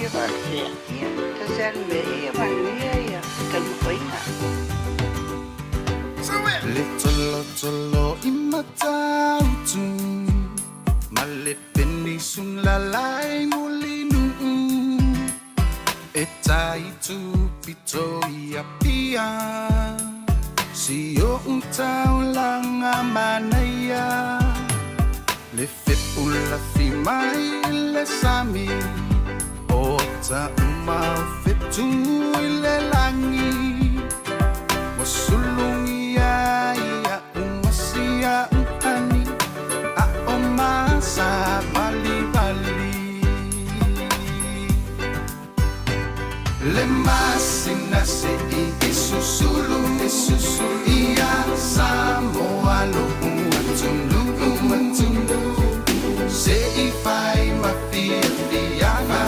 ia faapea, ia, tasi lava le mea, ia manuia ia taumafaiga. Le tolotolo i Matautu ma le penisula lai Mulinuu e tai tupito i Apia si o'u taulaga manaia le fepulafi mai le sami o tauma o fetu i le lagi ua sulugia ia umasia uhani a o masa valivali le masina se'i e susulu e susulu ia Samoa lo'u atunuu atunuu se'i fai ma fiafiaga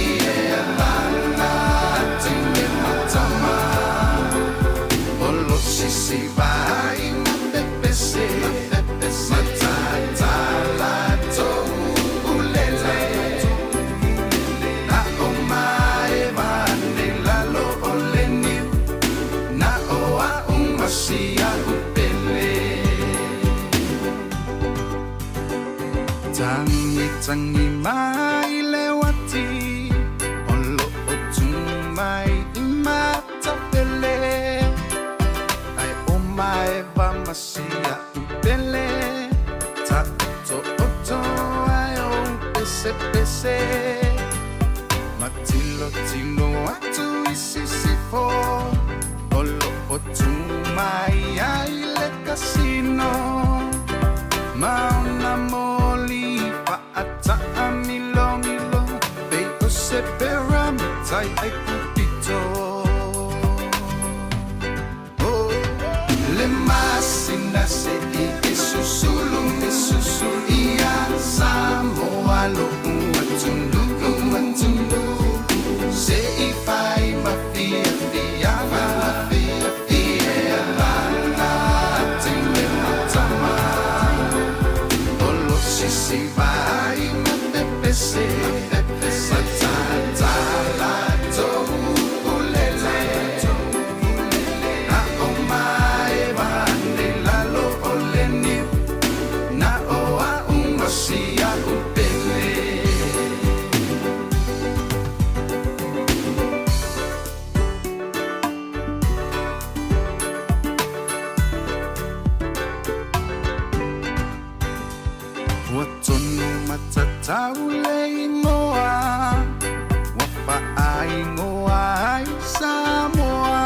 ia lala teine ma tama o lo sisi vai ma pepese matatala toulele na o maeva nei lalo o le niu na o a'u ma si a'u pele tagi tagi mai le uati o lo'o tu mai i Matafele ae o maeva ma si a'u pele ta'oto'oto ae o pesepese matilotilo atu i sisifo o lo'o tu mai ai le kasino ma ona moli fa'ataʻamilomilo pei o se pyramids ai pupito. Oh, le masina se'i e susulu e susulu ia Samoa lo'u atunuu atunuu se'i fai ma fiafiaga ia lala teine ma tama o lo sisi vai ma pepese matatala toulele na o maeva nei lalo o le niu na o a'u ma si a'u pele. Ua tonu matatau le igoa ua faaigoa ai Samoa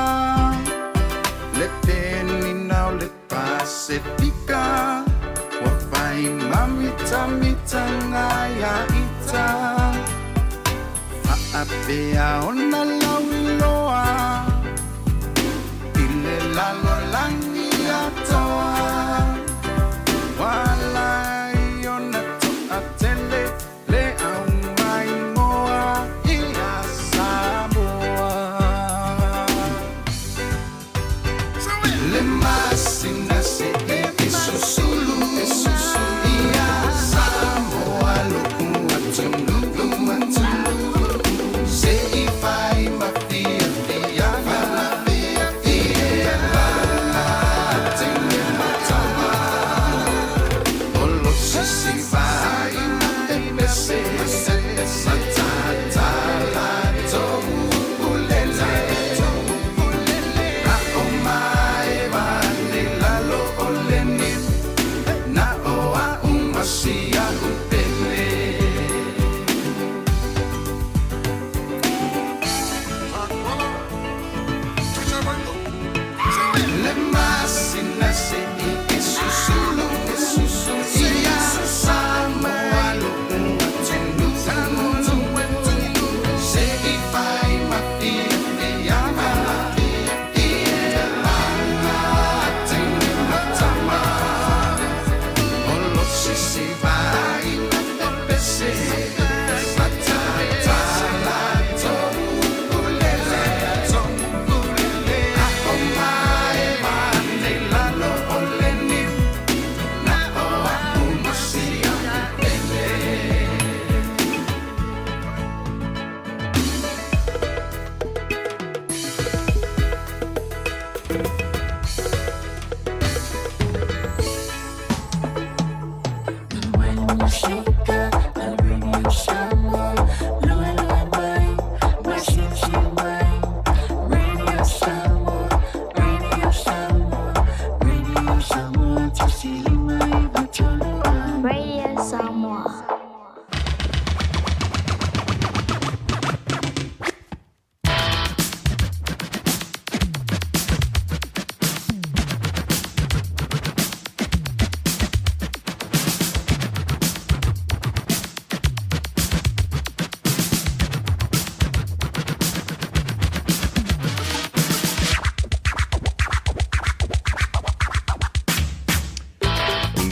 le penina o le Pasefika ua fai mamitamitaga ia ita faapea ona lauiloa i le lalolagi atoa Walai ona to'atele le aumaimoa ia Samoa. Le masina se'i e susulu e susulu ia Samoa lo'u atunuu atunuu se'i fai.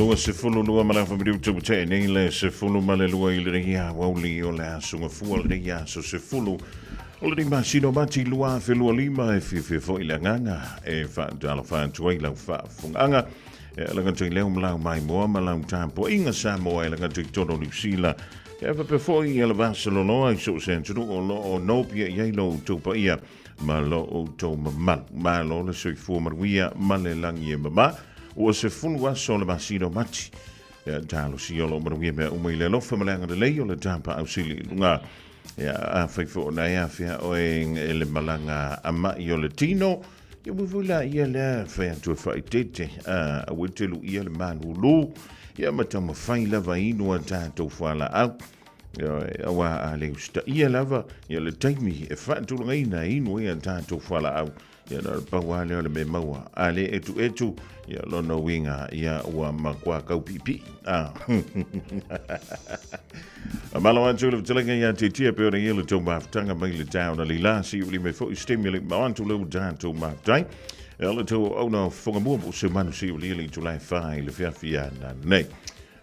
22 ma le afa minutu ua tea nei le 12 i lenei aoauli o le aso Gafua lenei aso 10 o lenei masina o Mati 2025. E fiafia foi le agaga e faatalofa atu ai lau faafofogaaga e ala gata i leo ma lau maimoa ma lau tapuaiga Samoa e ala gata i totonu o Niu Sila e faapea foi i le vasaloloa i so o se atunuu o lo o nopiai ai lo outou paia ma lo outou mamalu. Malo le soifua manuia ma le lagi e mama. Ua 10 aso o le masina o Mati. Ia talosia o lo o manuia mea uma i le alofa ma le agalelei o le tapaau sili i luga. Ia afai foi ona e afea oe e le malaga a mai o le tino, ia ua foi la ia lea fai atu e faaeteete, aua e te luia le malulu, ia ma taumafai lava inu a tatou fualaau. Auā a le usitaia lava ia le taimi e faatulagaina e inu ai a tatou fualaau, ia na o le pau lava lea o le mea maua. A le etuetu, ia lona uiga ia ua matua taupiipii. A. Malo atu le fetalaiga ia Tietia pe ona ia le tou mafutaga mai le taeao na leila si uli mai foi stimulate ma atu le tatou mafutai. E le tou auauna o fofoga mua po o se manu si uli le itula e 4 i le fiafia nanei.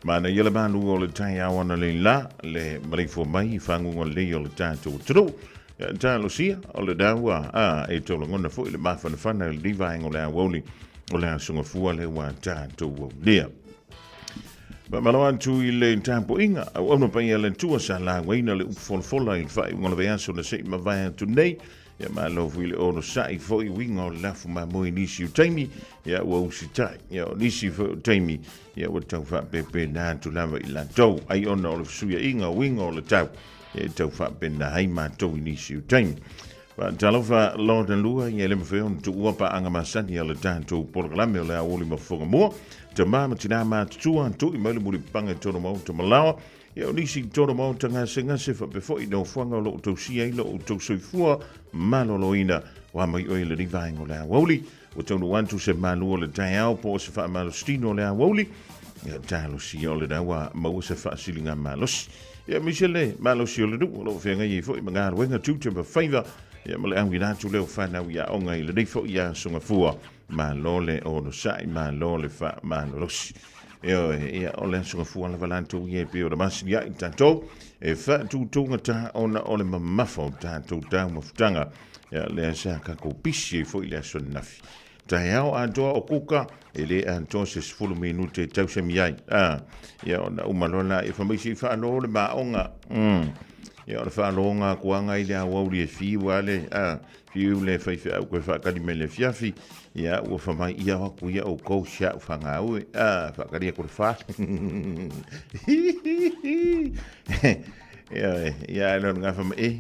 Manaia le malu o le taeao analeila, le maleifua mai i faguga lelei o le tatou atunuu. Ia, talosia o le daua a e tau lagona foi le mafanafana i lenei vaega o le aoauli o le Aso Gafua lea ua tatou aulia. Faamalo atu i le tapuaiga auauna paia le Atua sa laugaina le upu folafola i le faaiuga o le vaiaso na se i mavae atu nei. Ia malo foi le onosai foi uiga o le lafu mamoe i nisi o taimi, ia ua usitai. Ia o nisi foi o taimi, ia ua tau faapepena atu lava i latou, ai ona o le fesuiaiga o uiga o le tau, ia e tau faapena ai matou i nisi o taimi. Faatalofa lona lua, ia e le mafai ona tuua paaga masani a le tatou polokalame o le aoauli ma fofoga mua, tama ma tinā matutua, tui mai le mulipapaga i tonu maota ma laoa, Ia o nisi i tonu maota gasegase faapea foi nofoaga o lo o tausia ai lo outou soifua maloloina. Ua mai oe i lenei vaega o le aoauli, ua taunuu atu se malu o le taeao po o se faamalositino o le aoauli. Ia talosia o lena ua maua se faasiliga malosi. Ia aemaise le malosi o le nuu o lo o feagai ai foi ma galuega tiute ma faiva, ia ma le auina atu lea o fanau i aoga i lenei foi aso Gafua. Malo le onosai, malo le faamalolosi. Ioe, ia, o le aso Gafua lava latou ia e pei ona masini ai tatou e faatutugata ona o le mamafa o tatou taumafutaga. Ia, lea sa tatou pisi ai foi i le aso ananafi. Taeao atoa o kuka, e le atoa se 10 minute e tausami ai. A, ia, ona uma loa la, ia fai mai se i faalo le maoga. Ia, o le faaloga atu aga i le aoauli e fiu lava le, a, Fiu le faifeau koe faatali mai le afiafi, ia ua fa mai ia aku ia oukou si a'u fanau e, a, faatali aku le fale. Ia, ia e lona gafa mai, e,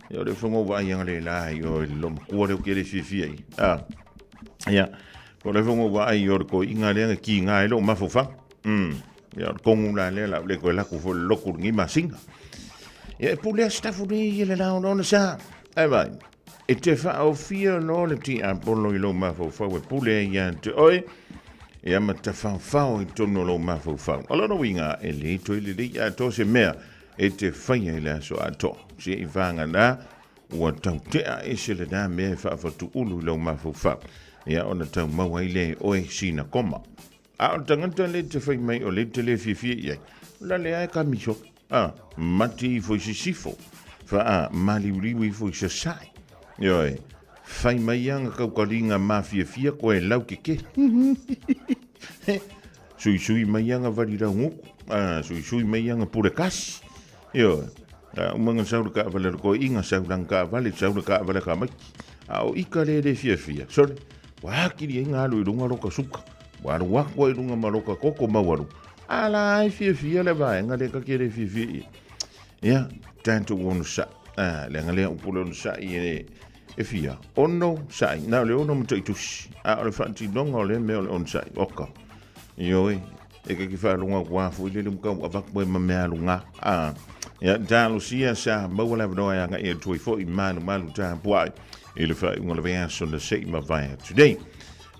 ia o le ufonga ua ai anga le la i o le lomakua leo ke le fiafia i. A, ia, o le ufonga ua ai o le ko inga lea ki ngā e lo mafofa. Ia, o le kongu la lea la le koe laku fo le loku lengi masinga. Ia, e pule a sitafu nei i le lao lona sa. Ai vai, e te whaofia no le tiapolo i lou mafaufau e pule ai ia te oe, ia ma tawhaofao i tonu o lou mafaufau. O lona uiga, e le toe lelei atoa se mea e te whaia i le aso atoa. Se i whanga nā, ua tautea ese lenā mea e whaafatuulu i lou mafaufau. Ia ona tau maua ai lea e oe sina koma. A o le tagata le te fai mai o le te le fiafia i ai, o la lea e kamiso, a, mati ifo i sisifo, faa maliuliu ifo i sasae. Ioe, fai mai anga kaukaliga mafiafia koe lau keke. Suisui mai anga vali rauguku, a, suisui mai anga pulekasi. Ioe, a umanga sau le kaavale le koe inga sau langa kaavale, sau le kaavale ka maiki. A o ika le le fiafia, sole, ua akili ai ngā alu i lunga loka suka, ua alu aku ai lunga ma loka koko maualu. A la ai fiafia le vaega le ka ke le fiafia ia. Ia, tatou onosai. A, leaga lea upu le onosai e, e fia. Ono sai, na o le ono ma taitusi. A o le faatinoga o lea mea o le onosai, oka. Ioe, e ka ki whaalonga kua foi le le mukau avaku e ma mea lunga. A, ia, talosia sa maua le avanoa e aga'i atu ai foi malu malu tapuai i le faaiuga o le vaiaso na se i mavae atu nei.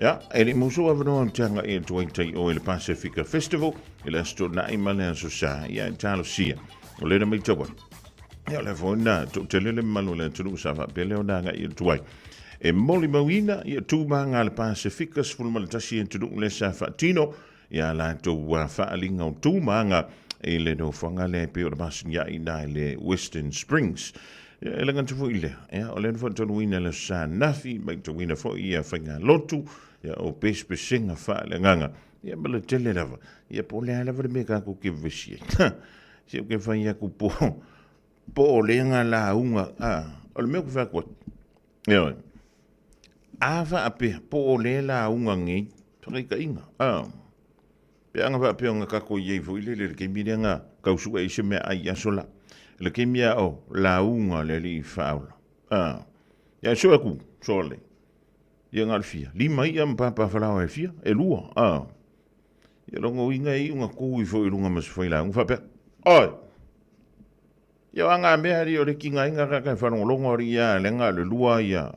Ia, e le i musu avanoa te aga'i atu ai tai o i le Pasifika Festival i le Aso Toonai ma le Aso Sa. Ia, e talosia. O lena matau atu. Ia, o lea foi na toatele le mamalu o le atunuu sa faapea lea ona aga'i atu ai. E molimauina ia tū ma aga a le Pasifika 11 atunuu lea sa faatino. I a latou faaaliga o tu ma aga i le nofoaga lea e pei o le masiniai i ina i le Western Springs. Ia, e le gata foi i lea, ia, o lea na faatanuina i le Aso Sa ananafi, matauina foi ia faigalotu, ia, o pesepesega faaleagaga, ia, ma le tele lava, ia, po o le a lava le mea tatou te vevesi ai. Se ou te fai atu po, po o lea na lauga, a, o le mea ou te fai atu ai, ioe, a faapea, po o lea lauga nei, faataitaiga, a, pe ana faapea ona tatou i ai foi lele i le taimi lea na tau sue ai se meaai i aso la, i le taimi a o lauga le Alii Faaola, a, ia sue atu, sole, ia na o le fia, lima i'a ma papa falaoa e fia, e lua, a, ia lona uiga e iu na tu ifo i luga ma se failauga faapea, Oi! Ia o aga mea alii o le tigaina kaka e faalogologo alii ia leaga o le lua ia.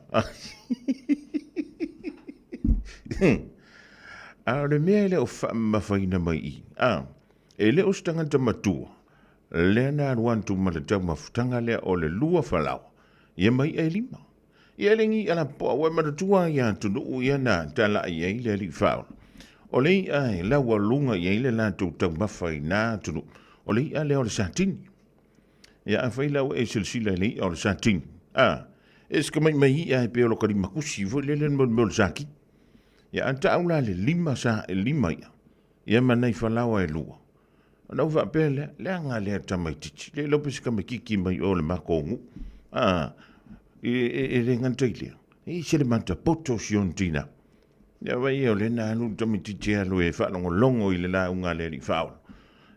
A o le mea e le o faamamafaina mai i, a, e le o se tagata matua lea na alu atu ma le taumafataga lea o le lua falaoa, ia ma i'a e lima. Ia e le ni i'a lapopoa, ua e manatua ia atunuu ia na talai ai le alii faaola. O le i'a e laualuga i ai le latou taumafa i na atunuu, o le i'a lea o le satini. Ia afai la ua e silasila i le i'a o le satini, a, e se tamaimai i'a e pei o lo ka limakusi foi lele le mea o le satini. Ia a tau la le lima sa e lima i'a, ia ma nai falaoa e lua. Ona ou faapea lea, leaga lea tamaitiiti, le iloa pe se tamaitiiti mai o le matou nuu. A, e le gata i lea, e ese le matapoto o si ona tina. Ia vaai ia o lea na alu le tamaitiiti e alu e faalogologo i le lauga a le alii faaola.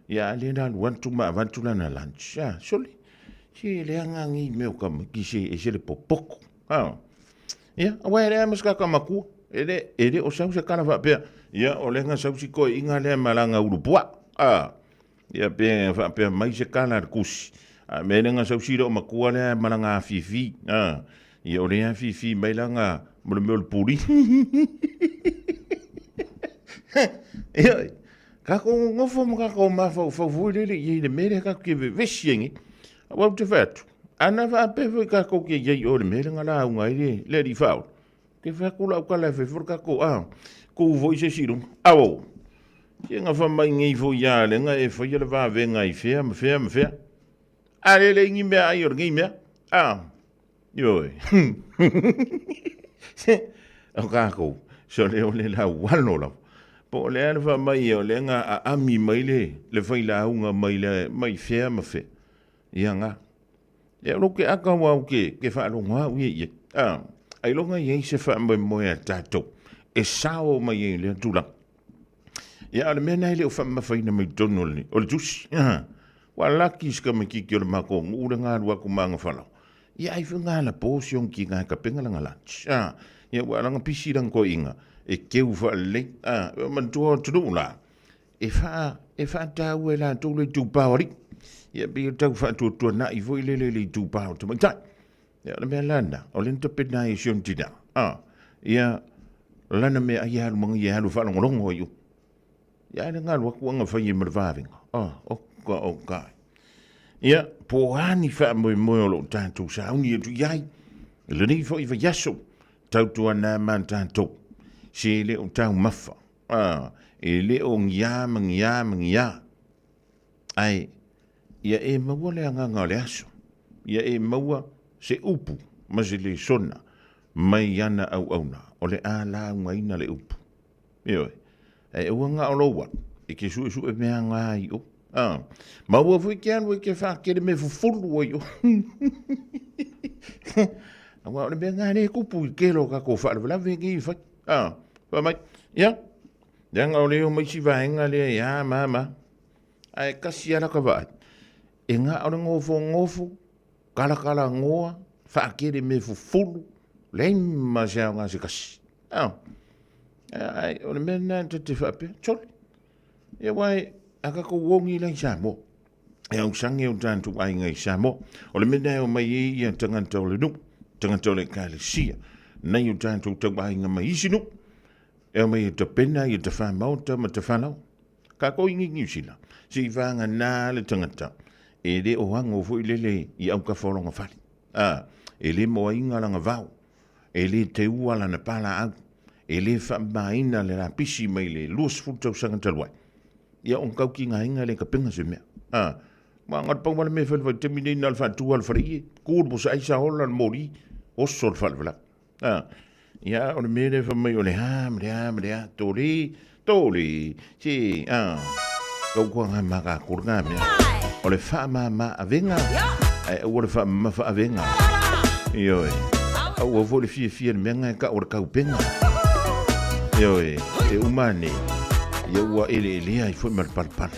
Ia a lea na alu atu ma avatu lana lunch. A, sole, se leaga nei mea o tamaiti se ese le popoto. A, ia, aua e leai ma se tagata matua. E le, e le o sau se tala faapea, ia, o lea na sau si toeaina lea ma lana ulu puaa. A, ia, pe faapea mai se tala a le tusi. A mea lea na sau si loomatua lea ma lana afifi. A, ia, o lea afifi mai lana, mo le mea o le puli. Ia, tatou nonofo ma tatou mafaufau foi lele i ai i le mea lea tatou te vevesi ai nei. Aua ou te fai atu, ana faapea foi tatou te i ai i o i le mea lea na lauga ai le, le alii faaola, te fai atu lau tala e fai foi le tatou, a, tu foi se isi i luga. Auau, se na fai mai nei foi ia lea na e faia le vavega i fea ma fea ma fea. A le leai ni meaai o lenei mea. A, ioe. Se, o tatou, sole o le laualo lava. Po o le a le fai mai o lea na aami mai le, le failauga mai le, mai fea ma fea. Ia na. Ia o lou ke aka aua ou ke, ke faalogo au ia i ai. A, ailoga i ai se faamoemoe a tatou e sao mai ai i lea tulaga. Ia, a o le mea lena e le o faamamafaina mai totonu o le, o le tusi. Ua laki si tamaitiiti o le matou nuu le na alu atu ma ana falaoa. Ia ai foi na alapo si ona tina e tapena lana lunch. Ia ua lana pisi lana toeaina e keu faalelei. E manatua o atunuu la, e faa, e faataua e latou le itupa o alii. Ia pei e tau faatuatuanai foi lele le itupa o tamaitai. Ia o le mea la lena, o lea na tapena ai e si ona tina. Ia lana meaai e alu manaia e alu e faalogologo ai i o. Ia ae le galu atu aga fai ai ma le vavega. Oka oka. Ia, po o a ni faamoemoe o lo o tatou sauni atu i ai, i lenei foi vaiaso, tautuana ma tatou, se le o taumafa, e le o ngia ma ngia ma ngia, ae ia e maua le agaga o le aso, ia e maua se upu ma se lesona mai ana auauna, o le a laugaina le upu. Ioe. Ae aua na o lou alu, e te suesue mea nga ai o. A, ma aua foi ke alu e te whakere me fufulu ai o. Aua o le mea nga le kupu i kelo ka ko whaalavelave ki i whai. A, wha mai, ia, leaga o le o mai si vaenga lea ia ma ma. Ae kasi ala ka vaai. E nga o le ngofo ngofo, kalakala ngoa, whakere me fufulu, leai ma se aoga se kasi. A, ai, o le mea lena ta te faapea, sole. Ia aua e, a tatou ogi la i Samoa, e ausage o tatou aiga i Samoa. O le mea lena e omai ai ia tagata o le nuu, tagata o le ekalesia, nai o tatou tauaiga mai isi nuu, e omai e tapena ia tafamaota ma tafalau. Tatou i Niu Sila, se i vagana le tagata, e le o ago foi lele i autafa o lona fale. A, e le moaina lana vao, e le teua lana palaau, E le faamamaina le lapisi mai le 20 tausaga talu ai. Ia ona tau tigaina lea i tapena se mea. A, ma na o le pau lava le mea e fai i le vaitaimi lenei na o le faatu lava o le faleie, tu le pusa aisa ola le moli, oso le faalavelave. A, ia o le mea lea fai mai o le a ma le a ma le a, tole, tole, se, a, tautuana ma tatou lena mea. O le faamama avega, ae aua le faamamafa avega. Ioe, aua foi le fiafia i le mea lena e tau o le taupega. Ioe, e uma ane, ia ua eleelea ai foi ma le palapala.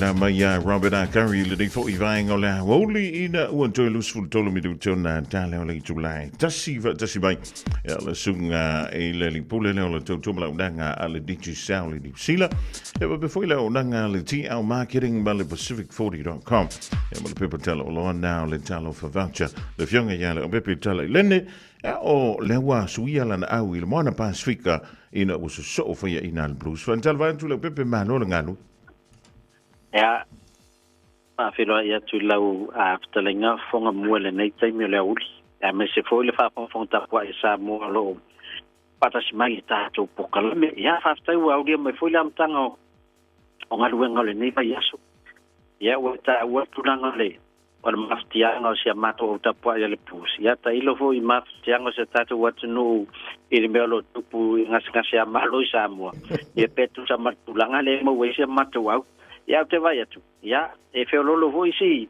Faapena mai ia Robert A. Curry lenei foi vaega o le aoauli ina ua toe 23 minuti ona tala o le itula e tasi faatasi mai ia le susuga i le lipule lea o le tautua ma launaga a le Digicel i Niu Sila. Ia faapea foi le auaunaga a le TL Marketing ma le Pacific40.com. Ia ma le pepa tala oloa na o le Talofa Voucher. Le afioga ia Leaupepe Talailene, ia o lea ua suia lana au i le Moana Pasifika ina ua sosoo faiaina a le Blues. Faatalofa atu Leaupepe, malo le galue. Ia, faafeiloai atu i lau fetalaiga fofoga mua i lenei taimi o le aoauli, aemaise foi le faafogafoga tapuai a Samoa o lo o faatasi mai i tatou polokalame. Ia, faafetai ua aulia mai foi le amataga o galuega o lenei vaiaso. Ia, ua taua le tulaga o le o le mafatiaga o si a matou au tapuai a le Blues. Ia, tailo foi i mafatiaga o si a tatou atunuu i le mea o lo o tupu i gasegase a Malo i Samoa. Ia, pe tusa ma le tulaga lea e maua ai si a matou au. Ia, ou te vaai atu, ia, e feoloolo foi si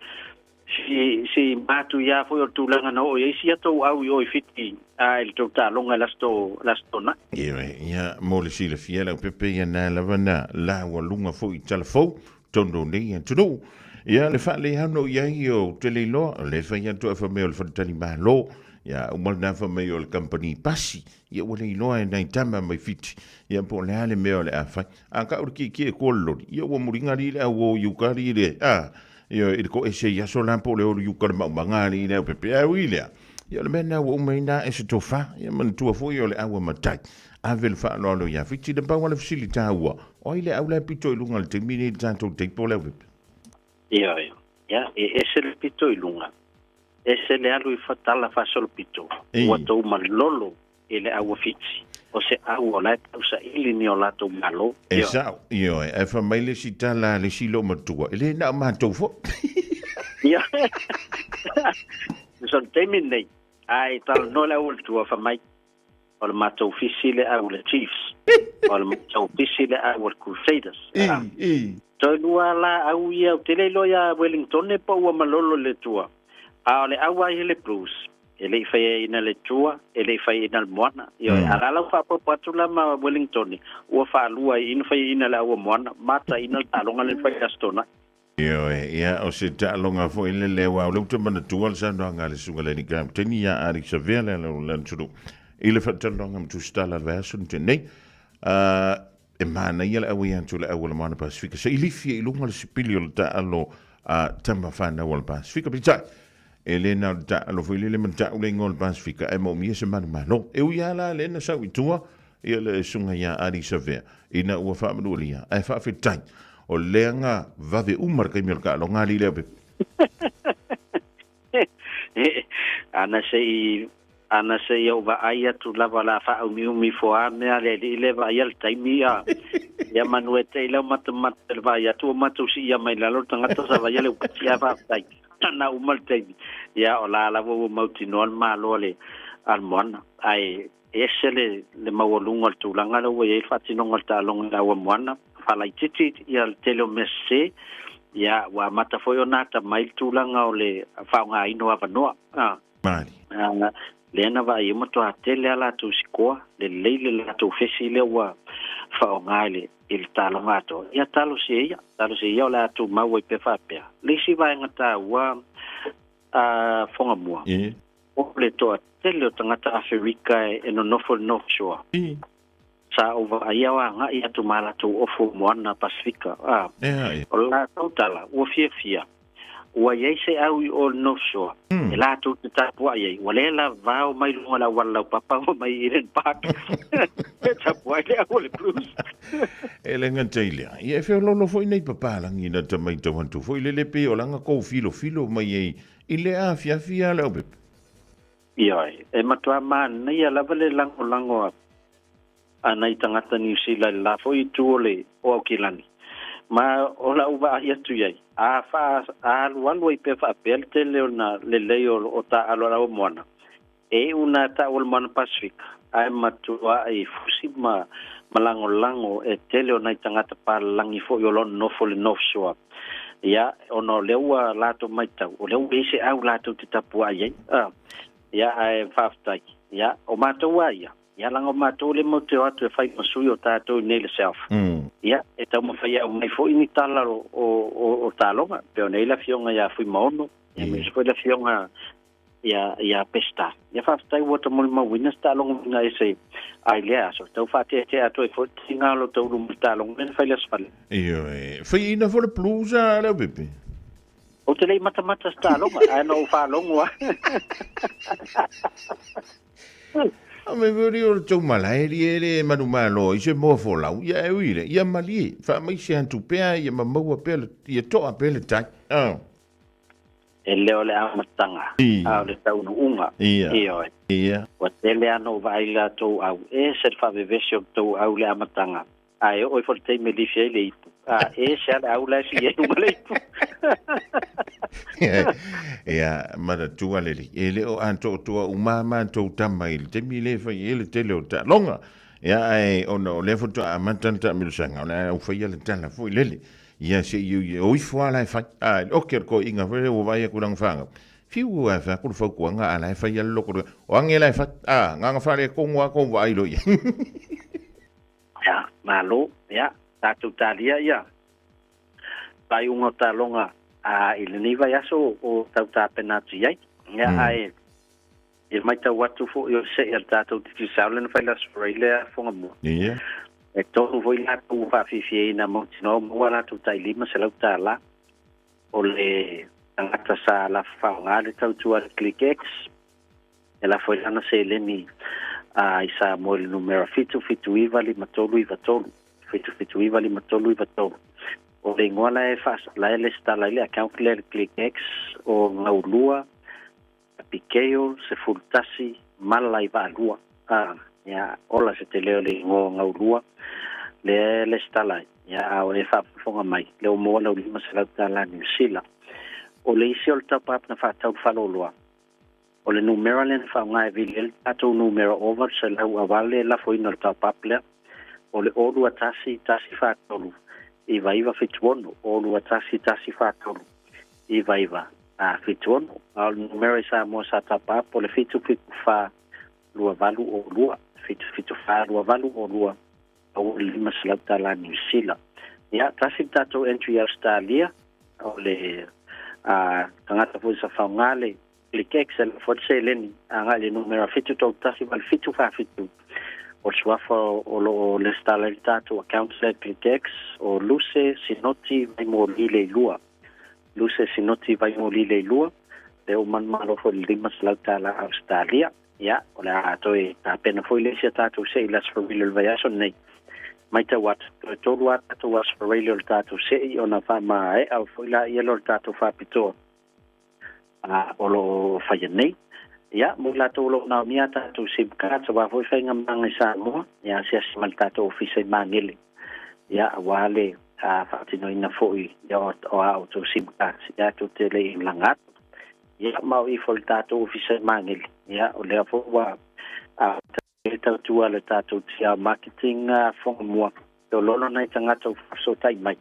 si si matuia foi o le tulaga na oo i ai sia tou au i o i Fiti a i le tou taaloga i le Aso le Aso Toonai. Ioe, ia, mo le silafia Leaupepe, ia na lava na laualuga foi i Talafou, tonu nei atunuu. Ia, le faaleano i ai o te le iloa, o le fai atu ae fai mai o le faletalimalo, ia, uma lena fai mai o le kamupani pasi, ia ua le iloa e nai tama mai Fiti, ia po o le a le mea o le a fai. A kau le kiekie e kua le loli, ia ua muliga alii le au o i uka alii le, a, ia, i le toese i aso la po o le olu i uka le maumaga alii le Leaupepe. Ae ui lea, ia o le mea lena ua uma ai na e se tofa, ia manatua foi o le au a matai. Ave le faaaloalo ia Fiti, na pau lava le fesili taua, o ai le au la e pito i luga i le taimi lenei i le tatou table Leaupepe? Ioe, ia, e ese le pito i luga, ese le alu i tala faasolopito, ua tou malolo i le au a Fiti, o se au o la e tausaili ni o latou malo. E sao, ioe, ae fai mai le isi tala a le isi loomatua, e le na o matou foi. Ia, so le taimi lenei, a e talanoa le au o le tua, fai mai, o le matou fisi le au o le Chiefs, o le matou fisi le au o le Crusaders. Toe lua la au ia, ou te le iloa ia Wellington po ua malolo le tua, a o le au lava ia le Blues, e le i faiaina le tua, e le i faiaina le moana. Ioe, a la lau faaopoopo atu la ma Wellington, ua faalua i i na faiaina le au a moana, mataina le taaloga lea na fai i Aso Toonai. Ioe, ia, o se taaloga foi lele, aua o lea ou te manatua le saunoaga a le Susuga i le Kapiteni ia Alex Savea le ala o le atunuu i le faatalanoaga ma Tusitala i le vaiaso na tea nei. E manaia le auai atu i le au o le Moana Pasifika se i lifi ai i luga le sipili o le taaalo a tama fanau a le Pasifika. Peitai, e le na o le taaalo foi lele ma tau le igoa o le Pasifika ae moomia se manumalo. E ui lava la lea na sau i tua ia le susuga ia Adi Savea ina ua faamanualia ae faafetai o lea na vave uma le taimi o le taaloga alii Leaupepe. Ana se i ana se i ou vaai atu lava o le a faaumiumi ifo a mea le alii le vaaia le taimi a ia manu e te i lau matamata i le vaai atu ua matou siia mai lalo le tagata sa vaaia le uati ae faafetai na uma le taimi ia o la lava ua mautinoa le malo a le a le moana ae ese le le maualuga o le tulaga lea ua i ai le faatinoga o le taaloga i le aua moana faalaitiiti ia le tele o mea sese ia ua amata foi ona atamai le tulaga o le faaaogaina o avanoa a Mali. Lea na vaai ai matua tele a latou sikoa, lelei le latou fesi lea ua faaaoga i le i le taaloga atoa. Ia talosia ia, talosia ia o le a tumau ai pea faapea. Le isi vaega taua a Fogamua, o le toatele o tagata Aferika e nonofo i le North Shore. Sa ou vaaia o agai atu ma latou ofo moana Pasifika. A, o le latou tala, ua fiafia, ua i ai se au i o i le North Shore, e latou te tapuai ai, ua le lavao mai luga o le auala laupapa ua mai i Eden Park, e tapuai le au o le Blues. E le gata i lea, ia e feoloolo foi nei papalagi na ta matau atu foi lele pei o lana kou filofilo mai ai i le afiafi a Leaupepe. Ioe, e matua manaia lava le lagolago a a nai tagata Niu Sila i le la foi itu o le o Aukilani. Ma o lau vaai atu i ai, a faa a alualu ai pea faapea le tele o na lelei o, o taaalo a le aumoana, e iu na tau o le Moana Pasifika, ae matuai fusi ma ma lagolago e tele o nai tagata palalagi foi o lo o nonofo i le North Shore. Ia, ona o lea ua latou matau, o lea ua i ai se au latou te tapuai ai. Ia, ae faafetai. Ia, o matou lava ia, ia leaga o matou lea matou te o atu e fai ma sui o tatou i nei le South. Ia, e taumafai e aumai foi ni tala o taaloga, e pei ona i ai le Afioga ia Fuimaono, aemaise foi le Afioga ia Peseta. Ia faafetai ua ta molimauina se taaloga uiga ese ai lea aso. Tau faateatea atu ai foi le tiga o lo taulu ma le taaloga lea na fai i le Aso Faraile. Ioe, faiaina foi le blues a Leaupepe. Ou te le i matamata se taaloga, ae na ou faalogo lava. A me veri o le tou malae li e le manumalo i se moa folau, ia e ui le, ia malie, faamaise atu pea, ia mamaua pea, ia toa pea le tai. Oh. E le o le amataga, a o le taunuuga. Ioe. Ua tele lava na ou vaai i le latou au, e ese le faavevesi o le tou au i le amataga, ae oo ifo i le taimi e lifi ai le ipu, a ese lava le au la e sii ai luga le ipu. Ia, manatua lelei, e le o atoatoa uma a matou tama i le taimi le fai ai le tele o taaloga. Ia, ae ona o lea faatoa amata le taamilosaga, o le a aufaia le tala foi lele. Ia, se i o ifo lava la e fai. A, oke le toeaina foi lea ua vaai atu i lana fanau, Fiu ae fai atu le fautuaga a la e fai lava le loko o age la e fai. A, na ona faaletonu lava tou vaai loa i ai. Ia, malo, ia, tatou talia ia faaiuga o taaloga a i lenei vaiaso o tau tapena atu i ai. Ia, ae i le matau atu foi o le see a le tatou Digicel lea na fai le Aso Faraile a Fogamua. Ia. E tolu foi latou ua faafiafiaina mautinoa ua maua latou tai $500. O le tagata sa lafo faaaoga le tautua a le ClickX, e lafo ai lana seleni i Samoa i le numera 7795393, 7795393. O le igoa la e la e lesitala ai le account lea i le ClickX o Gaulua Abigail 11 Malaivaalua. Ia, ola se tele o le igoa o Gaulua lea e lesitala ai. Ia, a o e faafofoga mai, lea ua maua lau $500 Niu Sila. O le isi o le top-up na faatau i le faleoloa, O le numera lea na faaaoga e vili ai le tatou numera ova le 100 aua le lafoina o le top-up lea, o le 0 2 1 1 4 3 9 9 7 6, 0 2 1 1 4 3 9 9 7 6. A o le numera i Samoa sa top-up o le 7 7 4 2 8 0 2, 7 7 4 2 8 0 2, aua le $500 Niu Sila. Ia, tasi le tatou entry i Ausetalia, o le tagata foi sa faaaoga le Click Excel foi le seleni agai i le numera 73187 47. O le suafa o lo o lesitala ai le tatou account lea Click X o Luse Sinoti Vaimoli Leilua. Luse Sinoti Vaimoli Leilua, lea ua manumalo foi i le $500 Ausetalia. Ia, o le a toe tapena foi le isi a tatou see i le Aso Faraile o le vaiaso lenei. Matau atu, toe tolu a tatou Aso Faraile o le tatou see ona faamaea foi laia lea o le tatou faapitoa o lo o faia nei. Ia, mo i latou o lo o naomia a tatou sim cards aua foi faigamalaga i Samoa, ia asiasi mai le tatou ofisa i Magele, ia, aua le faatinoina foi o a outou sim cards, ia, tou te le i malaga atu. Ia, ma o ifo i le tatou ofisa i Magele, ia, o lea foi ua amata le tautua a le tatou TR Marketing Fogamua, e oloolo nai tagata ua faafesootai mai.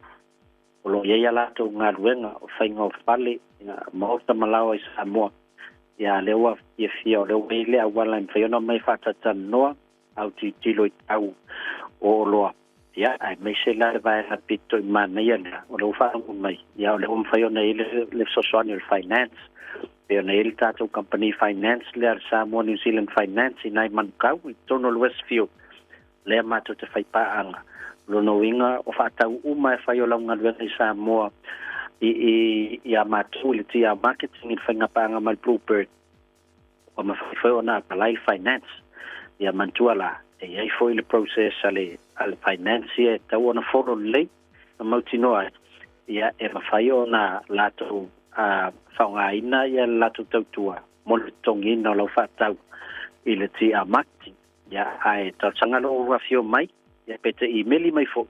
O lo o i ai a latou galuega o faiga o fale, maota ma laoa i Samoa. Ia, lea ua fiafia, o lea ua i ai le auala e mafai ona omai faatalatalanoa, autilotilo i tau o oloa. Ia, aemaise la le vaega pito i manaia lea, o lea ua faalogo mai, ia, o lea ua mafai ona i ai le fesoasoani o le finance. Pei ona i ai le tatou kamupani finance lea, le Samoa New Zealand Finance i nai Manukau i totonu o le Westfield, lea matou te fai paaga. O lona uiga, o faatau uma e fai o lau galuega i Samoa i i i a matou i le TR Marketing i le faiga paaga ma le Bluebird, ua mafai foi ona apply le finance. Ia manatua la, e i ai foi le process a le a le finance ia e tatau ona follow lelei ma mautinoa ai, ia e mafai ona latou faaaogaina ia le latou tautua mo le totogiina o lau faatau i le TR Marketing. Ia, ae talosaga lou afio mai, ia pe te imeli mai foi,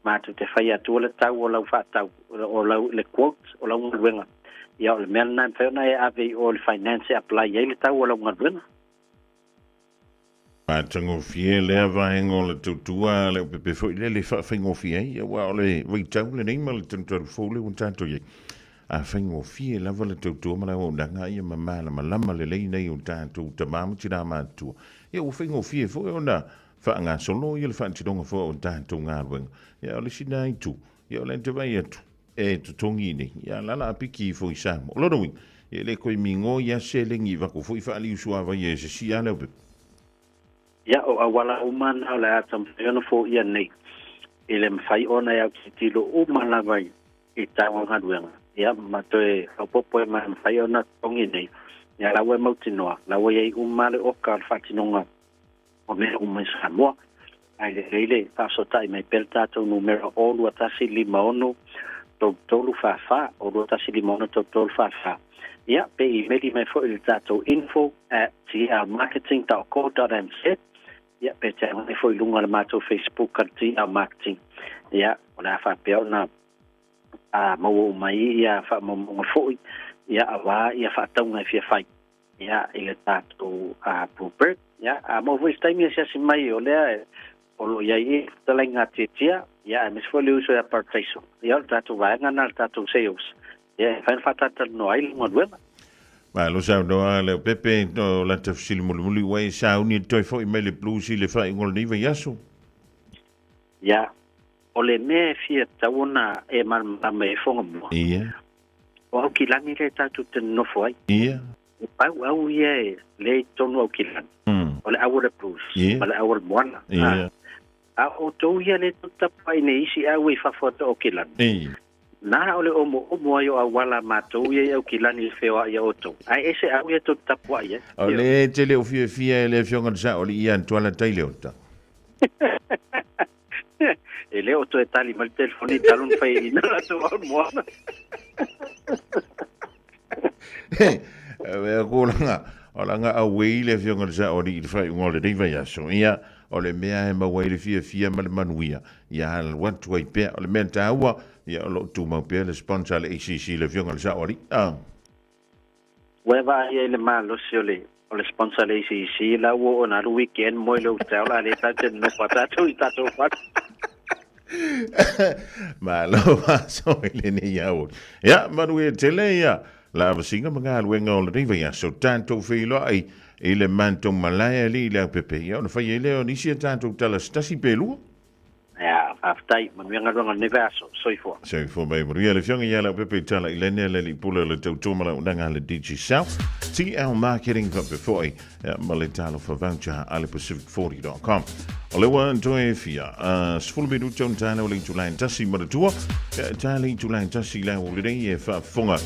matou te fai atua le tau o lau faatau, o lau, le quote o lau galuega. Ia, o le mea lena e mafai ona e ave i o i le finance e apply ai le tau o lau galuega. Matagofie lea vaega o le tautua le opepe foi lea le faafaigofie ai, aua o le vaitau lenei ma le talutalu fou lea ua tatou i ai. A faigofie lava le tautua ma le auaunaga ia ma malamalama lelei nei o tatou tama ma tina matutua, ia ua faigofie foi ona Faagasolo ia le faatinoga foi o tatou galuega. Ia o le isi lena itu, ia o le te vaai atu, e totogi nei, ia lala a piki ifo i Samoa. O lona uiga, ia e le toe migo ia seleni i vako foi faaliu suavai e se sia leo pepe. Ia o auala uma na o le a taumafai ona foia nei i le mafai ona e autilotilo uma lava i tau o galuega ia ma toe faaopoopo ai ma le mafai ona totogi nei ia la ua e mautinoa la ua i ai uma le oka o le faatinoga o mea uma i Samoa. Ae lelei le faafesootai mai pea le tatou numera o 2156 3344 o 2156 3344. Ia, pe imeli mai foi i le tatou info@tlmarketing.co.nz. Ia, pe te agai foi i luga o le matou Facebook a le TL Marketing. Ia, o le a faapea ona maua uma ai ia faamaumauga foi, ia, aua ia faatauga e fia fai. Ia, i le tatou Bluebird. Ia, a maua foi se taimi asiasi mai o lea o lo o i ai i le fetalaiga a Tietia, ia, aemaise foi le uso ia Parataiso. Ia, o le tatou vaega lena le tatou sales. Ia, e mafai ona faatalatalanoa ai le galuega. Malo saunoa Leaupepe, o lata fesili mulimuli ua e sauni e toe foi mai le Blues i le faaiuga o lenei vaiaso? Ia, o le mea e fia tatau ona e malamalama i ai Fogamua, Ia. o Aukilani lea tatou te nonofo ai. Ia. O pau au ia e lea i totonu o Aukilani, o le au o le Blues ma le au o le Moana. Ia. A o outou ia lea tou te tapuai nei isi au i fafo atu o Aukilani, na o le omoomo ai o auala a matou ia i Aukilani i le feoai a outou, ae ese au ia tou te tapuai ai. O le e te le o fiafia e le Afioga i le Sao Alii ia Tuala Taileuta. E le o toe tali mai le telefoni talu ona faiaina latou au moana. Mea kūlanga, o langa auei le Afioga i le Sao Alii i le faaiuga o lenei vaiaso. Ia, o le mea e maua ai le fiafia ma le manuia, ia alu atu ai pea. O le mea taua, ia o lo o tumau pea le sponsor a le ACC le Afioga i le Sao Alii. Ah. Ua e vaai ai le malosi o le o le sponsor le ACC la ua oo ina alu weekend moe i le hotel a lea tatou te nonofo a tatou i tatou fale. Malo aso i lenei aoauli. Ia, manuia tele ia la avasiga ma galuega o lenei vaiaso. Tatou feiloai i le matou malae alii Leaupepe. Ia, ona fai ai lea o nisi a tatou tala se tasi pe lua. Ia, faafetai. Manuia galuega o lenei vaiaso. Soifua. Soifua mai manuia le Afioga ia Leaupepe Tala i Lene le alii pule o le tautua ma launaga a le Digicel. TL Marketing faapea foi ma le talofa voucher a le Pacific40.com. O le ua toe fia 10 minute ona tala o le itula e tasi manatua. Tala itula e tasi le au lenei e faafofoga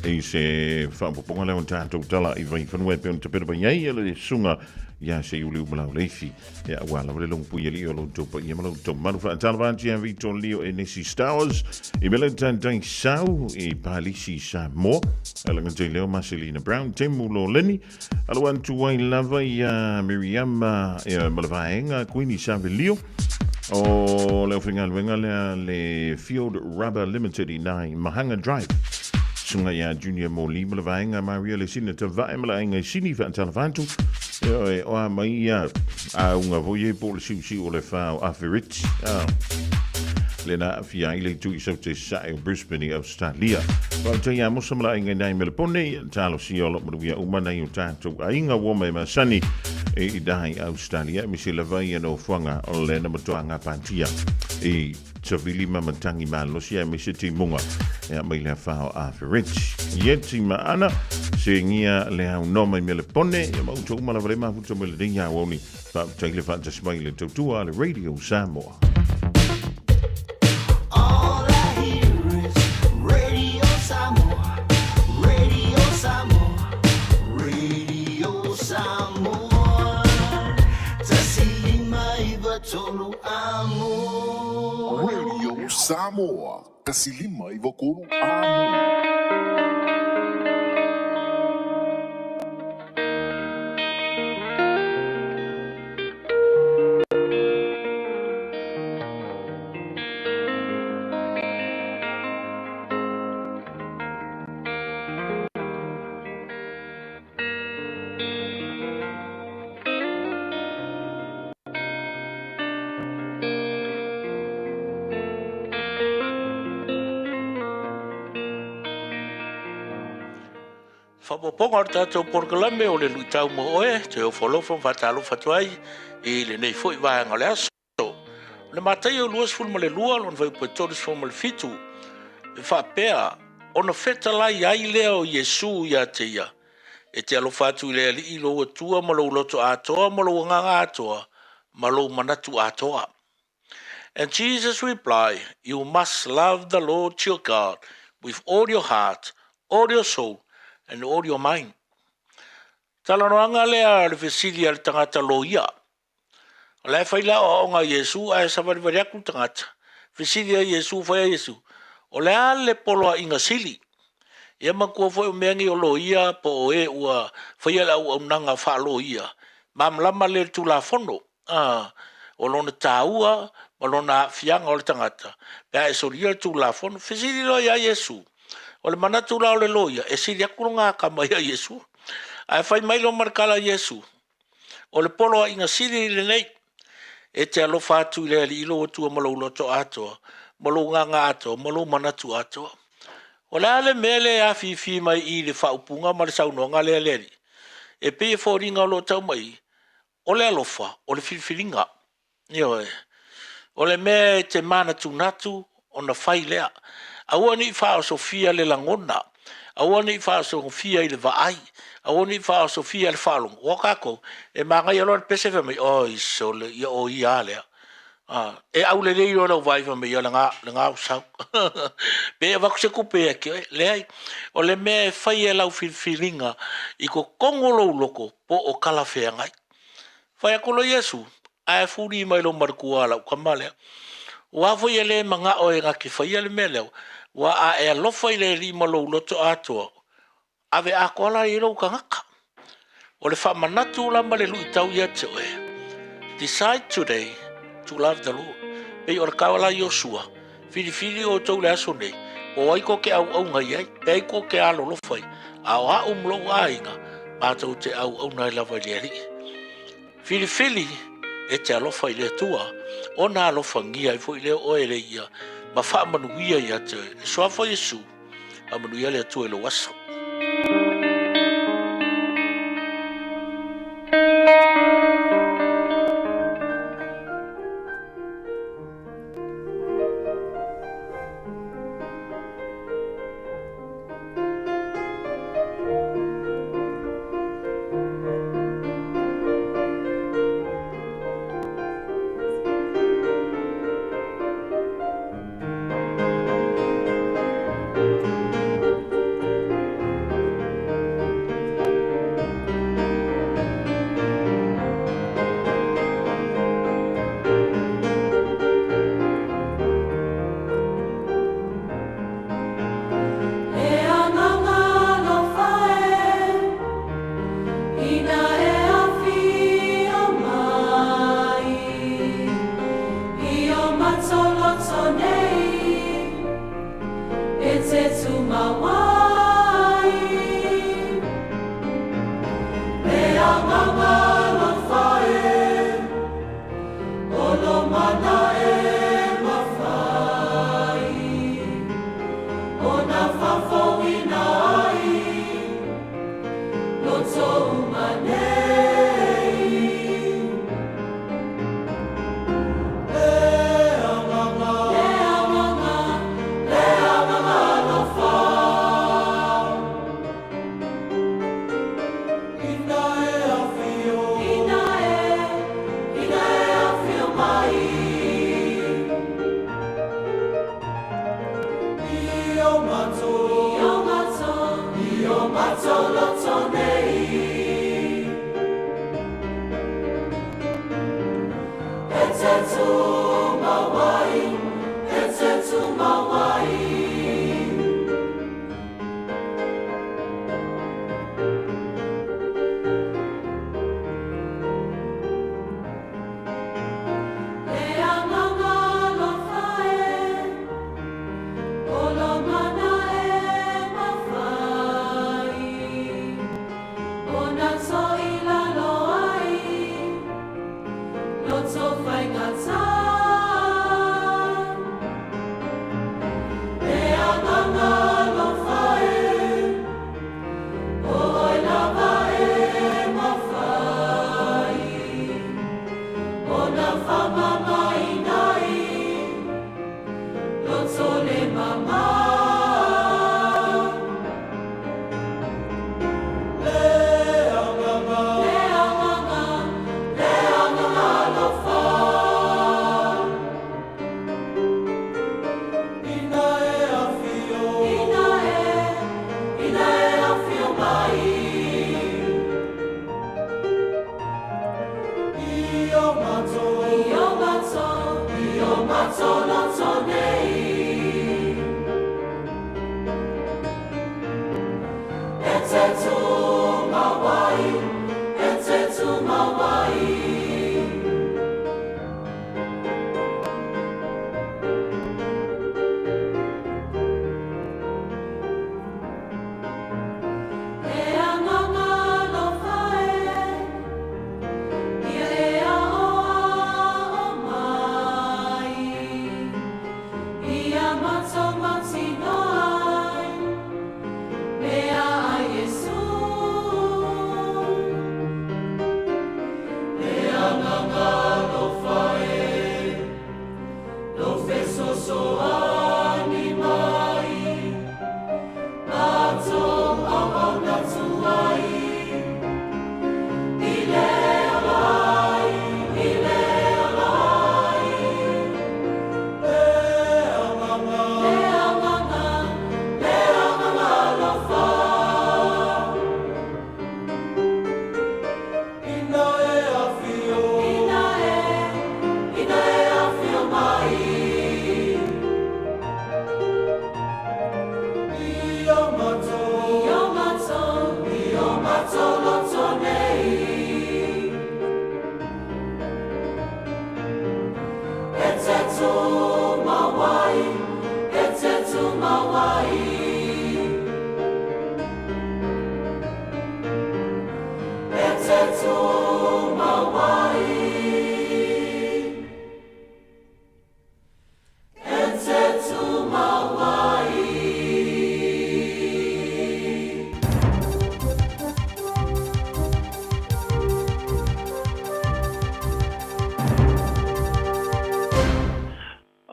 i se faaopoopoga lea o tatou tala i Vaifanua e pei ona tapena mai ai le susuga ia Seiuli Umalau Leifi. Ia aua lava le logopui alii o lo outou paia ma lo outou mamalu. Faatalofa atu ia Vito Leo Enesi Stowers i Mele Taitai Sau i Palisi Samoa. Alaga te leo Marcelina Brown, Temu Loleni. Alo atu ai lava ia Miriam ia ma le vaega Queenie Savelio. O le aufaigaluega lea le Field Rubber Limited i nai Mahanga Drive. Susuga ia Junior Moli ma le vaega Maria Lesina Tavae ma le aiga i Sini faatalofa atu. Ioe, o a mai ia auga foi e po o le siusiu o le wha o Awheriti. Le na awhia ai le itu i sau te sae o Brisbane i Australia. Whauta ia mosa ma la aiga i nai Melepone, talo sia o lo manuia uma nei o tātou aiga ua mai masani e i dai Australia. Mi se lava ia no fuanga o le na matoa ngā pātia i Tavili ma matangi malosi aemaise timuga e mai le afa o Awhereti. Ia ti ma ana, se ngia le au no mai mele pone, ia mautou uma lava le mafuta mai lenei aoauli, faafetai le faatasi mai i le tautua a le Radio Samoa. All I hear is Radio Samoa, Radio Samoa, Radio Samoa. 159 amo. Radio Samoa, 159 amo. Faaopoopoga o le tatou polokalame o le luitau mo oe, toe ofo alofa ma faatalofa atu ai i lenei foi vaega o le aso. O le Mataio 22 lona fuaiupu e 37, e faapea, Ona fetalai ai lea o Iesu ia te ia, E te alofa atu i le Alii lou Atua ma lou loto atoa ma lou agaga atoa ma lou manatu atoa. And Jesus replied, You must love the Lord your God with all your heart, all your soul, and all your mind. Talanoaga lea o le fesili a le tagata loia. O la e fai le aoaoga a Iesu ae savalivali atu le tagata. Fesili ai Iesu, fai ai Iesu, O le a le poloaiga sili? Ia manatua foi o mea nei o loia po o e ua faia le auaunaga faaloia, malamalama lea i le Tulafono, a, o lona taua ma lona aafiaga o le tagata pe a e solia le Tulafono. Fesili loa ia Iesu, o le manatu la o le loia, e sili atu lona atamai ia Iesu. Ae fai mai loa ma le tala a Iesu, O le poloaiga sili lenei, e te alofa atu i le Alii lou Atua ma lou loto atoa, ma lou agaga atoa, ma lou manatu atoa. O le a le mea lea e afifi mai i le faaupuga ma le saunoaga lea a le Alii? E pei e foliga o lo o tau mai i, o le alofa, o le filifiliga. Ioe. O le mea e te manatunatu ona fai lea. Aua ne i faaosofia le lagona, aua ne i faaosofia i le vaai, aua ne i faaosofia i le faalogo. Aua o tatou, e manaia loa le pese fai mai, oi sole, ia o ia lava lea. E aulelei loa lau vaai fai mai, ia lena, lena ua sau. Pe avatu se tupe ia te oe. Leai. O le mea e fai e lau filifiliga i totonu o lou loto po o talafeagai. Fai atu loa Iesu, Ae fuli mai lou malutua lau tama lea. Aua foi e le manao e na te faia le mea lea, aua a e alofa i le Alii ma lou loto atoa, ave atoa la i ai lou tagata. O le faamanatu la ma le luitau ia te oe, decide today to love the Lord. Pei o le tala la Iosua, filifili outou i le aso nei, po o ai tou te auauna i ai, pe ai tou te alolofa ai, a o au ma lou aiga, matou te auauna ai lava i le Alii. Filifili e te alofa i le Atua, ona alofagia ai foi lea oe e le Ia, ma faamanuia ia te oe. E suafa Iesu, faamanuia le Atua i lou aso. E agaga alofa e, ina e afio mai I o Matoloto nei, e te tumawai E agaga alofa e, o lo mana e mawhai Ona whawhauina ai Loto uma nei Le agaga Le agaga Le agaga alofa Ina e awhio Ina e Ina e awhio mai I o matou.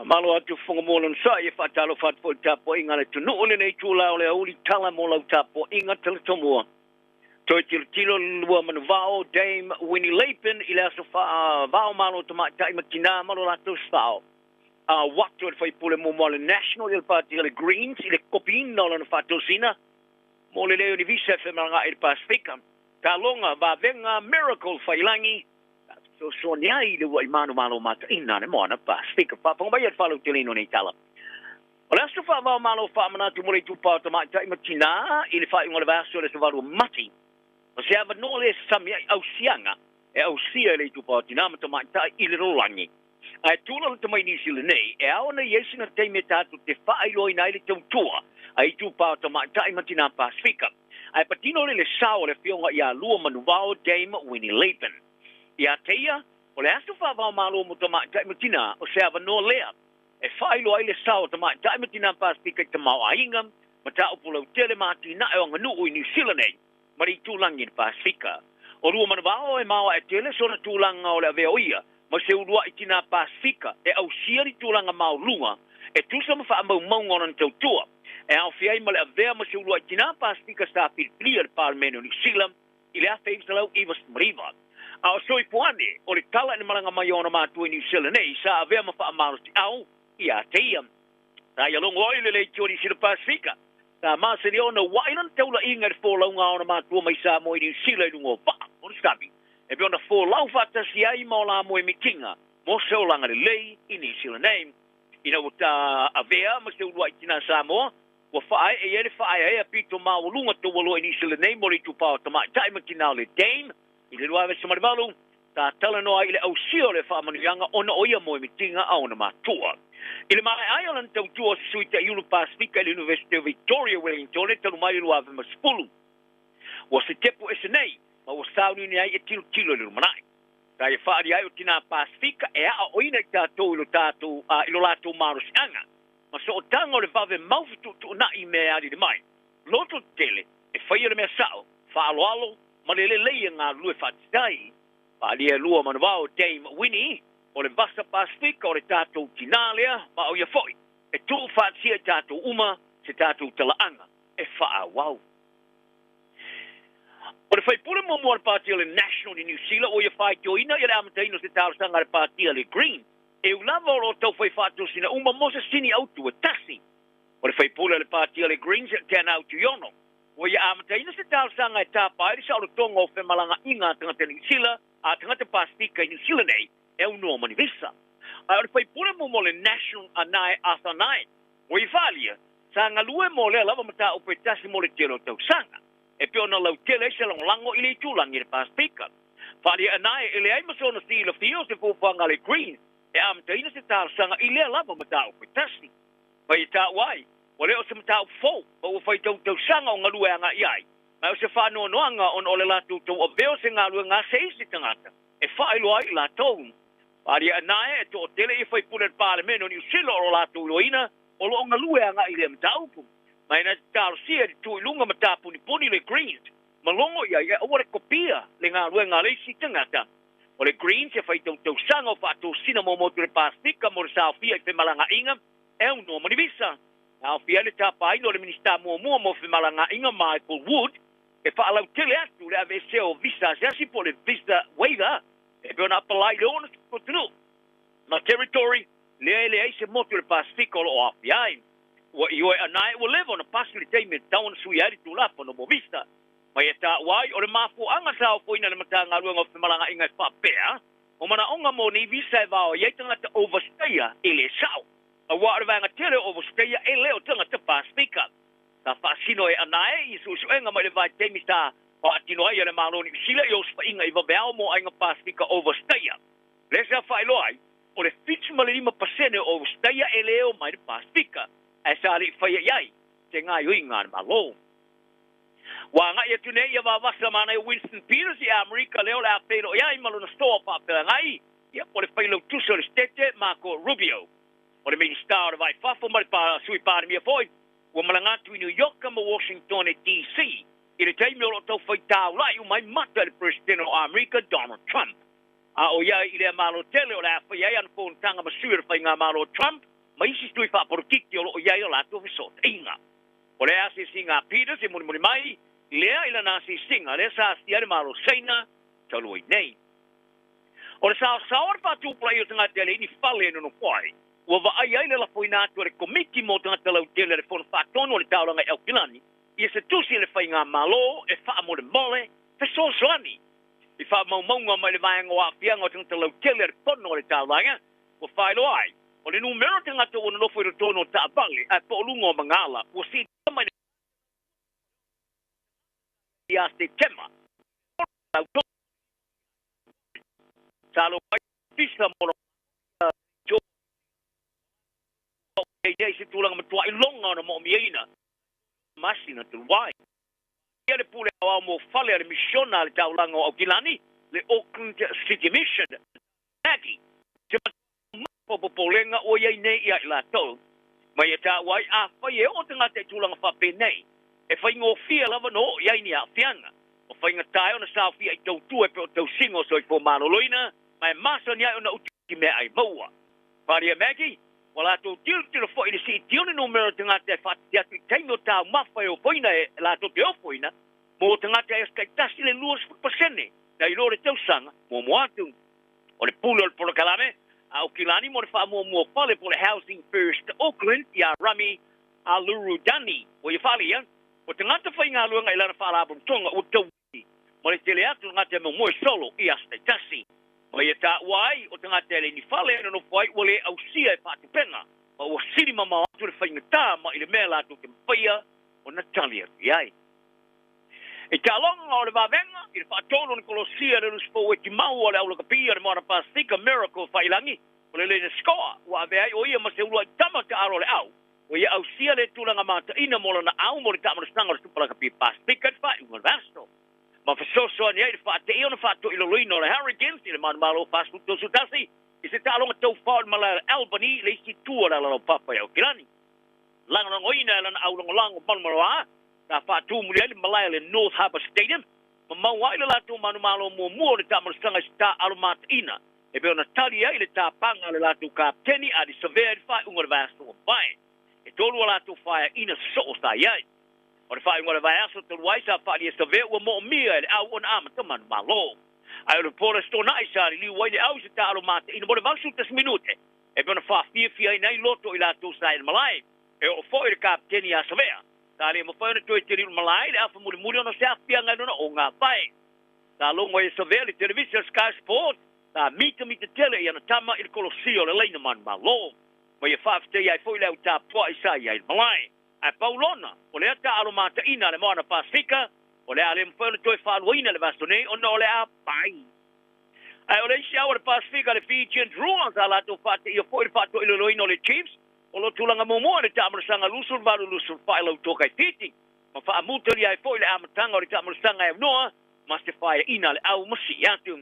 Malo atu whangamō sa e whaatalo whaatfo i tapo inga le tunu le nei tūla o le auli tala mō lau tapo inga tala tomua. Toi tilo tilo lua manu vao Dame Winnie Lapen i le aso vao malo tamaitai matina malo lato sao. A watu e whaipule mō mō le National le Party le Greens i le kopina o lana whaatosina mō le leo ni visa whemalanga i le Pasifika. Ka longa vavenga Miracle whailangi so so ni ai le wa imano malo mata ina ne moana Pasifika. Whaaponga mai e whalau te lino nei tala. O le aso whaavao malo whaamanatu mo le tupao tamaitai matina i le whainga o le vaso le savalu mati. O se ava no le sami ai au sianga e au sia le tupao tina ma tamaitai i le rolangi. Ai tūla le tamai nisi le nei, e ao na iesi na teime tātou te whaailoa ina i le tautua ai tupao tamaitai matina Pasifika. Ai patino le le sao le fionga ia lua manuvao Dame Winnie Lapen. Ia teia, o le aso whaavao malo mo tamaitai matina o se ava no lea. E whaailoa i le sao tamaitai matina Pasifika i te mau ainga, ma tā upulau tele māti na e o nganu i New Zealand nei, ma le tūlangi i Pasifika. O lua manuvao e maua e tele sona tūlanga o le aveo ia, ma se urua i tina Pasifika e au sia ni tūlanga mau lunga, e tusa ma wha mau maunga o nana tautua. E au fiai ma le avea ma se urua i tina Pasifika sa pilipilia le Parlemene o New Zealand, i le awhe salau iwa smariva. A o soi puane, o le tala ni malanga mai ona mātua i New Zealand nei, sa avea ma wha amaro ti au, i a teia. Sa ia longo oi le le tio ni sila Pasifika. Sa masani ona wainan taula inga le fōlaunga ona mātua mai sa mo i New Zealand i lungo waa, o le sami. E pe ona fōlau whatasi ai ma o la moe mitinga, mo se olanga le lei i New Zealand nei. Ina ua tā avea ma se urua i tina Samoa, ua whae e ele whae ai a pito mawalunga tō waloa i New Zealand nei mo le tupao tamaitai ma tina o le Dame, i le luave samarivalu, tā talanoa i le ausio le whaamanuianga ona o ia moe mitinga a ona mātua. I le mae ai o lan tautua se sui te iulu Pasifika i le University of Victoria Wellington e talu mai luave ma sepulu. Ua se tepu ese nei, ma ua sauni ni ai e tilo tilo i le rumanai. Tā ia whaari ai o tina Pasifika e aa o ina i tātou i lo tātou, i lo lātou marosianga. Ma so o tanga o le vave maufitu tu na i mea ari le mai. Loto tele, e whaia le mea sao, whaaloalo, ma le le leia ngā lue whaatitai. Whaalia lua manawao Dame Winnie, o le vasa Pasifika o le tātou tinalea, ma o ia foi. E tuu whaatia i tātou uma, se tātou talaanga, e whaawau. O le whaipule mo mua le pātia le National i New Zealand, o ia whaitioina i le amataino se tālasanga le pātia le Green. E ulava o lo tau whai whaatosina uma mo se sini autu e tasi. O le whaipule le pātia le Greens e te ana autu iono. O ia amataina se tālasanga e tāpai le sa o le tonga o whemalanga inga tangata New Zealand, a tangata Pasifika i New Zealand nei, e au noa manivisa. A o le whaipule mo mo le National a nae Arthur Knight. O i whalia, sa ngalue mo lea lava mata upe tasi mo le telo tau sanga. E pe ona lautele ai se lagolago i le itulagi i le Pasefika. Faaliaʻa e leai ma sona silafia o se fuafuaga a le Greens e amataina se talosaga i lea lava mataupu e tasi. Mai e taua ai, ua le o se mataupu fou, ma ua faitau tausaga o galue agaʻi ai, ma o se faanoanoaga ona o le latou tauavea o se galuega a se isi tagata e faailoa ai i latou. Faaliaʻa e toʻatele ia faipule o le Palemene o Niusila o lo latou iloaina o loo galue agaʻi i lea mataupu. Ma ina te talosia i le tu i luga ma tapunipuni le Greens, ma logo ia ia aua le kopia le galuega a le isi tagata. O le Greens e faitautausaga o faatosina mo motu le Pasefika mo le saofia i femalagaaiga e aunoa ma ni visa. Aofia ai le tapaina o le Minisita muamua mo femalagaaiga Michael Wood e faalautele atu le aveesea o visa asiasi po o le visa waiver e pei ona apalai i le 60 atunuu ma territory lea e leai se motu o le Pasefika o loo aofia ai. Ua ioe anae ua leva ona pasi le taimi e tatau ona suia ai le Tulafono mo visa. Mai e taua ai o le mafuaaga sa ofoina e le Matagaluega o Femalagaaiga e faapea, o manaoga mo nei visa e vaoai ai tagata overstayer e le sao. Auā o le vaega tele o overstayer e le o tagata Pasefika. Sa faasino e anae i suesuega mai le vaitaimi sa faatino ai e le Malo o Niusila i osofaiga i vaveao mo aiga Pasefika overstayer. Lea sa faailoa ai, o le 75% o overstayer e le o mai le Pasefika, ae sa le i faia i ai se gaoioiga a le Malo. Ua agai atu nei ia vavasa manaia Winston Peters i Amerika lea o le a feiloai ai ma lona soa faafeagai, ia po o le failautusi o le Setete Marco Rubio. O le Minisita o le Va i Fafo ma le Sui Palemia foi ua malaga atu i New York ma Washington DC i le taimi o loo tau fai taulaʻi uma ai mata i le Peresetene o Amerika Donald Trump. A o ia i lea malo tele o le a faia ai ana fonotaga ma sui o le faigamalo o Trump ma isi tui faapolokiki o loo i ai o latou fesootaiga. O le asiasiga a Peters e mulimuli mai lea i lana asiasiga lea sa asia ai le Malo o Saina talu ai nei. O le saosao o le faatupulaia o tagata e leai ni fale e nonofo ai, ua vaai ai le lafoina atu e le Komiti mo Tagata Lautele a le Fono Faatonu o le Taulaga i Aukilani ia se tusi i le faigamalo e faamolemole fesoasoani i faamaumauga mai le vaega o aafiaga o tagata lautele a le Fono o le Taulaga. Ua faailoa ai, o le numera o tagata ua nonofo i totonu o taavale ae po o luga o magala ua siitia mai ia Setema. Sa lo mai visa mo i se tulaga matuai loga ona moomiaina masina talu ai. Ia le pule aoao mo fale a le misiona a le taulaga o Aukilani, le Auckland City Mission, Maggie, se popolega ua iai nei ia i latou. Mai e taua ai, afai e oo tagata i tulaga faapenei, e faigofie lava ona oo i ai ni aafiaga. O faigata ai ona saofia i tautua e pei o tausiga o soifua maloloina, ma e masani ai ona uti meaai maua. Faaalia Maggie, ua latou tilotilo foi i le siitia o le numera o tagata e faatiti atu i taimi o taumafa e ofoina e latou te ofoina mo tagata e aso taitasi le 20% nai lo le tausaga muamua atu. O le pule o le polokalame a Aukilani mo le faamuamua fale po o le Housing First Auckland ia Rami Alurudani, ua ia faaalia, o tagata faigaluega i lana faalapotopotoga ua tau'i ma le tele atu o tagata e momoe solo i aso taitasi. Ma ia taua ai, o tagata e le ni fale e nonofo ai ua le ausia e faatupega, ma ua sili mamao atu le faigata mai le mea latou te mafaia ona tali atu i ai. I taaloga o le vavega, i le faatolu ona kolosia le lusi fou e timau o le aulakapi o le Moana Pasefika Miracle Faiilagi, o le Lena Scoa ua avea ai o ia ma se uluai tama taalo o le au, ua ia ausia le tulaga mataina mo lana au mo le taamalosaga o le Supa Lakapi Pasefika i le faaiuga o le vaiaso. Ma fesoasoani ai i le faateia ona faatoilaloina o le Hurricanes i le manumalo 41 i se taaloga taufao i le malae o le Albany i le isi itu o le alalaupapa i Aukilani. Lagolagoina e lana aulagolago malomaloa, sa faatumuli ai le malae o le North Harbour Stadium ma maua ai le latou manumalo muamua o le taamalosaga i se taaalo mataina e pei ona tali ai le tapaga a le latou kapeteni Ardie Savea i le faaiuga o le vaiaso ua mavae. E tolu a latou faeaina sosoo sa i ai. O le faaiuga o le vaiaso talu ai sa faaalia e Savea ua moomia e le au ona amata manumalo. Ae o le po le Aso Toonai sa liliu ai le au i se taaalo mataina mo le 81 minute e pei ona faafiafiaina ai loto i latou sa i le malae. E oo foi le kapeteni ia Savea, sa le mafai ona toe teliu i le malae i le afa mulimuli ona o se aafiaga i lona ogāfae. Sa logo ai e Savea le televisa Sky Sport, sa mitamita tele i ana tama i le kolosia o le laina manumalo. Ma ia faafetaia ai foi le au tapuai sa i ai i le malae. Ae pau lona, o lea taaalo mataina a le Moana Pasefika, O le a le mafai ona toe faaluaina le vaiaso nei ona o le a pai. Ae o le isi au a le Pasefika, le Fijian Drua, sa latou faateia foi i le faatoilaloina o le Chiefs, o lo o tulaga muamua i le taamalosaga 28-24 i lau tokai Fiti, ma faamutalia ai foi le amataga o le taamalosaga e aunoa ma se faeaina a le au ma sii atu.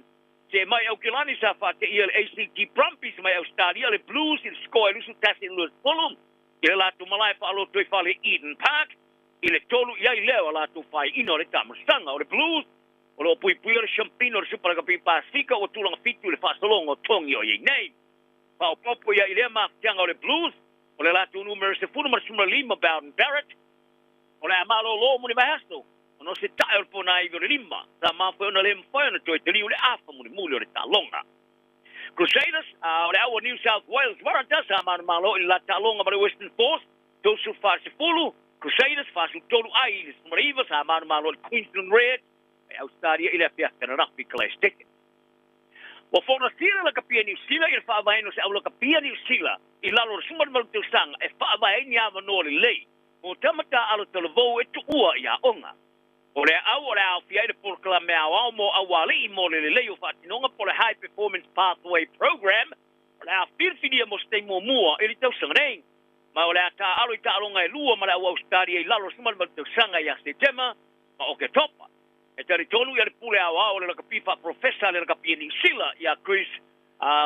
See mai Aukilani sa faateia le ACT Brumbies mai Ausetalia, le Blues i le score e 21-20 i le latou malae faalotoi fale Eden Park, i le tolu i ai lea o latou faeaina o le taamalosaga. O le Blues o lo o puipuia le siampina o le Super Lakapi Pasefika ua tulaga fitu i le faasologa o togi o i ai nei. Faaopoopo ia i lea mafatiaga o le Blues, o le latou numera 15 Beauden Barrett, o le a malōlō mo ni vaiaso ona o se tae o le ponaivi o le lima, sa mafua ai ona le mafai ona toe taliu le afa mulimuli o le taaloga. Crusaders, a o le au a New South Wales Waratahs sa manumalo i le la taaloga ma le Western Force, 34-10, Crusaders 43 ai i le 19 sa manumalo i le Queensland Reds mai Ausetalia i le afiafi ananafi i Glastheken. Ua folasia le Lakapi a Niu Sila i le faavaeina o se au lakapi a Niu Sila i lalo o le 18 tausaga e faavae ai ni avanoa lelei mo tama taaalo talavou e tuua i aoga. O lea au o le a aofia ai le polokalame aoao mo aualii mo le lelei o faatinoga po o le High Performance Pathway Program o le a filifilia mo se taimi muamua i le tausaga nei. Ma o le a taaalo i taaloga e lua ma le au Ausetalia i lalo o le 18 tausaga ia Setema ma Oketopa. E talitonu ia le pule aoao o le lakapi faaporofesa a le lakapi a Niu Sila ia Chris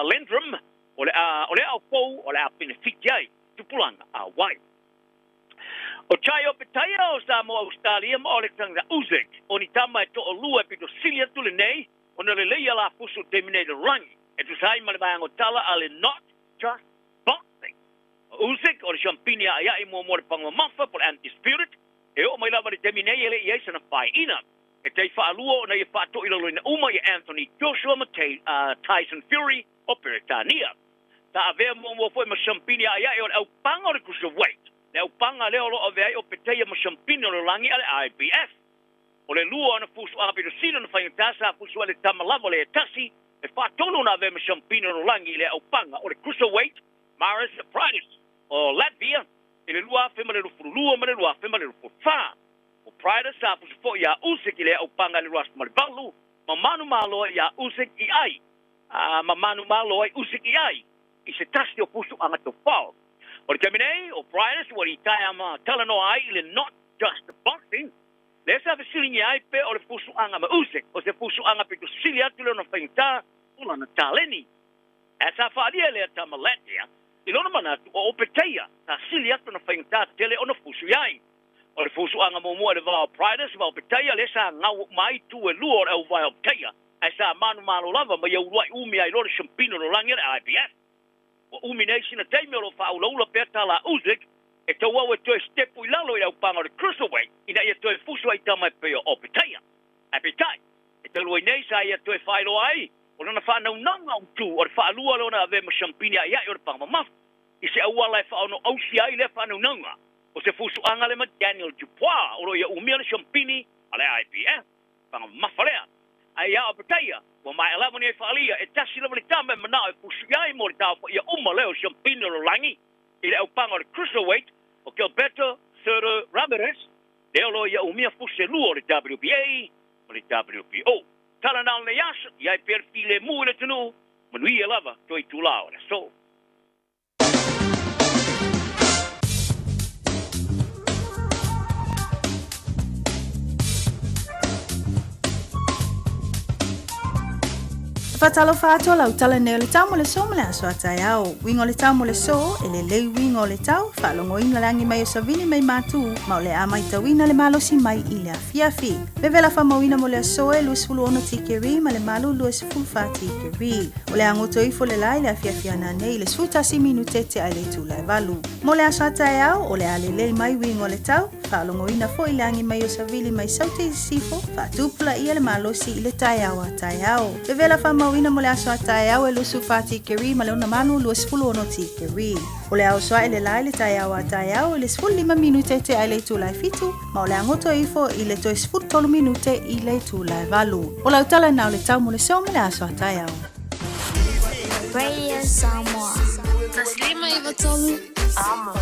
Lendrum o le a o lea ao fou o le a penefiti ai tupulaga auai. O Jai Opetaia o Samoa Ausetalia ma Oleksandr Usyk o ni tama e toalua e pito sili atu lenei ona lelei ia la fusu i le taimi nei i le lalolagi e tusa ai ma le vaega o tala a le Not Just Boxing. O Usyk o le siampini a'ia'i muamua o le paga mamafa po o le Undisputed e oo mai lava i le taimi nei e le i i ai sana faeaina. E tai faalua ona ia faatoilaloina uma ia Anthony Joshua ma Tyson Fury o Peretania. Sa avea muamua foi ma siampini a'ia'i o le aupaga o le Cruiserweight, le aupaga lea o lo o avea ai Opetaia ma siampini o le lalolagi a le IBF. O le lua ona fusuaga pito sili ona faigata sa fusu ai le tama lava o le e tasi, e faatolu ona avea ma siampini o le lalolagi i le aupaga o le Cruiserweight, Maris Briedis o Latvia i le 2022 ma le 2024. O Briedis sa fusu foi iā Usyk i le aupaga i le 2008 ma manumalo ai iā Usyk i ai ma manumalo ai Usyk i ai i se tasi o fusuaga tofao. O le taimi nei, o Briedis ua litaea ma talanoa ai i le Not Just Boxing, lea sa fesiligia ai pe o le fusuaga ma Usyk o se fusuaga pito sili atu le ona faigata o lana taleni. Ae sa faaalia e lea tama Latvia i lona manatu o Opetaia sa sili atu ona faigata tele ona fusu i ai. O le fusuaga muamua i le va o Briedis ma Opetaia lea sa gau uma ai itu e lua o le auvae o Opetaia, ae sa manumalo lava ma ia uluai umi ai loa le siampina o le lalolagi a le IBF. Ua umi nei sina taimi o lo o faaulaula pea tala a Usyk e tauau e toe sitepu i lalo i le aupaga o le Cruiserweight ina ia toe fusu ai tama e pei o Opetaia. Ae peitai, e talu ai nei sa ia toe faailoa ai o lona faanaunauga autu o le faalua lea ona avea ma siampini a'ia'i o le paga mamafa i se auala e faaonoausi ai lea faanaunauga o se fusuaga lea ma Daniel Dubois o lo o ia umia le siampini a le IBF paga mamafa lea. Ae ia Opetaia, ua maea lava nei faaalia e tasi lava le tama e manao e fusu i ai mo le taofaia uma lea o siampini o le lalolagi i le aupaga o le Cruiserweight o Gilberto Zurdo Ramirez, lea o lo o ia umia fusi e lua o le WBA ma le WBO. Tala na o lenei aso, i ai pea le filemu i le atunuu, manuia lava toe itulā o le aso. Faatalofa atu o lau tala nei o le tau mo le so ma le aso a taeao. Uiga o le tau mo le so, e lelei uiga o le tau, faalogoina le agi mai o savili mai Matū, ma o le a maitauina le malosi mai i le afiafi. Vevela faamauina mo le aso e 26 tikeri ma le malu 24 tikeri. O le a goto ifo le la i le afiafi ana nei i le 11 minute tea i le itula e valu. Mo le aso a taeao, o le a lelei mai uiga o le tau, faalogoina foi le agi mai o savili mai Saute i Sisifo, faatupulaia le malosi i le taeao a taeao. Vevela faamauina mo le aso a taeao e 24 tikeri ma le ona malu 26 tikeri. O le a oso ae le la i le taeao a taeao i le 15 minute tea i le itula e fitu, ma o le a goto ifo i le toe 13 minute i le itula e valu. O lau tala na o le tau mo le so ma le aso a taeao. Radio Samoa. 153 Amo.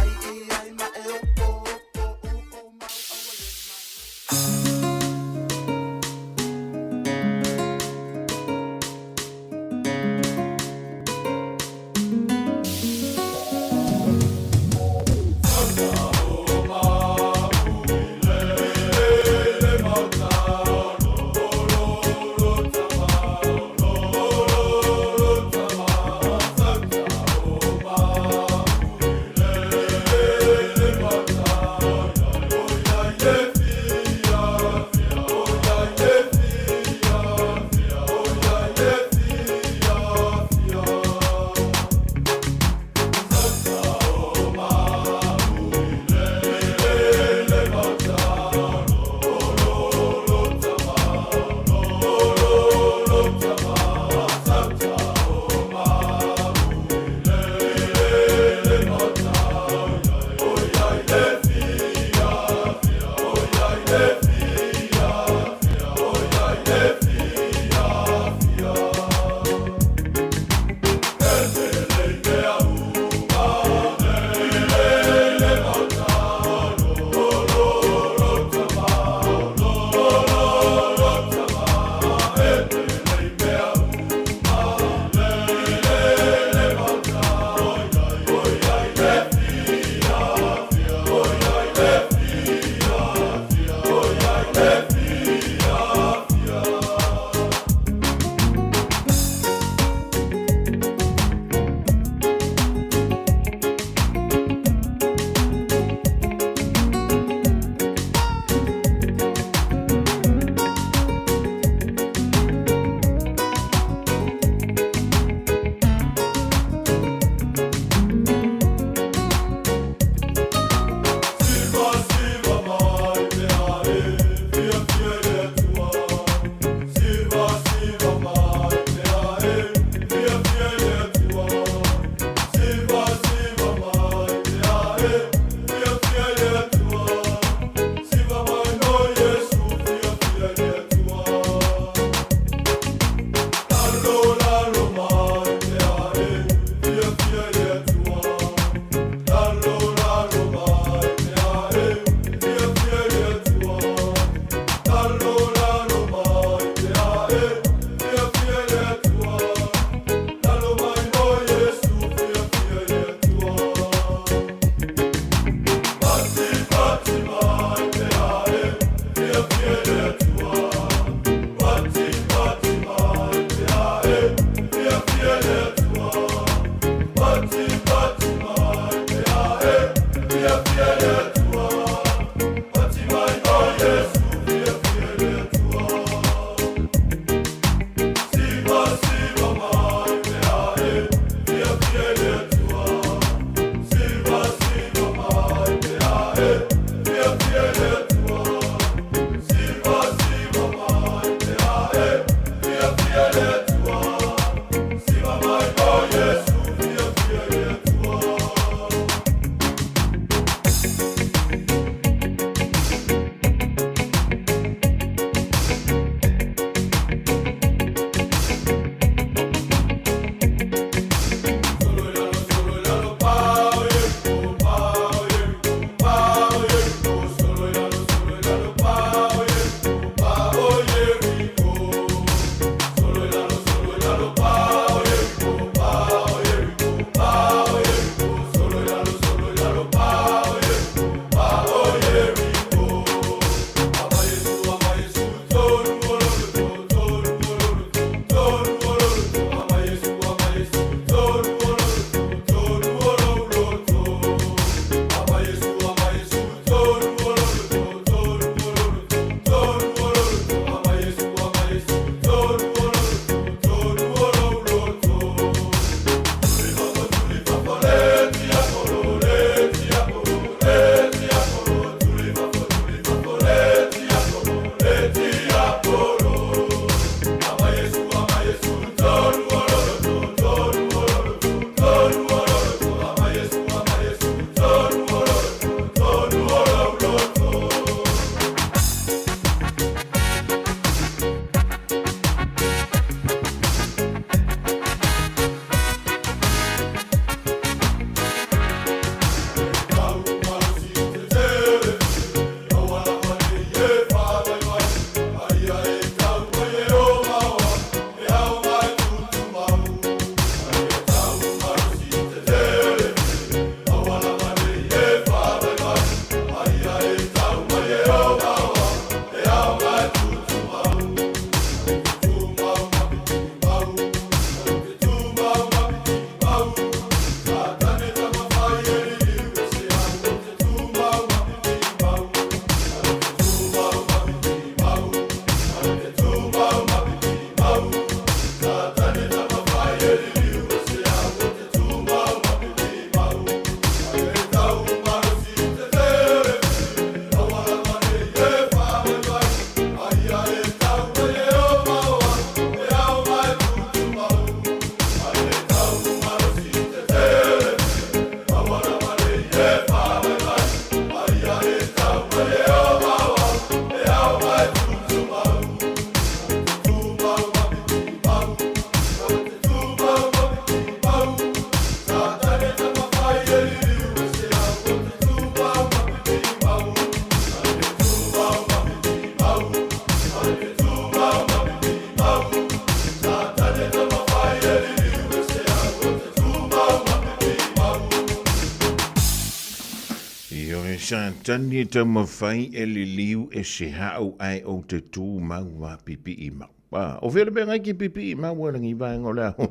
Satani e taumafai e liliu e se hau ae ou te tū mau a pipii mau. Ah, o fea le mea ngai ki pipii mau a lengi vaenga o le ao.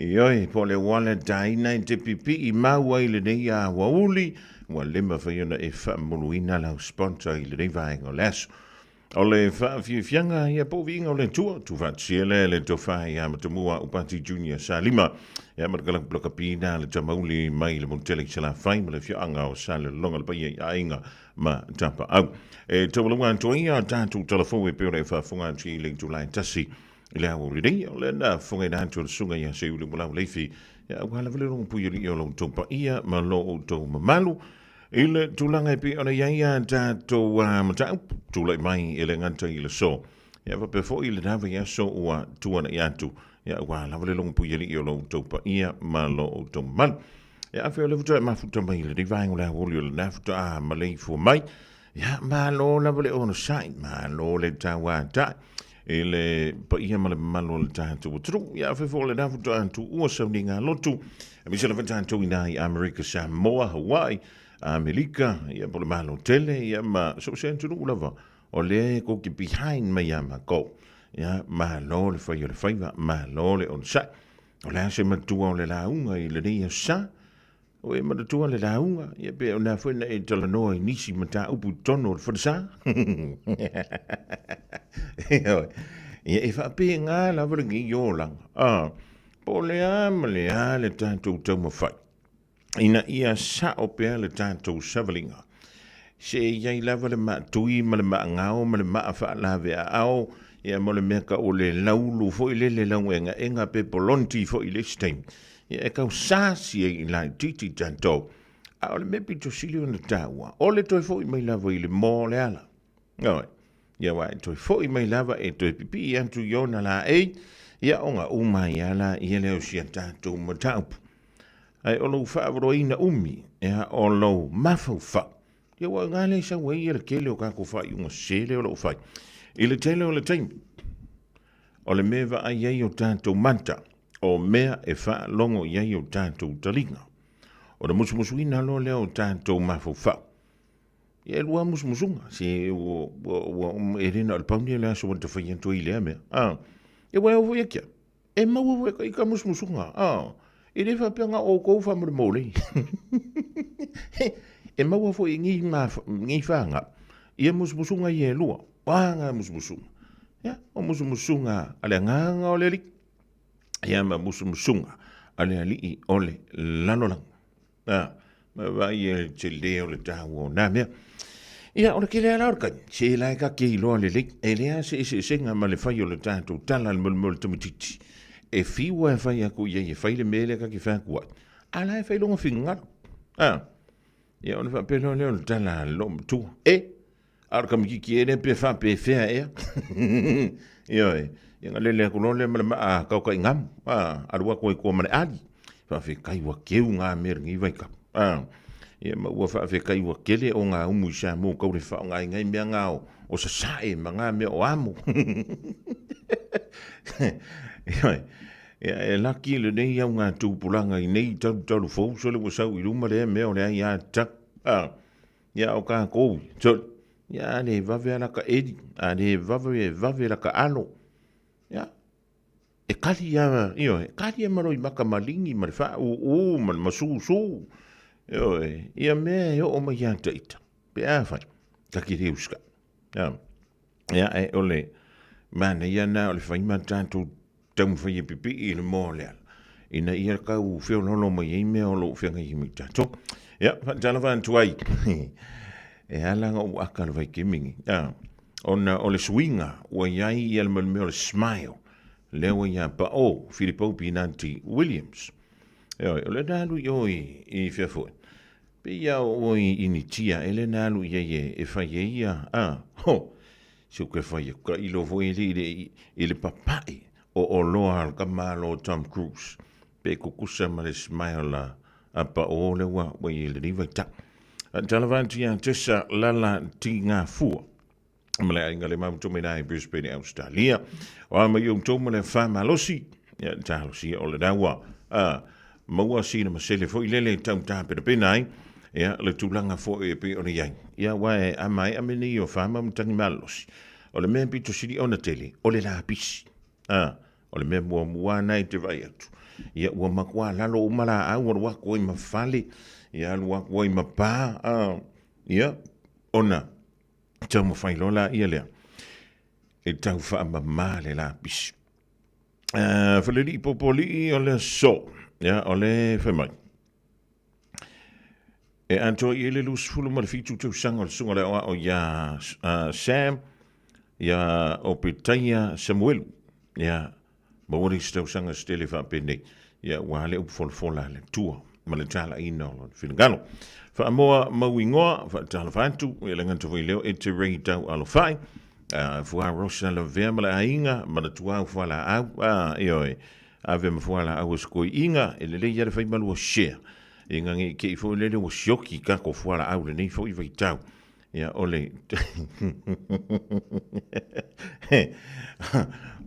Ioi, po le wala taina i te pipii mau ai lenei a wauli, ua le mawhai ona e whaamuluina lau sponsor i lenei vaenga o le aso. O le faafiafiaga ia po o viiga o le Atua, tuufaatasia lea le tofa ia Matamua Upati Junior Salima, ia ma le kalapu lakapi na le tamauli mai le Motele i Salafai ma le afioaga o Salelologa le paia i aiga ma tapaau. E taualaua atu ai a tatou talafou e pei ona e faafofoga atu i le itula e tasi i le aoauli nei, o lea na fofogaina atu e le susuga ia Seiuli Mulau Leifi, ia aua lava le logopui alii o lo outou paia ma lo outou mamalu. I le tulaga e pei ona i ai a tatou mataupu tulai mai e le gata i le aso, ia faapea foi i lena vaiaso ua tuanai atu, ia aua lava le logopuialii o lo outou paia ma lo outou mamalu. Ia afai o lea faatoa e mafuta mai i lenei vaega o le aoauli o lena faatoa maleifua mai, ia malo lava le onosai, malo le tauatai i le paia ma le mamalu o le tatou atunuu. Ia afai foi o lena faatoa tuua sauniga lotu, aemaise lava tatou i ina i Amerika, Samoa, Hawaii, Amerika, ia po o le Malo tele, ia ma so o se atunuu lava o lea e kou te behind mai ia makou. Ia malo le fai o le faiva, malo le onosai. O le a se matua o le lauga i lenei aso sa? O e manatua le lauga, ia pe o na foi na e talanoa i nisi mataupu i totonu o le falesa. Ia e faapena lava lenei olaga. Ah, po o le a ma le a le tatou taumafai ina ia sao pea le tatou savaliga. Se i ai lava le maatui ma le maagao ma le maa faalaveaao, ia mo le mea ka o le laulu foi lele lauegaega pe polonti foi i le isi taimi. Ia e kau sasi ai i laitiiti tatou. A o le mea pito sili ona taua, o le toe foi mai lava i le moa o le ala. Ioe. Ia aua e toe foi mai lava e toe pipii atu i ona laei, ia ona uma ai lava laia lea o si a tatou mataupu. Ae o lou faavoloina umi, ia o lou mafaufau, ia ua i ina lea e sau ai le tele o tatou faaiuga sese lea o lo o fai. I le tele o le taimi, o le mea e vaai ai o tatou mata, o mea e faalogo i ai o tatou taliga. O le musumusuina loa lea o tatou mafaufau. Ia e lua musumusuga, se ua, ua, ua, e le na o le pau lenei o le aso ua ta fai atu ai i lea mea. Ah, ia ua e oo foi ia kia. E maua foi e ka musumusuga. Ah, e le faapea na o outou faamolemole. E maua foi i nei, nei whanga, ia musumusuga ia e lua. O a ngā musumusuga? Ia, o musumusuga a le agaga o le Alii. Ia ma musumusuga a le Alii o le lalolagi. A, ma vaai e te le o le taua o nā mea. Ia, o le kele ala o le kai, se la e ka ke iloa lelei, e lea se eseesega ma le fai o le tātou tala le molemole le tamaitiiti. E fiu e fai aku ia e fai le mea lea ka ke fai aku ai. A la e fai longa finagalo. A, ia ona faapea loa lea o le tala a le loomatua. E, A o le kamakiki e lea pe faapefea ea. Ioe, ia na lele atu loa lea ma le maa kaukaʻi gamu, a, alu atu ai tua ma le ali. Faafetai ua keu ngā mea lenei vaitau. A, ia ma ua faafetai ua kele o ngā umu i Samoa kau le whaonga ai mea ngā o, o sasae ma ngā mea o amo. Ioe, ia e laki lenei au ngā tupulaga i nei talu talu fou sole ua sau i luma lea mea o le ai a tau. A, Ia o kākou, sorry. Ia a le vave ala ka eli, a le vave vave la ka alo. Ia, e kali a, ioe, e kali a ma loimaka ma ligi ma le faaūū ma le masūsū. Ioe, ia mea e oo mai ia te ita, pe a fai, ka ki le uska. Ia, ia e o le manaia na o le fai ma tātou taumafai e pipii i le moa o le ala, ina ia kau feoloolo mai ai mea o lo o feagai ai ma i tatou. Ia, faatalofa atu ai, e ala ona ou aka le vaikemini, a, ona o le suiga ua i ai ia le mea o le smile, lea ua ia Pa'o Filipou Pinati Williams. Ioe, o lea na alu i o i fea foi, pei ia o o i Initia, e lea na alu i ai e fai ai ia, a, ho, Si ou ke whai aku ka ilo foi i le, i le papae o oloa a le tamālo o Tom Cruise. Pe kukusa ma le smile a, a pa o le ua ua i le riva i ta. A tala wāntu ia Tessa Lala Ti Ngā Fua. Ma le aiga le mamu tome nai Brisbane, Australia. O a mai ou tau ma le wha malosi. Ia talosia o le raua. A, maua sina masele foi lele tau tāpenapena ai. Ia, le tulaga foi e pei ona i ai. Ia, aua e a maea mea nei o fa ma matagi malolosi, o le mea pito sili ona tele, o le lapisi. A, o le mea muamua lena e te vaai atu. Ia, ua matua lalo uma laau, alu atu ai ma fale, ia alu atu ai ma pa, a, ia, ona taumafai loa laia lea e tau faamama le lapisi. Falelii Popolii o le aso, ia, o le fai mai. E atoa i ai le 27 tausaga o le susuga o le aoao iā Sam, iā Opetaia Samuelu. Ia, maua le isi tausaga se tele faapenei. Ia, ua le upu folafola a le Atua ma le talaiina o lona finagalo. Faamoa mau igoa, faatalofa atu, ia le gata foi leo e te rei tau alofai. Fua Rosa Lavea ma le aiga, manatua au fualaau, ioe, Ave ma fualaau o se koiiga, e lelei ia le fai malua share. Ina ne i te i foi lele ua sioki kako fualaau lenei foi vaitau. Ia, o le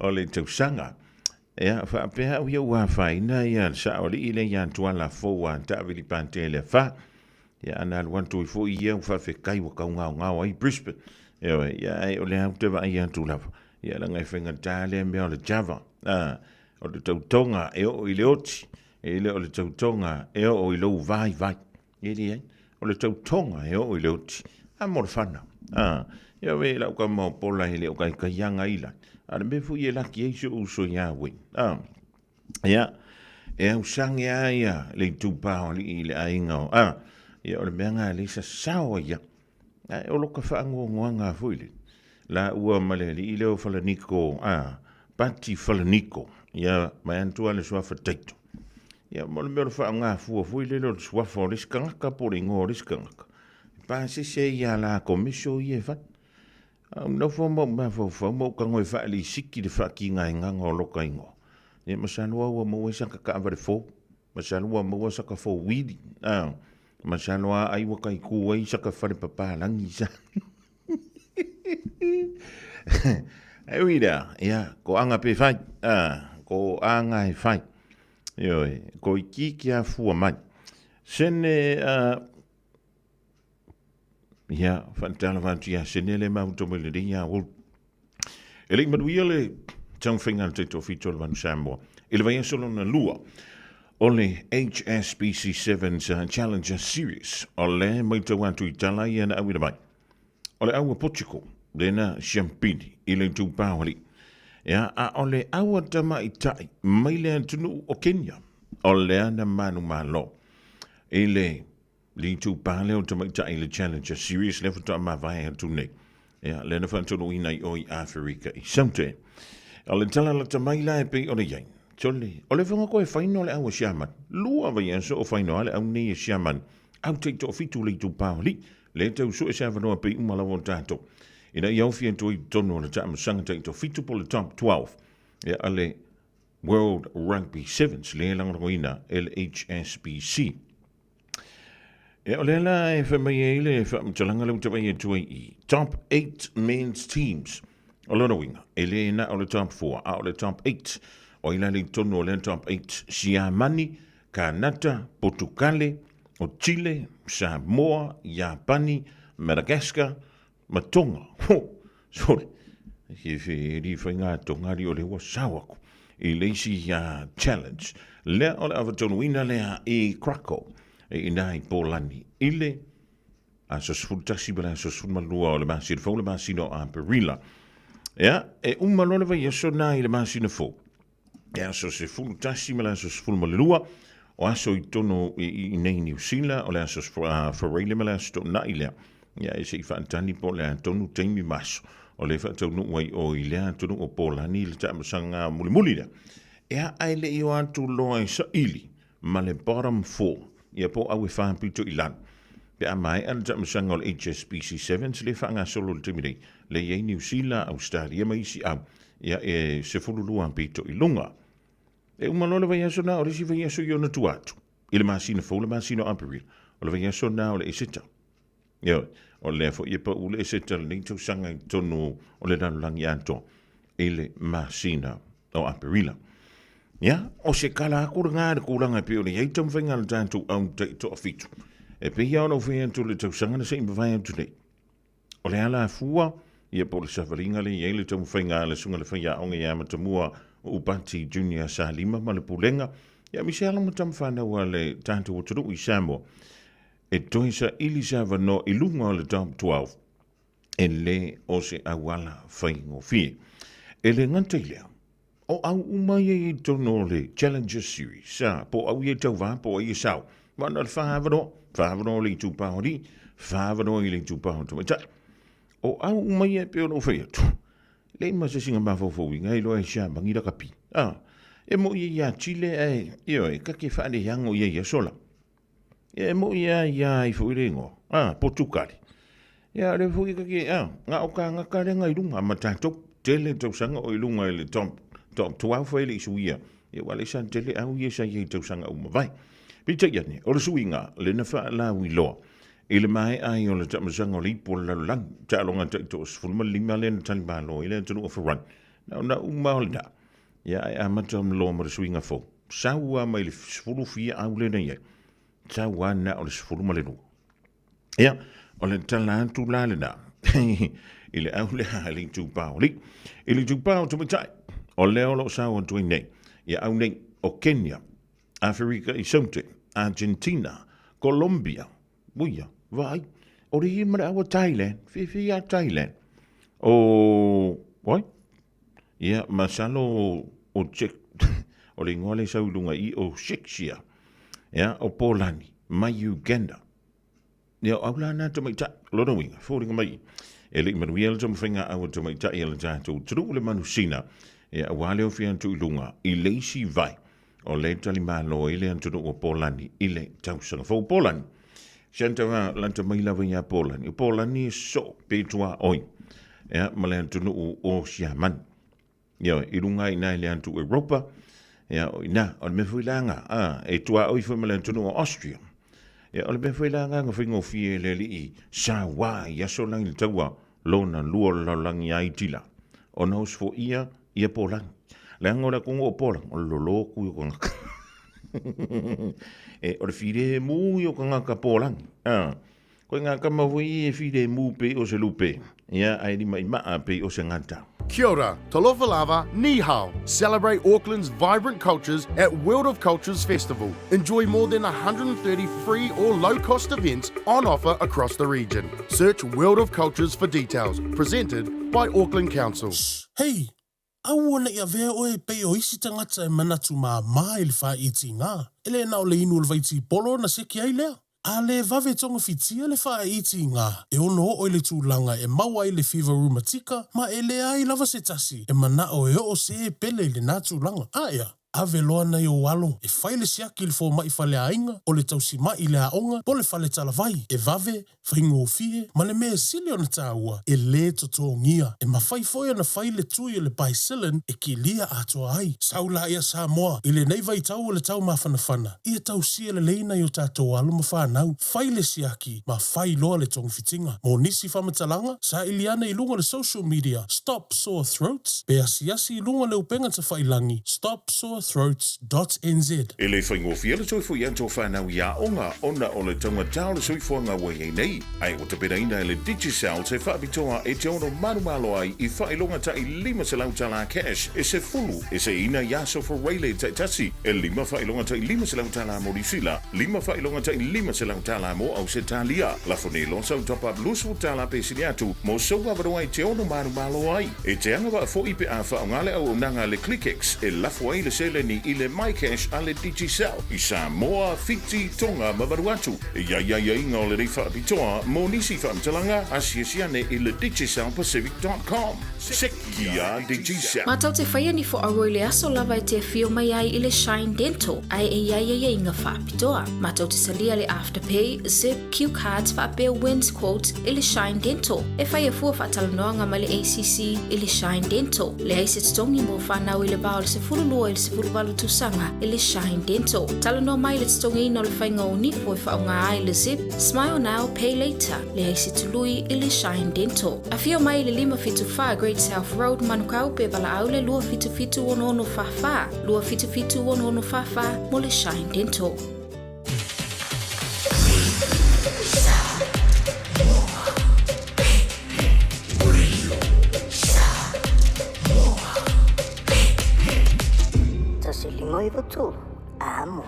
o le tausaga. Ia, faapea au ia ua afaina ia le saoalii lea ia Tuala fou a Taavili Pate le afa. Ia, ana alu atu ai foi ia ua faafetai ua taugaogao ai Brisbane. Ioe, ia, ai o lea ou te vaai atu lava. Ia, leaga e faigata lea mea o le Java. A, o le tautoga e oo i le oti, e le o le tautoga e oo i lou vaivai. E leai, o le tautoga e oo i le oti. A mo le fana. A, ia we lau ka mau pola e le o kai kai anga ila. A le mea foi e laki ai si ou uso ia we. A, ia, e ausange a ia le itupa o alii i le aiga o, a, ia o le mea nga le sa sao ia. Ae o loka faangoangoaga foi le la ua ma le alii lea o Falaniko, a, Pati Falaniko, ia, mai antua le suafa Taito. Ia, mo le mea o le faaaoga fua foi lele o le suafa o le isi tagata po o le igoa o le isi tagata. E pasese ai ia la komiso ia e fai. A ou nofo ma ou mafaufau ma ou tago e faalisiki le faatigainaga o loka igoa. Ia, masalo lava ua maua ai saka taavale fou, masalo ua maua saka fouwili, a, Masalo a ai ua kai ku ai saka fale papalagi sa. Ai ui lea, ia, ko anga pe fai, a, ko anga e fai. Ioe, ko iki ki a fua mai. Sene, a, ia, whanatala whanatu ia, sene le mahuta mai le ia, ol. E lei manuia le taumafaiga a le Taitoafitu o le Manu Samoa i le vaiaso lona lua o le HSBC Sevens Challenger Series. O le matau atu i tala ia na auina mai. O le au a Portugal, lena siampini i le itupa o alii. Ia, a o le au a tamaitai mai le atunuu o Kenya, o lea na manumalo i le Le itupa lea o tamaitai i le Challenger Series lea faatoa mavae atu nei. Ia, lea na faataunuuina i o i Aferika i Saute. O le tala lata mai la e pei ona i ai. Sole, o le whanga koe whaino le au a Siamani. Lua vaiaso o whaino a le au nei e Siamani. Au te toafitu le itupa o li. Le tau sue se avanoa pei uma lava o tātou. Ina ia ofi atu ai tonu o le taamasanga taitoafitu po le top 12. Ia, a le World Rugby Sevens le lagolagoina e le HSBC. E o lea la e fai mai ai le faamatalaga lea ua tavai atu ai i top 8 men's teams. O lona uiga, e le na o le top 4, a o le top 8. O ai la le i totonu o lea top 8? Siamani, Kanata, Potukale, o Chile, Samoa, Iapani, Madagascar, ma Tonga. Ho! Sorry. He whēri whai ngā Tonga ri o le ua sao aku i le isi challenge. Lea o le awatonuina lea i Krakow, e ina i Pōlani, i le aso 11 ma le aso 12 o le masina fou, le masina o Aperila. Ea, e uma loa le vaiaso nā i le masina fou. E aso 11 ma le aso 12, o aso i tonu i nei Niu Sila, o le aso Fereile ma le aso Toonai lea. Ia e se i faatali po o le a tonu taimi ma aso o le faataunuu ai o i lea atunuu o Pōlani i le taamasanga mulimuli lea. Ea ae le i o atu loa e saili ma le bottom four, ia po o au e whā pito i lalo. Pe a maea le taamasanga o le HSBC Sevens le faagasolo i le taimi nei, le i ai Niu Sila, Australia ma isi au, ia e 12 pito i luga. E uma loa le vaiaso na o le isi vaiaso i ona tua atu, i le masina fou, le masina o Aperila, o le vaiaso na o le Eseta. Ioe, o lea foi e pau le Eseta lenei tausaga i totonu o le lalolagi atoa i le masina o Aperila. Ia, o se kala aku lena i le tulaga e pei ona i ai taumafaiga a le tatou au taitoafitu. E pei lava ona ou fai atu i le tausaga na se i mavae atu nei. O le alafua, ia po o le savaliga lea e i ai le taumafaiga a le Susuga i le Faiaoga ia Matamua Upati Junior Salima ma le Pulega, ia aemaise alo ma tama fanau a le tatou atunuu i Samoa, e toe saili se avanoa i luga o le Top 12, e le o se auala faigofie. E le gata i lea, o au uma ia i totonu o le Challenger Series, a, po o au ia e tauva, po o ai e sao, ma na o le fa avanoa, fa avanoa o le itupa o alii, fa avanoa i le itupa o tamaitai. O au uma ia e pei ona ou fai atu, leai ma se isi na mafaufauina e iloa e Siamani lakapi. A, e moi e ia Chile ae, ioe, ta te faaleago i ai i aso la. Ia e moi lava ia ai foi le igoa, a, Potukale. Ia o lea foi ta te, a, na o tagata lea na i luga ma tatou, tele tausaga o i luga i le top, top 12 e le i suia. Ia aua lea sa tele au ia sa i ai i tausaga ua mavae. Peitai ane, o le suiga lea na faalauiloa i le maea ai o le taamilosaga o le ipu o le lalolagi, taaloga taitoa-15 lea na talimalo ai le atunuu o Farani, na ona uma o lena. Ia ae amata loa ma le suiga fou. Sau lava mai le 10 fia au lea na i ai. Sau lava na o le 12. Ia, o le tala atu la lena i le au lea a le itupa o alii. I le itupa o tamaitai, o lea o lo o sao atu ai nei, ia au nei, o Kenya, Aferika i Saute, Argentina, Colombia, uia, vaai, o le ia ma le au a Thailand, fiafia ia Thailand. O, oi, Ia, masalo o Czech, o le igoa lea e sau i luga i i, o Czechia, ia, o Polani, ma Uganda. Ia, o au la na tamaitai, lona uiga, foliga mai, e le i manuia le taumafaiga a au a tamaitai a le tatou atunuu le manusina, ia, aua le ofi atu i luga i le isi vai o le talimalo ai le atunuu o Polani i le tausaga fou. Polani, sianta lata mai lava ia Polani. O Polani e soo pe tuaoi ia, ma le atunuu o Siamani. Ia, i lunga i nai le atu Europa, ia, o ina, o le mea foi la nga, a, e tuaoi foi ma le atunuu o Austria. Ia, o le mea foi la nga na faigofie e le alii Sawa i aso la i le taua lona lua o le lalolagi ia Itila, ona usufoia ia Polani. Leaga o le atunuu o Polani, o le lolo atu ia o tagata. e, o le filemu ia o tagata Polani. Ah, koe ngā kama foi ia e filemu pei o se lupe, ia, ae lima i maa pei o se gata. Kia ora, talofa lava, ni hao. Celebrate Auckland's vibrant cultures at World of Cultures Festival. Enjoy more than 130 free or low-cost events on offer across the region. Search World of Cultures for details. Presented by Auckland Council. Shh! Hei! Aua ne i avea oe e pei o isi tagata e manatu māmā i le whāitiga. E le na o le inu o le vaitipolo na seki ai lea. A le vave togafitia le whāitiga, e ono oo i le tulaga e maua ai le fiva rumatika ma e leai lava se tasi e manao e oo se e pele i lena tulaga. Aea, ave loa nai ou alo e fai le siaki i le fomai faleaiga, o le tausima'i i le aoga, po o le fale talavai, e vave, faigofie, ma le mea e sili ona taua, e lē totogia. E mafai foi ona fai le tui o le Bicillin e kilia atoa ai. Sau laia Samoa, i lenei vaitau o le tau mafanafana, ia tausia lelei nai o tatou alo ma fanau, fai le siaki ma fai loa le togafitiga. Mo nisi faamatalaga, saili ane i luga o le social media Stop Sore Throats pe asiasi i luga o le upega tafailangi stopsorethroats dot nz. E le faigofie le toe foi atu o whanau i aoga ona o le taugata o le soifuaga ua i ai nei, ae ua tapenaina e le Digicel se faapitoa e te ono malomalo ai i faailoga ta'i $500 tala cash e sefulu e seiina i aso Fureile taitasi, e lima faailoga ta'i $500 tala mo Niusila, lima faailoga ta'i $500 tala mo Ausetalia. Lafo nei loa sau top up 20 tala pe sili atu mo sou avanoa e te ono malomalo ai. E te agavaa foi pe a faaaoga le auaunaga a le ClickX e lafo ai le seleni i le MyCash a le Digicel i Samoa, Fiti, Tonga ma Vanuatu. E i ai aiaiga o lenei faapitoa mo nisi faamatalaga, asiasi ane i le DigicelPacific.com. Sekia Digicel. Matou te whaia ni whoaua i le aso lava e te awhio mai ai i le Shine Dental, ae e i ai aiaiga whaapitoa. Matou te talia le Afterpay, Zip, Cue Cards faapea Wins Quote i le Shine Dental. E whaia fua whaatalanoaga mai le ACC i le Shine Dental. Leai se totogi mo whanau i le va o le 12 i le 18 tausaga i le Shine Dental. Talanoa mai le totogiina o le whainga o nifo e whaonga ai le Zip, Smile Now, Pay Later. Leai se tului i le Shine Dental. Afio mai i le 574 Great South Road, Manukau, pe valaau le 277 6644, 277 6644 mo le Shine Dental. 2 9 3, Amo.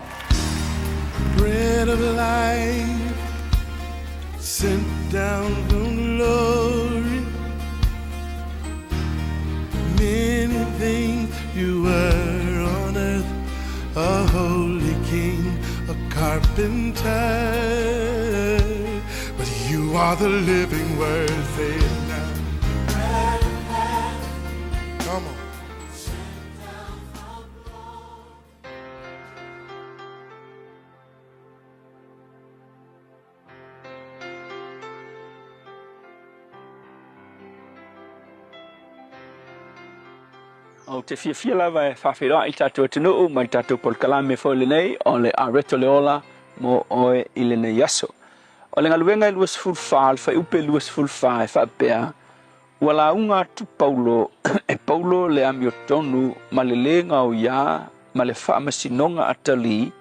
Bread of life sent down from glory. Many things you were on earth, a holy king, a carpenter. But you are the living word, say it now. Come on. Ou te fiafia lava e faafeiloai i tatou atunuu ma le tatou polokalame foi lenei o le Areto le Ola mo oe i lenei aso. O le galuega e 24, o le fuaiupu e 24 e faapea, Ua lauga atu Paulo e Paulo le amiotonu ma le lē gaoiā ma le faamasinoga atalī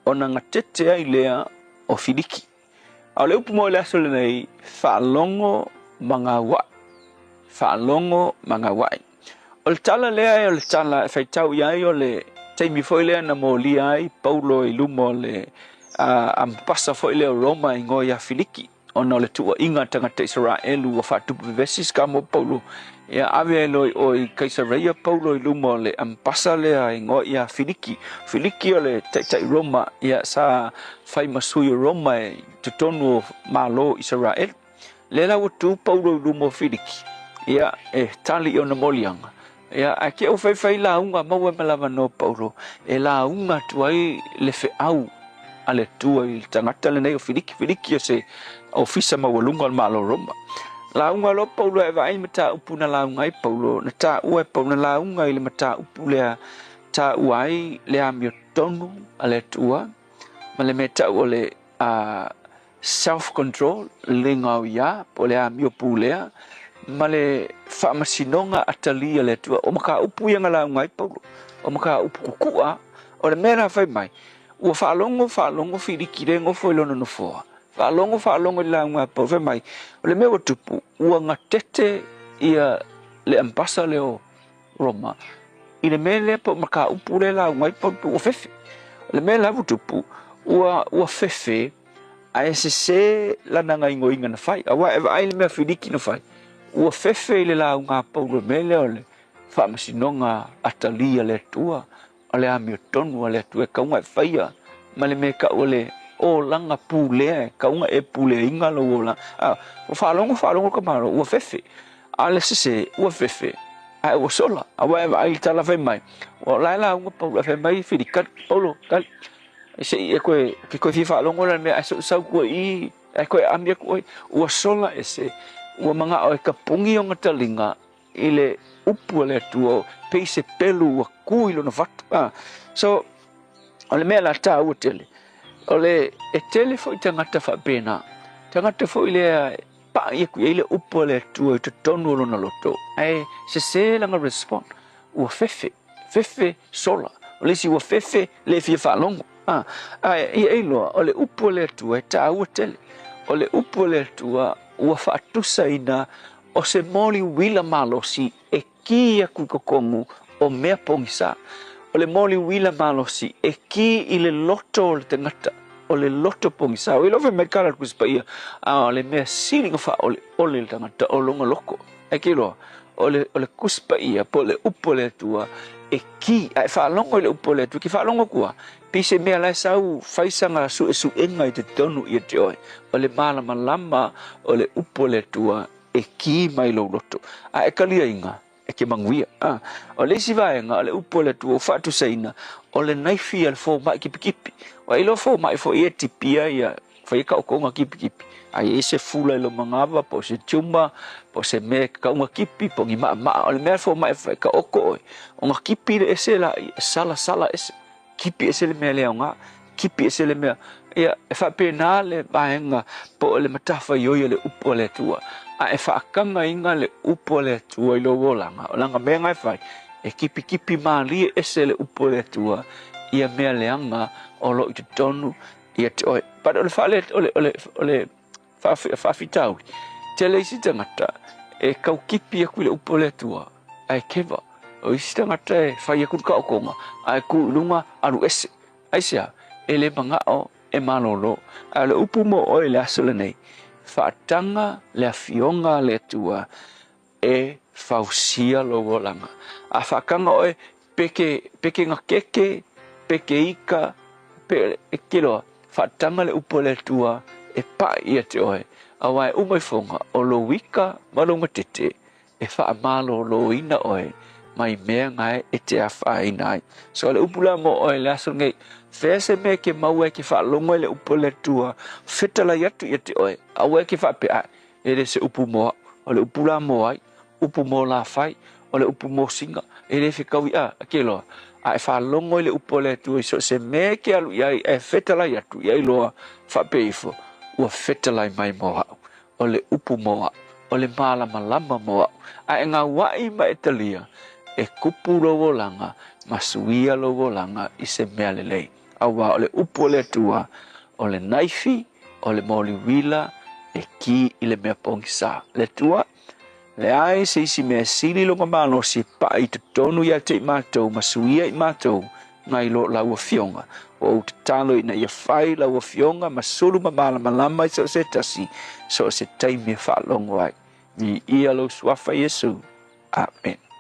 ona gatete ai lea o Filiki. A o le upu mo i le aso lenei, faalogo ma gauaʻi. Faalogo ma gauaʻi. O le tala lea o le tala e faitau i ai o le taimi foi lea na molia ai Paulo i luma o le amepasa foi lea o Roma e igoa ia Filiki, ona o le tuuaiga a tagata Isaraelu ua faatupu vevesi se kamo o Paulo. Ia ave ai loa i o i Kaisareia Paulo i luma o le amepasa lea e igoa ia Filiki. Filiki o le taitai Roma, ia sa fai ma sui o Roma i totonu o Malo o Isaraelu. Lea la ua tu Paulo i luma o Filiki, ia e tali i ona moliaga. Ia, ae ke ua faifai lauga maua ma le avanoa Paulo e lauga atu ai le feau a le Atua i le tagata lenei o Filiki. Filiki o se ofisa maualuga o le Malo o Roma. Lauga loa Paulo e vaai mataupu na lauga ai Paulo, na taua e Paulo, na lauga i le mataupu lea taua ai le amiotonu a le Atua ma le mea tau o le self control, le gaoiā, po o le amio pulea, ma le faamasinoga atalī a le Atua. O mataupu ia na lauga ai Paulo, o mataupu kukua. O le mea la fai mai, ua faalogo faalogo Filiki lea e nofo i lona nofoa, faalogo faalogo i le lauga a Paulo, fai mai, o le mea ua tupu, ua gatete ia le ambasa lea o Roma i le mea lea po o mataupu lea e lauga ai Paulo, ua fefe. O le mea la ua tupu, ua, ua fefe ae sesē lana gaoioiga na fai. Aua e vaai i le mea Filiki na fai, ua fefe i le lauga a Paulo i le mea lea o le faamasinoga atalī a le Atua, o le amiotonu a le Atua e kauga e faia ma le mea e tau o le olaga pulea e kauga e puleaina lou olaga. A, ua faalogo faalogo le tamaloa ua fefe, a o le sesē ua fefe ae ua sola. Aua e vaai i le tala fai mai, ua o la e lauga Paulo ae fai mai Filiki, Tali, Paulo, tali, se i e koe, ke koe fia faalogo la i le mea ae se i ou sau tua i i, ae koe aami atu oe. Ua sola ese, ua manao e tapuni ona taliga i le upu a le Atua, pei se pelu ua ku i lona fatu. A, so, o le mea la taua tele, o le, e tele foi tagata faapena, tagata foi lea e paʻi atu i ai le upu a le Atua i totonu o lona loto, ae sesē lana respond, ua fefe, fefe sola. O le isi ua fefe le fia faalogo. A, ae ia iloa, o le upu a le Atua e taua tele. O le upu a le Atua ua faatusaina o se moli uila malosi e kī aku i totonu o mea pogisa. O le moli uila malosi e kī i le loto o le tagata, o le loto pogisa. Ua iloa fai mai kala le Tusi Paia, a o le mea sili ona faaoleole i le tagata o lona loko. Ae ke iloa, o le, o le Tusi Paia po o le upu a le Atua e kī, a e faalogo i le upu a le Atua, e ke faalogo atu lava, pei se mea la e sau fai sana suesuega i totonu ia te oe. O le malamalama o le upu a le Atua e kī mai lou loto, a e kaliaina, e te manuia. A, o le isi vaega o le upu a le Atua ua faatusaina, o le naifi a le fomai kipikipi. Ua iloa fomai foi e tipia ia, faia taotoga kipikipi, a i ai se fula i lou manava, po o se tumor, po o se mea e tatau ona kipi, po o ni maʻamaʻa. O le mea a le fomai e fai, taoto oe, ona kipi le ese laia, e salasala ese. Kipi ese le mea le aoga, kipi ese le mea. Ia, e faapena le vaega po o le matafaioi o le upu a le Atua. A e faatagaina le upu a le Atua i lou olaga, o lana mea na e fai, e kipikipi malie ese le upu a le Atua ia mea leaga o lo o i totonu ia te oe. But o le faale, o le, o le, o le faafitauli, tele isi tagata e tau kipi atu i le upu a le Atua, ae keva. O isi tagata e fai atu le taotoga ae tu i luga alu ese. Aisea? E le manao e malolo. A o le upu mo oe i le aso lenei, faataga le Afioga a le Atua e fausia lou olaga. A faataga oe, peke, peke gakeke, peke ika, pe, e te iloa, faataga le upu a le Atua e pai ia te oe, aua e uma ifoga o lou ika ma lou gatete e faamaloloina oe mai mea gae e te afaina ai. So o le upu la mo oe i le aso lenei, fea se mea e ke maua e ke faalogo ai le upu a le Atua, fetalai atu ia te oe, aua e ke faapea, e le se upu mo au. O le upu la mo ai, upu mo Lafai, o le upu mo Singa, e le fekaui a, ke iloa. A e faalogo i le upu a le Atua i so o se mea e ke alu i ai, e fetalai atu ia iloa faapea ifo, ua fetalai mai mo au. O le upu mo au, o le malamalama mo au. A e gauaʻi ma e talia, e kupu lou olaga ma suia lou olaga i se mea lelei. Auā o le upu a le Atua, o le naifi, o le moli uila e kī i le mea pogisa. Le Atua, leai se isi mea e sili lona malosi e paʻa i totonu ia te i matou ma suia i matou nai lo lau Afioga. Ua ou tatalo ina ia fai lau Afioga ma sulu ma malamalama i so o se tasi, so o se taimi e faalogo ai. Viia lou Suafa Iesu. Amene.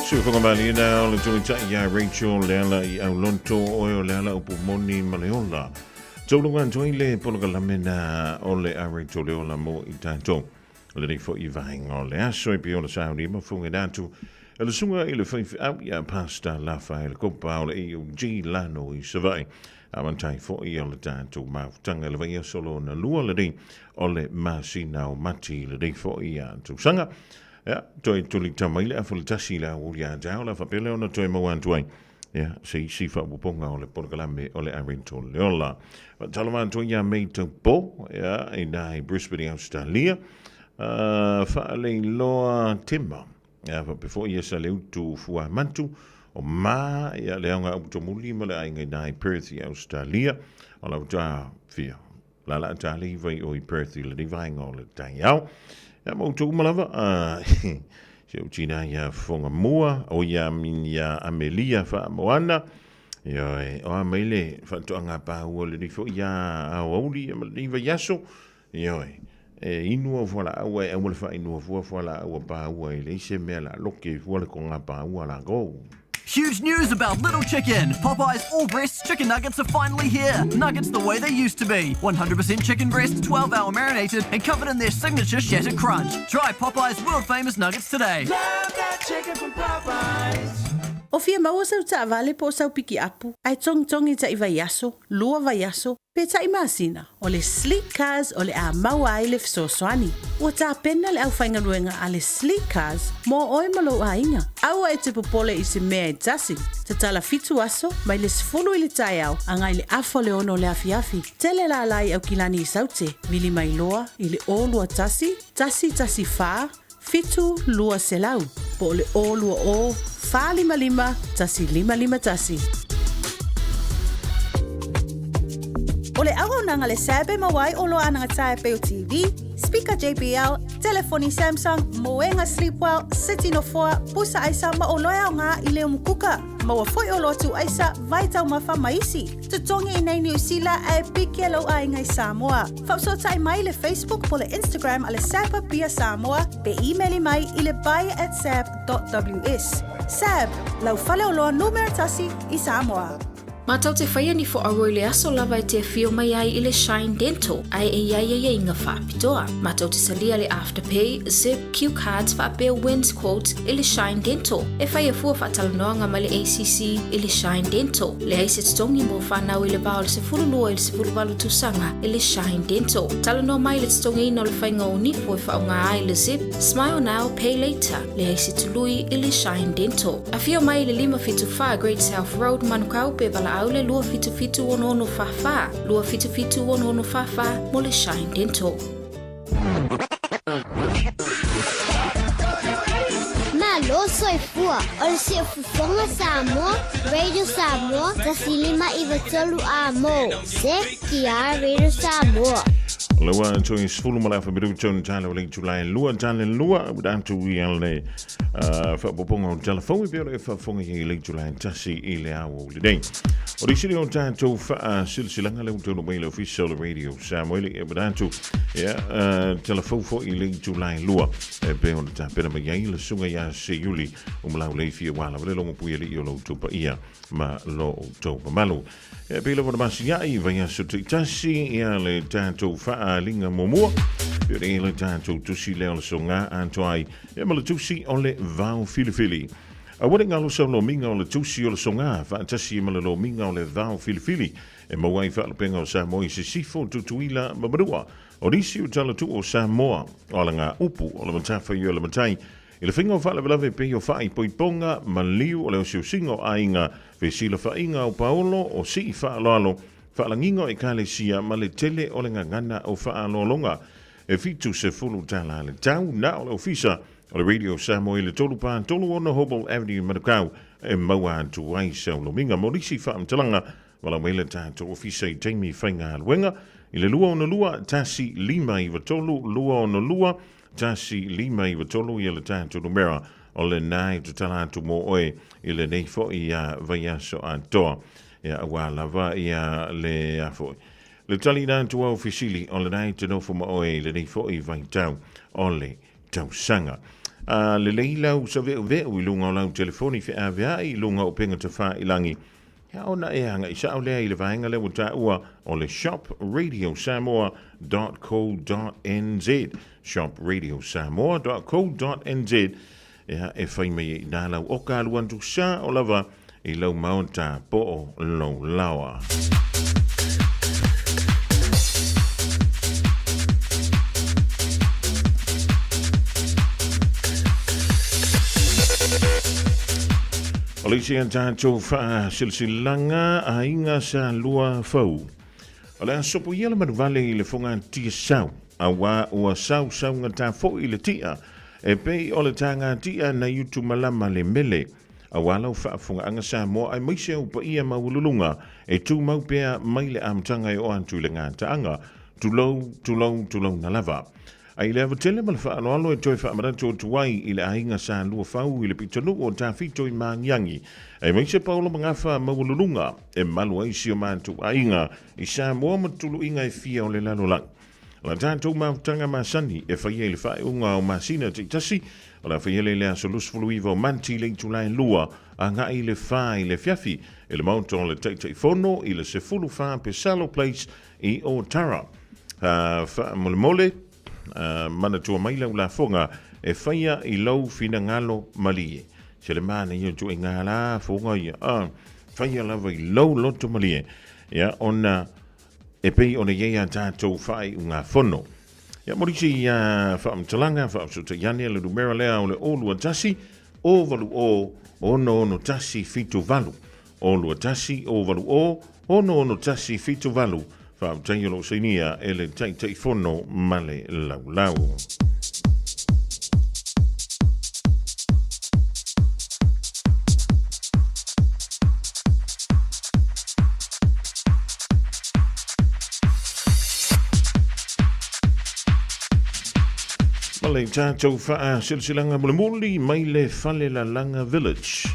Suafogamaliina o le tauitai ia Rachel Leala i Aulonto oe o Leala upu moni ma le ola. Tauluga atu ai le polokalame na o le a Rachel Leola mo i tatou. O lenei foi vaega o le aso e pei ona sauni ma fofoga atu e le susuga i le faifeau ia Pastor Lafaele Kopa o le AOG Lano i Savaii. Amata ai foi o le tatou mafutaga i le vaiaso lona lua lenei o le masina o Mati i lenei foi tausaga. Ia, toe tulita mai le afa le tasi i le aoauli a Tao, la faapea lea ona toe maua atu ai ia se isi faaopoopoga o le polokalame o le Arento Leola. Faatalofa atu ai ia May Taupo, ia, i na i Brisbane i Australia. Faaleiloa Tema, ia, faapea foi ia Saleutu Fuamatu, o Ma, ia, le aoga upu tomuli ma le aiga i na i Perth i Australia. O lau tā fia lala tā le iwa i o i Perth i le vaenga o le taiao. Ia, ma outou uma lava, si ou tina ia Fofoga Mua, o ia min ia Amelia Faamoana, ia, e, o a mai le faatoaga pāua le nifo ia aoauli ia ma le niva iaso, ia, e inu au fualaau e aua le faainua fua fualaau a pāua e leai se mea la loke fua le koga pāua lākou. Huge news about Little Chicken! Popeye's all breasts chicken nuggets are finally here. Nuggets the way they used to be. 100% chicken breast, 12 hour marinated, and covered in their signature shattered crunch. Try Popeye's world famous nuggets today. Love that chicken from Popeyes. O fia maua sau taavale po o sau pikiapu, ae togitogi taʻi vaiaso, lua vaiaso, pe taʻi masina, o le Sleek Cars o le a maua ai le fesoasoani. Ua tapena le aufaigaluega a le Sleek Cars mo oe ma lou aiga. Aua e te popole i se mea e tasi. Tatala fitu aso, mai le 10 i le taeao agai le afa o le ono o le afiafi. Tele lala i Aukilani i Saute, vili mai loa i le 021 114 7200 po o le 020 455 1551. O le auaunaga le SAB e maua ai oloa anagatāe pei o TV, speaker JBL, telefoni Samsung, moega Sleepwell, seti nofoa, pusa aisa ma oloa e aoga i le umukuka. Maua foi oloa tuuaisa, vai taumafa ma isi. Totogi i nei Niu Sila ae piki lou aiga i Samoa. Faafesootai mai i le Facebook po le Instagram a le SAB Apia Samoa pe imeli mai i le buy@sab.ws. SAB, lau faleoloa numera tasi i Samoa. Matou te whaia ni fo aua i le aso lava e te awhio mai ai i le Shine Dental, ae e iai ai inga whaapitoa. Matou te salia le Afterpay, Zip, Q Cards whaapea Wins Quotes i le Shine Dental. E whai a fua whaatalanoanga mai le ACC i le Shine Dental. Leai se totogi mo whanau i le va o le 12 i le 18 tausaga i le Shine Dental. Talanoa mai le totogiina o le whainga o nifo e whaonga ai le Zip, Smile Now, Pay Later. Leai se tului i le Shine Dental. Afio mai i le 574 Great South Road, Manukau, pe valaau le 277 6644, 277 6644 mo le Shine Dental. Malo soifua, o le Siufofoga Samoa, Radio Samoa, 159 A mo, CKR Radio Samoa. Lewa toi sefulu ma le afa minuto na tala o le itula e lua tala e lua ua tatou ia le faaopoopoga o le tala fou e pei ona e faafofoga i ai i le itula e tasi i le aoauli lenei. O le isi lea o tatou faasilasilaga lea ua taunuu mai i le Ofisa o le Radio Samoa e ua tatou ia tala fou foi i le itula e lua e pei ona tapena mai ai le susuga ia Seiuli Umalaulei aua lava le logo puialii o lo outou paia ma lo outou mamalu. E pei lava ona masia'i i vaiaso taitasi ia le tatou faaaliga muamua, pei ona i ai le tatou tusi lea o le soga atoa ai ia ma le tusi o le vao filifili. Aua ne i galo sau lomiga o le tusi o le soga faatasi ma le lomiga o le vao filifili e maua ai faalupega o Samoa i Sisifo, Tutuila ma Manua. O nisi o talatuu o Samoa, o alagaupu, o le matafaioi a le matai, I le faiga o faalavelave pei o faaipoipoga, maliu o le osiosiga o aiga, fesilafaiga o paolo, o sii faaaloalo, faalagiga o ekalesia ma le tele o le gagana o faaaloaloga. E 70 tala le tau na o le ofisa o le Radio Samoa i le 3 4 3 6 Hobble Avenue i Manukau e maua atu ai sau lomiga mo nisi faamatalaga. Valaau mai le tatou ofisa i taimi faigaluega i le 262 1593 262 1593 ia le tatou numera o lena e tatala atu mo oe i lenei foi vaiaso atoa. Ia aua lava ia le a foi. Le tali ina atu au fesili o lena e te nofo ma oe i lenei foi vaitau o le tausaga. A lelei lau saveuveu i luga o lau telefoni feaveai i luga o upega tafailangi, Ia ona e agai sao lea i le vaega lea ua taua o le shopradiosamoa.co.nz shopradiosamoa.co.nz Ia e fai mai ai i nā lau oka alu atu sao lava i lau maota po o lou laoa. O le isi a tatou faasilasilaga aiga sa lua fou. O le a sopoia le manuvale i le fogatia sau, auā ua sausaugata foi le tia, e pei o le tagatia nai utumalama le mele. Auā lau faafofogaaga Samoa aemaise ou paia maualuluga e tumau pea mai le amataga e oo atu i le gataaga. Tulou, tulou, tulouna lava. A i le ava tele ma le faaaloalo e toe faamanatu atu ai i le aiga sa lua fau i le pitonuu o Tafito i Magiagi, aemaise Paolo Magafa maualuluga e malu ai si o matou aiga i Samoa ma tuluiga e fia o le lalolagi. O la tatou mafutaga masani e faia i le faaiuga o masina taitasi, o le a faia lea i le aso 29 o Mati i le itula e 2 agai i le 4 i le afiafi i le Maota o le Taitaifono i le 14 Pesalo Place i Otara. Faamolemole, manatua mai lau lafoga e faia i lou finagalo malie. Se le manaia o ituaiga lafoga ia, faia lava i lou loto malie, ia, ona e pei ona i ai a tatou faaiugafono. Ia, mo nisi faamatalaga, faafesootai ane le numera lea o le 021 080 661 78. O 21 o 8 o 6 6 1 7 8, faafetai o lo o sainia e le Taitaifono ma le Laulau. Ma le tatou faasilasilaga mulimuli mai le Falelalaga Village.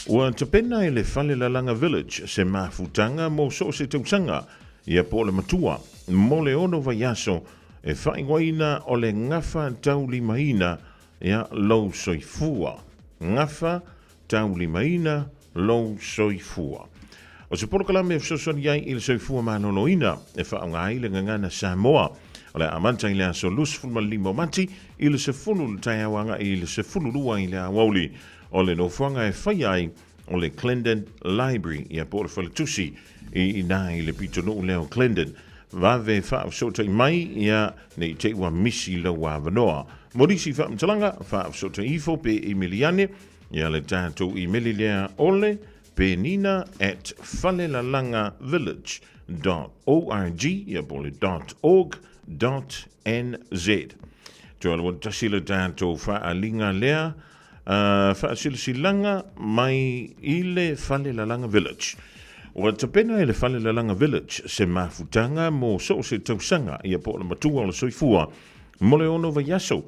Ua tapena e le Falelalaga Village se mafutaga mo so o se tausaga, ia po o le matua, mo le ono vaiaso e faaigoaina o le gafa taulimaina ia lou soifua. Gafa taulimaina lou soifua. O se polokalame e fesoasoani ai i le soifua maloloina e faaaoga ai le gagana Samoa. O le a amata i le aso 25 o Mati i le 10 i le taeao agai i le 12 i le aoauli. O le nofoaga e faia ai o le Clendon Library, ia po o le faletusi i ina i le pitonuu lea o Clendon. Vave faafesootai mai, ia, ne i te i ua misi lou avanoa. Mo nisi faamatalaga, faafesootai ifo pe imeli ane, ia le tatou imeli lea o le penina@falelalagavillage .org, ia po o le .org .nz. Toe alu atu tasi le tatou faaaliga lea, faasilasilaga mai i le Falelalaga Village. Ua tapena e le Falelalaga Village se mafutaga mo so o se tausaga ia po o le matua o le soifua mo le ono vaiaso.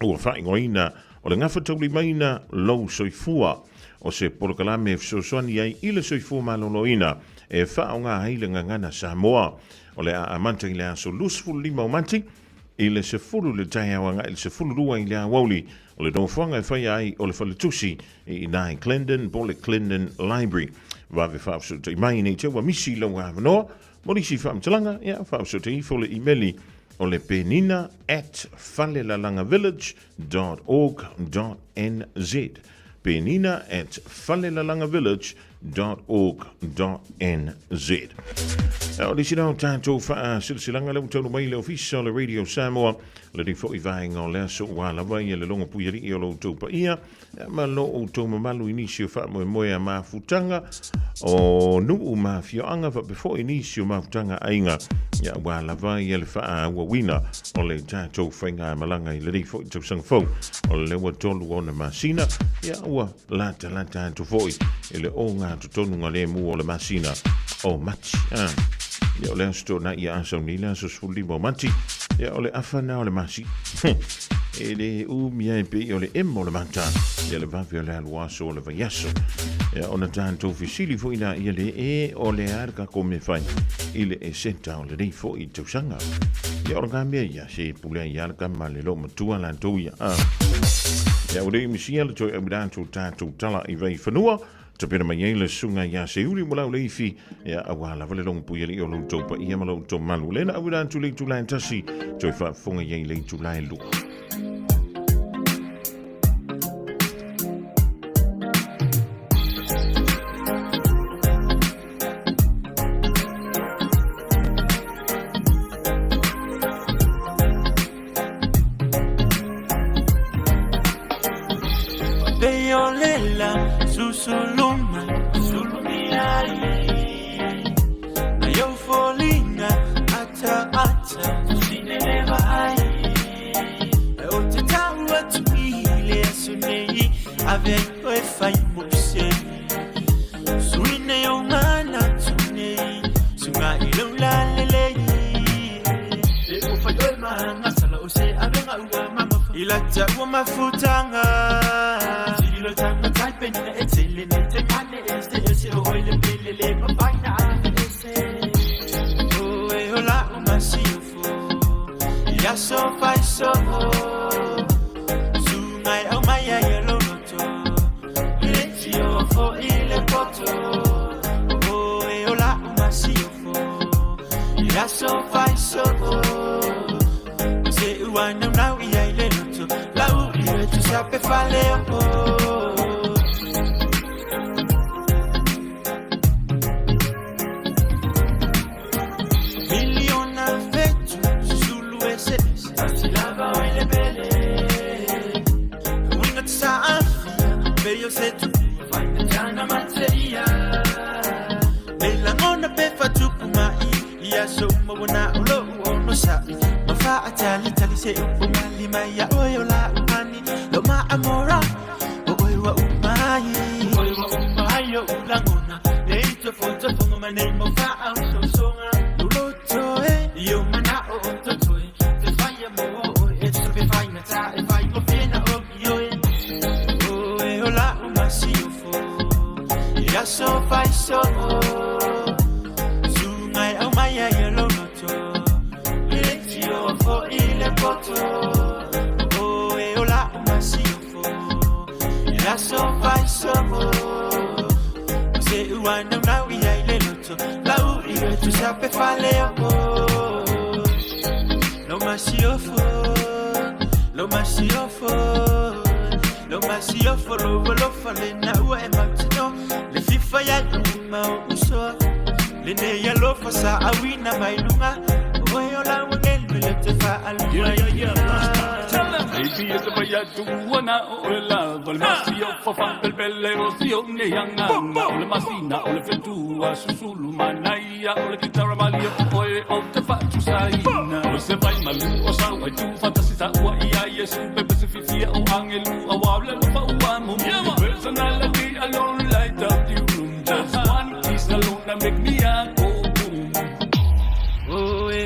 Ua faaigoaina o le gafataulimaina lou soifua o se polokalame e fesoasoani ai i le soifua maloloina e faaaoga ai le gagana Samoa. O le a amata i le aso 25 o Mati i le 10 le taeao agai i le 12 i le aoauli. O le nofoaga e faia ai o le faletusi i ina i Clendon po o le Clendon Library. Vave faafesootai mai nei te ua misi lau avanoa. Mo nisi faamatalaga, ia faafesootai ifo le imeli o le penina@falelalagavillage.org.nz penina@falelalagavillage.org.nz O nisi na o tatou faasilasilaga lea ua taunuu mai i le Ofisa o le Radio Samoa, lenei foi vaega o le aso ua lava ia le logo puialii o lo outou paia ma lo outou mamalu i nisi o faamoemoe a mafutaga o nuu ma afioaga faapea foi nisi o mafutaga aiga ia ua lava ia le faaauauina o le tatou faigamalaga i lenei foi tausaga fou o le ua tolu ona masina ia ua latalata atu foi i le ogatotonuga lemu o le masina o Mati. Ia o le aso toonai ia asau nei le aso 15 o Mati ia o le afa na o le masi e le umi ai pei o le emo o le mata ia le vave o le alu aso o le vaiaso ia ona tatou fesili foi la ia le e o le a le kako me fai i le eseta o lenei foi tausaga ia o le ka mea ia se pulea ia le kama le lo matua latou ia a ia o le misia le toe au latou tatou tala i vai fanua tapena mai ai le susuga ia Seuli mo lau leifi ia aua lava le logo puialii o lo outou paia ma lo outou malu. Lena auina atu le itula e tasi, toe faafofoga i ai le itula e lua.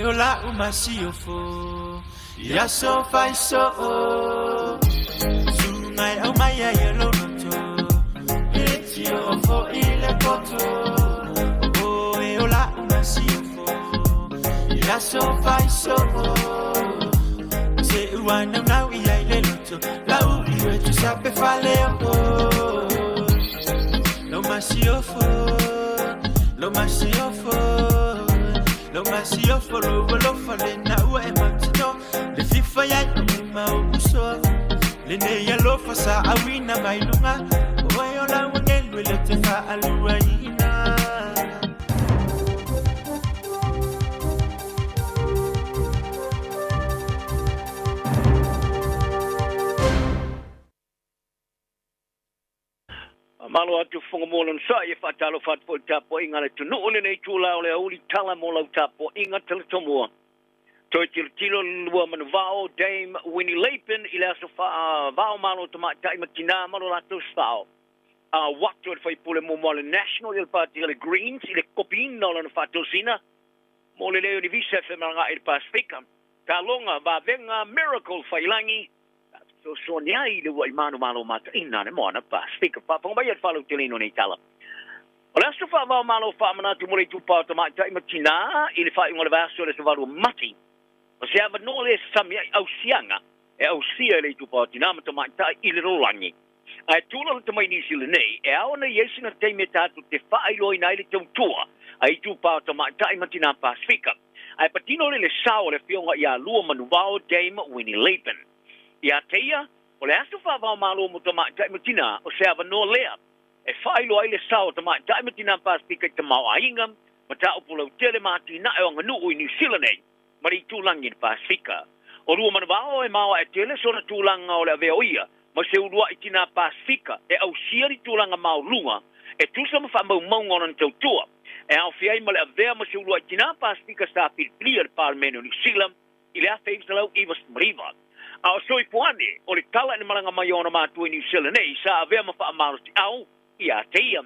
o la'u masiofo I aso faisoo Susuga e aumaia ia lou loto E tio fo'i le poto O oe o la'u masiofo I aso faisoo Se ua naunau i ai le loto Lau i e tusa pe faleoo Lou masiofo Lou masiofo Lou masiofo Lou alofa lena ua e mautinoa Le fifa iai o le mau uso Lenei alofa sa auina mai luga O oe o lau agelu e le te faaluaina. Malo atu fofoga mo lona sa'i e faatalofa atu foi i le tapuaiga a le atunuu i lenei itula o le aoauli tala mo lau tapuaiga talatomua. Toe tilotilo le lua manuvao Dame Winnie Lapen i le aso faavao malo tamaitai ma tinā ma lo latou sao a watu e le faipule muamua a le National i le Pati a le Greens i le kopiina o lana faatosina mo le lei o ni visa e femalagaai i le Pasefika. Taloga, Vavega, Miracle Faiilagi, Sa fesoasoani ai i le uluai manumalo mataina a le Moana Pasefika. Faafofoga mai e le faalauteleina o nei tala. O le aso faavaomalo faamanatu mo le itupa o tamaitai ma tinā i le faaiuga o le vaiaso i le Aso Valu o Mati. O se avanoa lea e sami ai ausiaga e ausia e le itupa o tinā ma tamaitai i le lalolagi. Ae tula lata mai nisi lenei, e ao ona i ai sina taimi e tatou te faailoaina ai le tautua a itupa o tamaitai ma tinā Pasefika. Ae patino le le sao o le afioga ia Lua Manuvao Dame Winnie Laban. Ia te ia, o le aso faavaomalo mo tamaitai ma tinā, o se avanoa lea e faailoa ai le sao o tamaitai ma tinā Pasefika i tamaoaiga, mataupu lautele ma atinae o aganuu i Niu Sila nei ma le itulagi i le Pasefika. O Lua Manuvao e maoae tele sona tulaga o le avea o ia ma se uluai tinā Pasefika e ausia ni tulaga maoluga e tusa ma faamaumauga o lana tautua. E aofia ai ma le avea ma se uluai tinā Pasefika sa filifilia e le Palemene o Niu Sila i le 1999. A o Soifuane, o le tala i le malaga mai o ona matua i Niu Sila nei, sa avea ma faamalosiau ia te ia.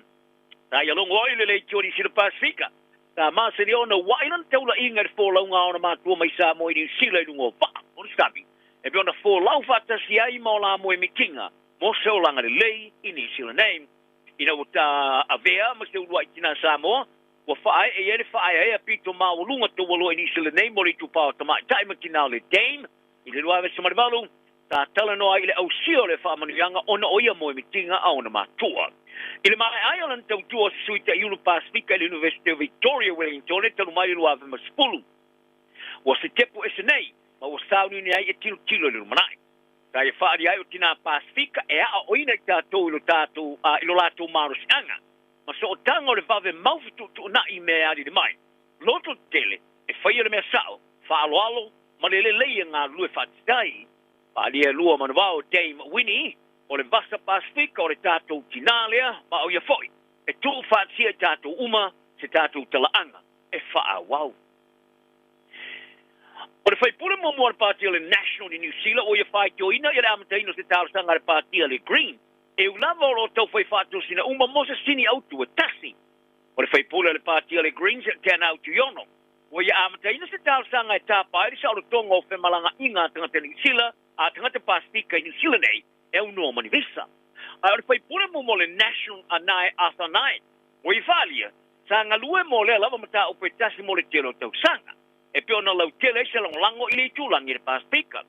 Sa ia logo ai le leitio Niu Sila Pasefika. Sa masani ona ua'i lana taula'iga i le folauga a ona matua mai Samoa i Niu Sila i luga o vaa o le sami, e pei ona folau faatasi ai ma o la moemitiga mo se olaga lelei i Niu Sila nei. Ina ua ta avea ma se ulua'i tinā Samoa, ua faae'e i ai le faaeaea pito maualuga taualoa i Niu Sila nei mo le itupa o tamaitai ma tinā o le Dame i le 2008, sa talanoa ai i le ausia o le faamanuiaga ona o ia moemitiga a ona matua. I le maea ai o lana tautua o se sui taiulu Pasefika i le Iunivesite o Victoria, Wellingtone talu mai le 2010, ua setepu ese nei ma ua sauniuni ai e tilotilo i le lumanai. Sa ia faaalia ai o tinā Pasefika e aoaoina i tatou i lo tatou i lo latou malosiaga ma sootaga o le vave mau fetuutuunai i mea e alili mai. Loto tele e faia le mea sao, faaaloalo ma le lelei e galulue faatitai. Faaalia e lua manuvao Dame Winnie o le Vasa Pasefika o le tatou tinā lea ma o ia foi e tuu faatia i tatou uma se tatou talaaga e faaauau. O le faipule muamua o le Pāti o le National i Niu Sila ua ia faitioina ia le amataina o se talosaga a le Pāti a le Green e ū lava o lo o taufai faatosina uma mo se sini autu e tasi. O le faipule o le Pāti a le Greens Te Anau Tuiono ua ia amataina se talosaga e tapa ai le saolotoga o femalagaaiga a tagata Niu Sila a tagata Pasefika i Niu Sila nei e aunoa ma ni visa. Ae o le faipule muamua o le National a Nae Arthur Nae ua ia faaalia Sa galue mo lea lava mataupu e tasi mo le tele o tausaga, e pei ona lautele ai se lagolago i le itulagi i le Pasefika.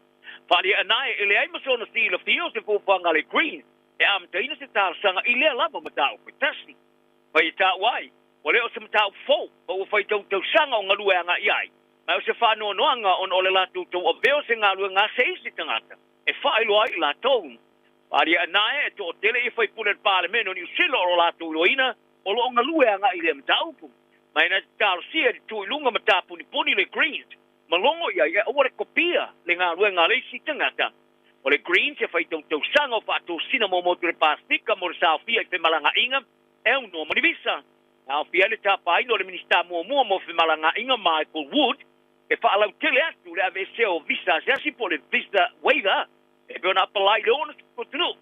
Faaliaʻa nae e leai ma sona silafia o se fuafuaga a le Greens e amataina se talosaga i lea lava mataupu e tasi. Mai e taua ai, ua le o se mataupu fou, ma ua fai tau tausaga o galue agai ai, ma o se faanoanoaga ona o le latou tauavea o se galuega a se isi tagata e faailoa ai i latou. Faaliaʻa nae e toatele ia faipule o le Palemene o Niu Sila o lo latou iloaina o lo o galue agai i lea mataupu. Ma e na te talosia i le tu i luga ma tapunipuni le Greens ma logo i ai e aua le kopia le galuega a le isi tagata. O le Greens e fai tautausaga o faatosina mo motu le Pasefika mo le saofia i femalagaaiga e aunoa ma ni visa. E aofia ai le tapaina o le Minisita muamua mo femalagaaiga Michael Wood e faalautele atu le aveesea o visa asiasi po o le visa waiver e pei ona apalai i le 60 atunuu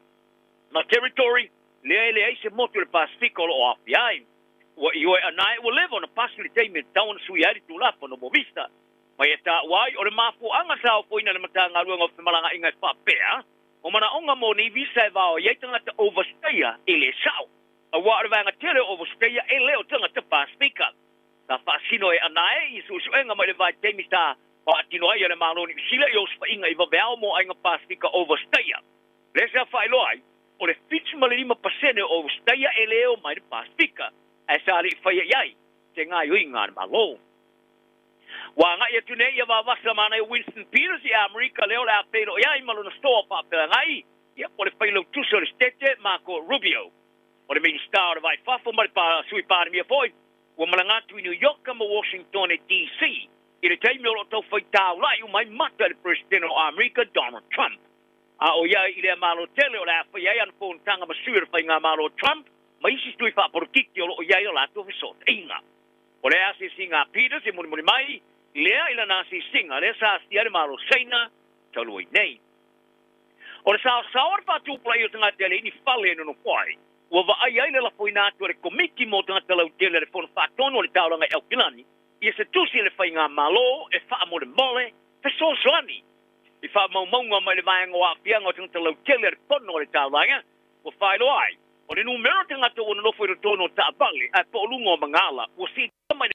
ma territory lea e leai se motu o le Pasefika o lo o aofia ai. Ua ioe anae ua leva ona pasi le taimi e tatau ona suia ai le Tulafono mo visa. Ma ia taua ai, o le mafuaaga sa ofoina e le Matagaluega o Femalagaaiga e faapea, o manaoga mo nei visa e vaoia ai tagata overstayer e le sao, aua o le vaega tele o overstayer e le o tagata Pasefika. Sa faasino e Anae i suesuega mai le vaitaimi sa faatino ai e le Malo o Niu Sila i osofaiga i vaveao mo aiga Pasefika overstayer. Lea sa faailoa ai, o le 75% o overstayer e le o mai le Pasefika, ae sa le i faia i ai se gaoioiga a le Malo. Ua agai atu nei ia vavasa manaia Winston Peters i Amerika lea o le a feiloai ai ma lona soa faafeagai, ia po o le Failautusi o le Setete Marco Rubio. O le Minisita o le Va i Fafo ma le Sui Palemia foi ua malaga atu i New York ma Washingtone DC i le taimi o lo o tau fai taula'i uma ai mata i le Peresetene o Amerika Donald Trump. A o ia i lea malo tele o le a faia ai ana fonotaga ma sui o le faigamalo o Trump ma isi sui faapolokiki o lo o i ai o latou fesootaiga. O le asiasiga a Peters e mulimuli mai lea i lana asiasiga lea sa asia ai le Malo o Saina talu ai nei. O le saosao o le faatupulaia o tagata e leai ni fale e nonofo ai, ua vaai ai le lafoina atu e le Komiti mo Tagata Lautele a le Fono Faatonu o le Taulaga i Aukilani ia se tusi a le Faigamalo e faamolemole fesoasoani i faamaumauga mai le Vaega o Aafiaga o Tagata Lautele a le Fono o le Taulaga. Ua faailoa ai, o le numera o tagata ua nonofo i totonu o taavale ae po o luga o magala ua siitia mai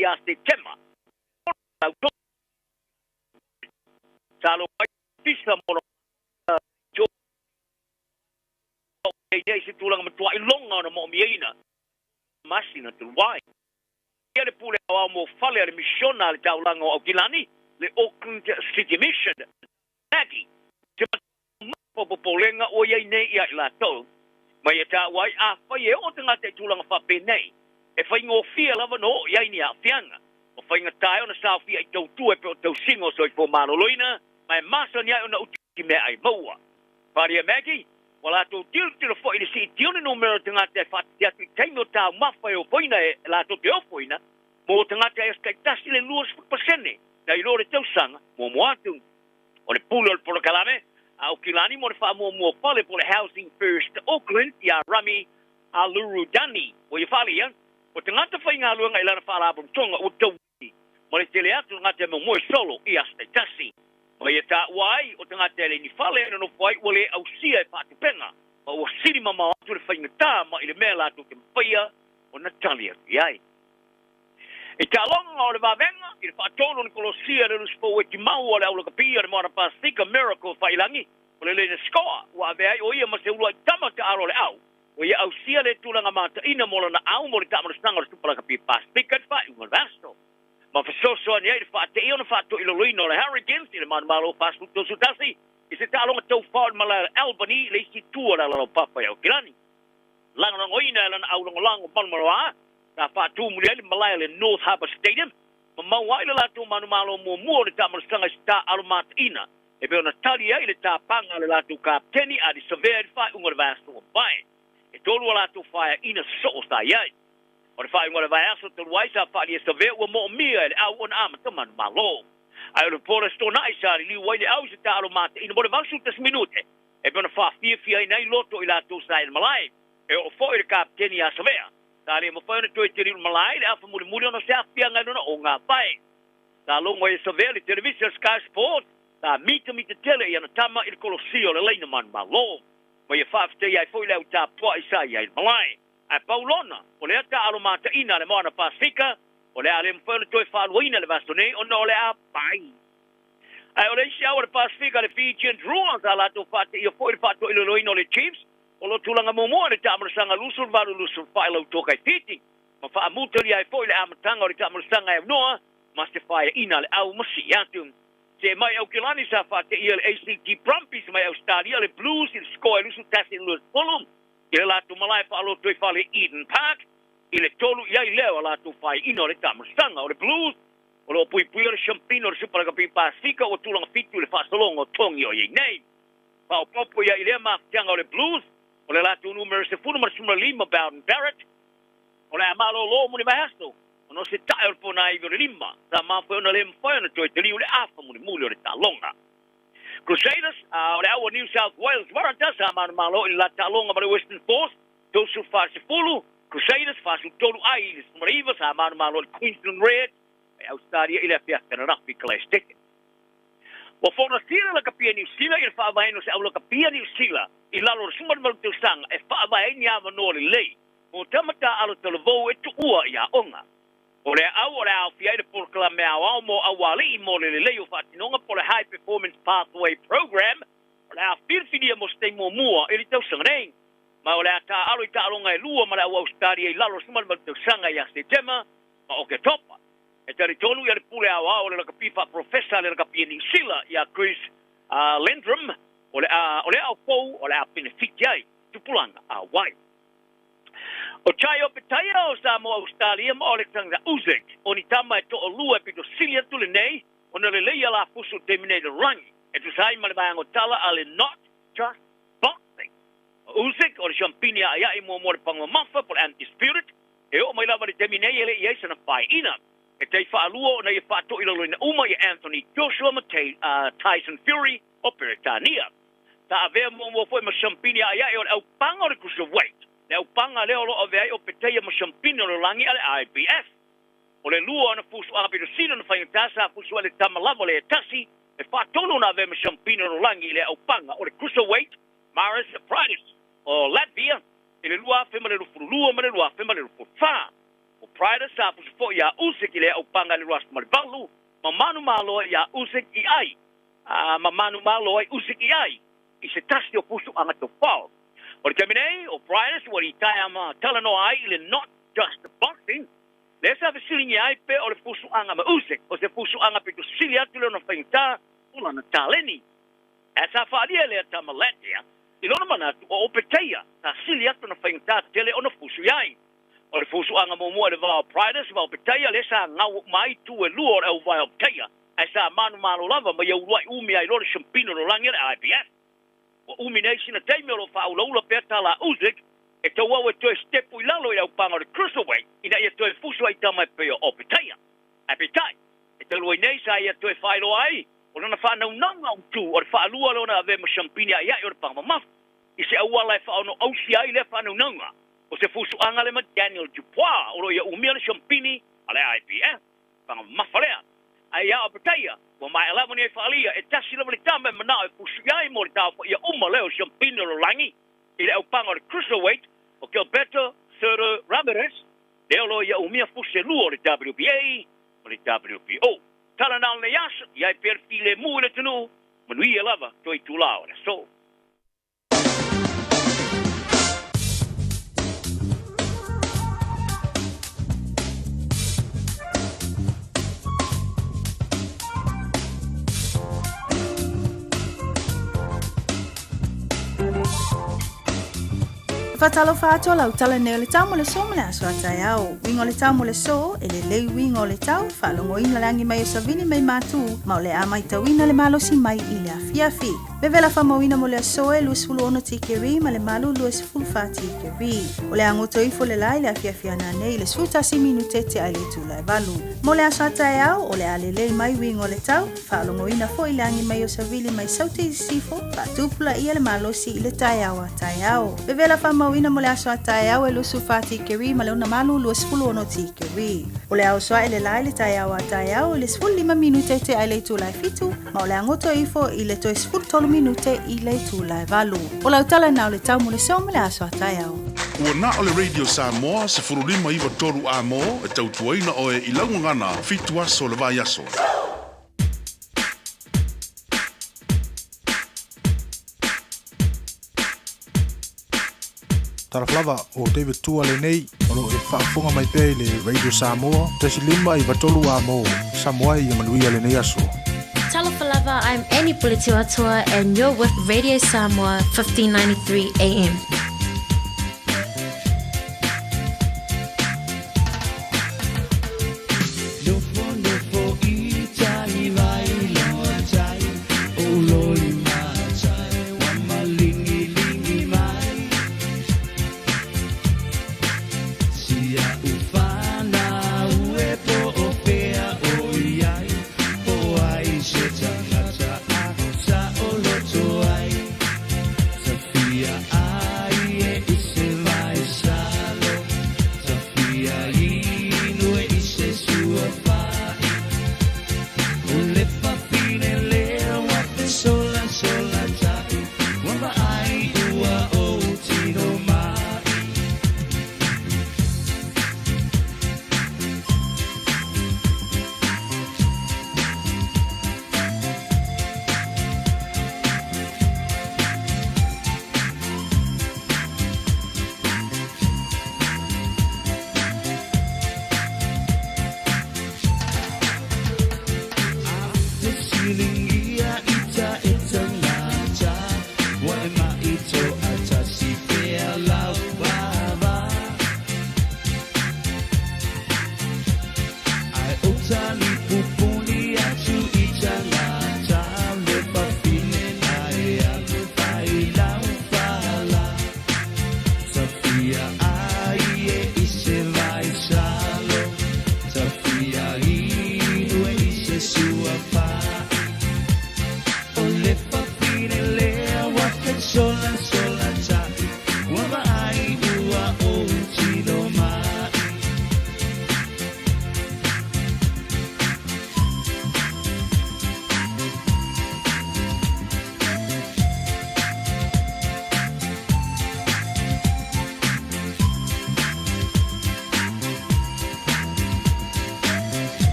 ia Setema sa alo mai pisa mo nei se tulaga matuai loga ona moomiaina masina talu ai. Ia le pule aoao mo fale a le misiona a le taulaga o Aukilani, le Auckland City Mission. Maggie, se matua popolega ua i ai nei ia i latou, ma ia taua ai, afai e oo tagata i tulaga faapenei, e faigofie lava ona oo i ai ni aafiaga. O faigata ai ona saofia i tautua e pei o tausiga o soifua maloloina, ma e masani ai ona uti meaai maua. Falia Maggie, Ua latou tilotilo foi i le siitia o le numera o tagata e faatiti atu i taimi o taumafa e ofoina e latou te ofoina mo tagata e aso taitasi le 20% nai lo le tausaga muamua atu. O le pule o le polokalame a Aukilani mo le faamuamua o fale po o le Housing First Auckland ia Rami Alurudani ua ia faaalia, o tagata faigaluega i lana faalapotopotoga ua tauai ma le tele atu o tagata e momoe solo i aso taitasi. Ma ia taua ai o tagata e le ni fale e nonofo ai ua le ausia e faatupega ma ua sili mamao atu le faigata mai le mea latou te mafaia ona tali atu i ai. I taaloga o le vavega, i le faatolu o le kolosia le lusi fou e timau a le aulakapi a le Moana Pasefika Miracle Faiilagi, o le Lena Scoa ua avea ai o ia ma se uluai tama taalo o le au, ua ia ausia le tulaga mataina mo lana au mo le taamalosaga o le Supa Lakapi Pasefika i le faaiuga o le vaiaso. Ma fesoasoani ai i le faateia ona faatoilaloina o le Hurricanes i le manumalo 41 i se taaloga taufao i le malae o Albany i le isi itu o le alalaupapa i Aukilani. Lagolagoina e lana aulagolago malomaloa, sa faatu muli ai le malae o le North Harbour Stadium, ma maua ai le latou manumalo muamua o le taamalosaga i se taaalo mataina, e pei ona tali ai le tapaga a le latou kapeteni a Savea i le faaiuga o le vaiaso ua mavae. E tolu a latou faeaina sosoo sa i ai. O le faaiuga o le vaiaso talu ai sa faaalia e Savea ua moomia e le au ona amata manumalo. Ae o le po o le Aso Toonai sa liliu ai le au i se taaalo mataina mo le 81 minute, e pei ona faafiafiaina ai loto i latou sa i le malae. E oo foi le kapeteni ia Savea, sa le mafai ona toe teliu i le malae i le afa mulimuli ona o se aafiaga i lona ogāfae. Sa logo ai e Savea le televisa Sky Sports, sa mitamita tele i ana tama i le kolosia o le laina manumalo. Ma ia faafetaia ai foi le au tapuai sa i ai i le malae. Ae pau lona, o lea taaalo mataina a le Moana Pasefika, o le a le mafai ona toe faaluaina le vaiaso nei ona o le a pai. Ae o le isi au a le Pasefika, le Fijian Drua, sa latou faateia foi le faatoilaloina o le Chiefs, o lo o tulaga muamua i le taamalosaga 28 24 i Lautoka i Fiti, ma faamutalia ai foi le amataga o le taamalosaga e aunoa ma se faeaina a le au ma sii atu. See mai Aukilani sa faateia le ACT Brumbies mai Ausetalia, le Blues i le score e 21 20 i le latou malae faalotoifale i Eden Park, i le tolu i ai lea o a latou faeaina o le taamalosaga. O le Blues o lo o puipuia le Siampina o le Supa Lakapi Pasefika ua tulaga fitu i le faasologa o togi o i ai nei. Faaopoopo ia i lea mafatiaga o le Blues, o le latou numera 15 Beauden Barrett, o le a malolo mo ni vaiaso ona o se tae o le ponaivi o le lima, sa mafua ai ona le mafai ona toe taliu le afa mulimuli o le taaloga. Crusaders, a o le au a New South Wales Waratahs sa manumalo i le la taaloga ma le Western Force, 34-10, Crusaders 43 ai i le 19 sa manumalo i le Queensland Reds mai Ausetalia i le afiafi ananafi i Glassteken. Ua folasia le lakapi a Niu Sila i le faavaeina o se aulakapi a Niu Sila i lalo o le 18 tausaga e faavae ai ni avanoa lelei mo tama taaalo talavou e tuua i aoga. O lea au o le a aofia ai le polokalame aoao mo aualii mo le lelei o faatinoga po o le High Performance Pathway Programme o le a filifilia mo se taimi muamua i le tausaga nei. Ma o le a taaalo i taaloga e lua ma le au Ausetalia i lalo o le 18 tausaga ia Setema ma Oketopa. E talitonu ia le pule aoao o le lakapi faaporofesa a le lakapi a Niu Sila ia Chris Lendrum o le a o lea ao fou o le a penefiti ai tupulaga a wai. O Chai Opetaia o Samoa Ausetalia ma Oleksandr Usyk o ni tama e toalua e pito sili atu lenei ona lelei a la fusu i le taimi nei i le rangi e tusa ai ma le vaega o tala a le Not Just Boxing. O Usyk o le siampini a'ia'i muamua o le paga mamafa po o le Undisputed e oo mai lava i le taimi nei e le i ai sana faeina. E tai faalua ona ia faatoilaloina uma ia Anthony Joshua ma Tyson Fury o Peretania. Sa avea muamua foi ma siampini a'ia'i o le aupaga o le Cruiserweight, le aupaga lea o lo o avea ai o Opetaia ma siampini o le lalolagi a le IBF. O le lua ona fusuaga pito sili ona faigata sa fusu ai le tama lava le e tasi, e faatolu ona avea ma siampini o le lalolagi i le aupaga o le Cruiserweight, Maris Briedis o Latvia i le 2022 ma le 2024. O Briedis sa fusu foi iā Usyk i le aupaga i le 2018 ma manumalo ai iā Usyk i ai ma manumalo ai Usyk i ai i se tasi o fusuaga tofao. O le taimi nei, o Briedis ua litaea ma talanoa ai i le Not Just Boxing, lea sa fesiligia ai pe o le fusuaga ma Usyk o se fusuaga pito sili atu le ona faigata o lana taleni. Ae sa faaalia e lea tama Latvia i lona manatu o Opetaia sa sili atu ona faigata tele ona fusu i ai. O le fusuaga muamua i le va o Briedis ma Opetaia lea sa gau uma ai itu e lua o le auvae o Opetaia ae sa manumalo lava ma ia uluai umi ai loa le siampina o le lalolagi a le IBF. Ua umi nei sina taimi o lo o faaulaula pea tala a Usyk e tauau e toe sitepu i lalo i le aupaga o le cruiserweight ina ia toe fusu ai tama e pei o Opetaia. Ae peitai, e talu ai nei sa ia toe faailoa ai o lona faanaunauga autu o le faalua lona avea ma siampini a'ia'i o le paga mamafa i se auala e faaonoausi ai lea faanaunauga o se fusuaga le ma Daniel Dupois o lo o ia umia le siampini a le IBF paga mamafa lea. Ae ia Opetaia, ua maea lava nei faalia e tasi lava le tama e manao e fusu i ai mo le taofaia uma lea o siampini o le lalolagi i le aupaga o le cruiserweight o Gilberto Zurdo Ramirez lea o lo o ia umia fusi e lua o le WBA ma le WBO. Tala na o lenei aso, i ai pea le filemu i le atunuu, manuia lava toe itula o le aso. Faatalofa atu o lau tala nei o le tau mo le so ma le aso a taeao. Uiga o le tau mo le so, e lelei uiga o le tau, faalogoina le agi mai o savini mai mātū, ma o le a maitauina le malosi mai i le afiafi. Vevela faamauina mo le aso e 26 tikeri ma le malu 24 tikeri. O le a goto ifo le la i le afiafi ana nei i le 11 minute tea i le itula e valu. Mo le aso a taeao, o le a lelei mai uiga o le tau, Faalogoina foi le agi mai o Savili mai Saute i Sisifo, faatupulaia le malosi i le taeao a taeao. Vevela faamauina mo le aso a taeao e 24 tikeri ma le 68 26 tikeri. O le a oso ae le la i le taeao a taeao i le 15 minute tea i le itula e 7, ma o le a goto ifo i le toe 13 minute i le itula e 8. O lau tala na o le tau mo le so ma le aso a taeao. Ua na o le Radio Samoa 15 9 3 A-mo e tautuaina oe i lau gagana 7 aso o le vaiaso. Talofa lava, o David Tua lenei, o lo o e faafofoga mai pea i le Radio Samoa, 1593 A-mo, Samoa ai ia manuia lenei aso. Talofa lava, I'm Annie Puletiuatua and you're with Radio Samoa 1593 AM. Filigia ita e tangata Wa e mai to atasi pea lau baba Ai o tali pupuni atu i tangata Le fafine na e alu fai lau fala Tafia ai e i se vai salo Tafia inu e i se sua fa O le fafine lea wa te sola sola tai Wa vaai ua o tino mai.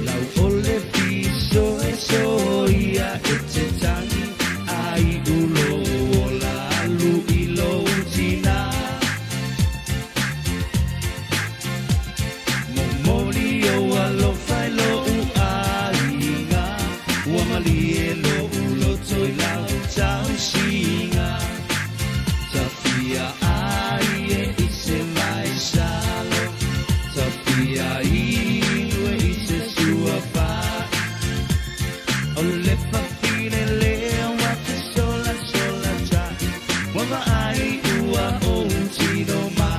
Lau o le fiso e soia e te tangi ai ulo o la alu i lou tina. Momoli o alofa i lou aiga, ua malie lou loto i lau tausiga. Tafia ai e i se vai salo, tafia inu e i se sua fai. O le fafine lea ua te sola sola tai, ua vaai ua ou tino mai.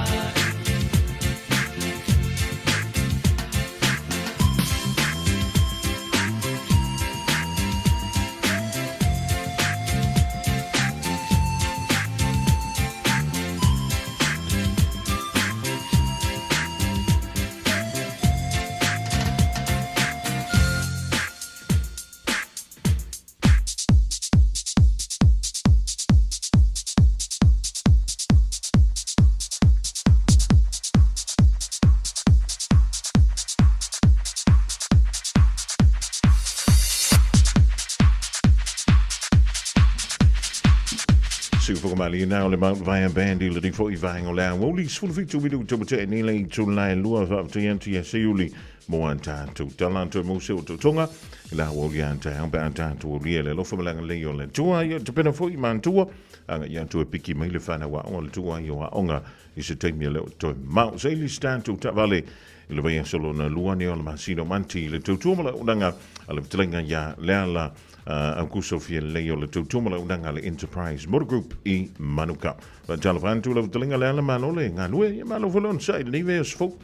Siufoka malie na o le Mount Vaea Band i le rifo i vaenga o le aoauli 17 minuta mo te nei le itula e lua faafetai atu ia Seiuli mo a tatou tala atu e mau se o tautoga i le aoauli a taeao pe a tatou aulia le alofa ma le agalelei o le Atua ia tapena foi i matua aga ia atu e piki mai le whanau aoga le tua i o aoga i se taimi e le o toe mau. Se ili se tatou taavale i le vaiaso lona lua nei o le masina o Manti i le tautua ma le auaunaga a le fetalaiga ia Leala Aukuso Fialelei o le tautua ma le auaunaga a le Enterprise Motor Group i Manuka. Faatalofa atu lau fetalaiga Leala, malo le galue, ia malo foi le onosai i lenei vaiaso fou.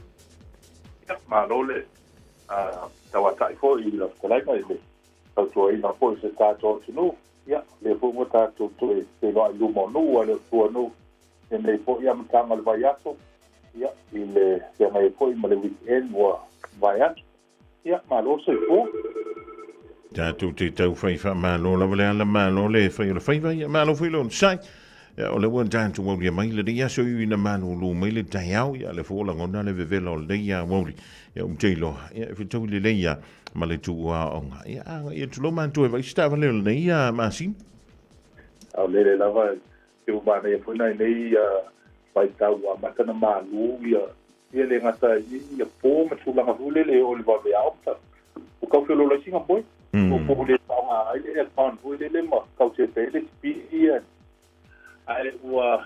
Ia, malo le tauatai foi i lau fetalaiga i le tautuaina foi o se tatou atunuu. Ia, lea foi ua tatou toe feiloai i luma o nuu a le o tua nuu lenei foi amataga o le vaiaso, ia, i le feagai ai foi ma le weekend ua mavae atu. Ia, malo le soifua. Tatou te tau fai faamalo lava le ala, malo le fai o le faiva, ia malo foi le onosai. Ia, o lea ua tatou aulia mai lenei aso i ina malūlū mai le taeao, ia lea foi ua lagona le vevela o lenei aoauli. Ia, ou te iloa, ia, e fetaui lelei ia ma le tuuaoga. Ia, agai atu loa matou e vaai se taavale o lenei masina. Aolele lava Te ua manaia foi nai nei vaitau ua amata ona malu ia ia le gata i ia po ma tulaga foi lele o le vaveao ma o kau felolai singa moe. O po le faaaoga ai le aircon foi lele ma kau sepe ai le speed ia. Ae ua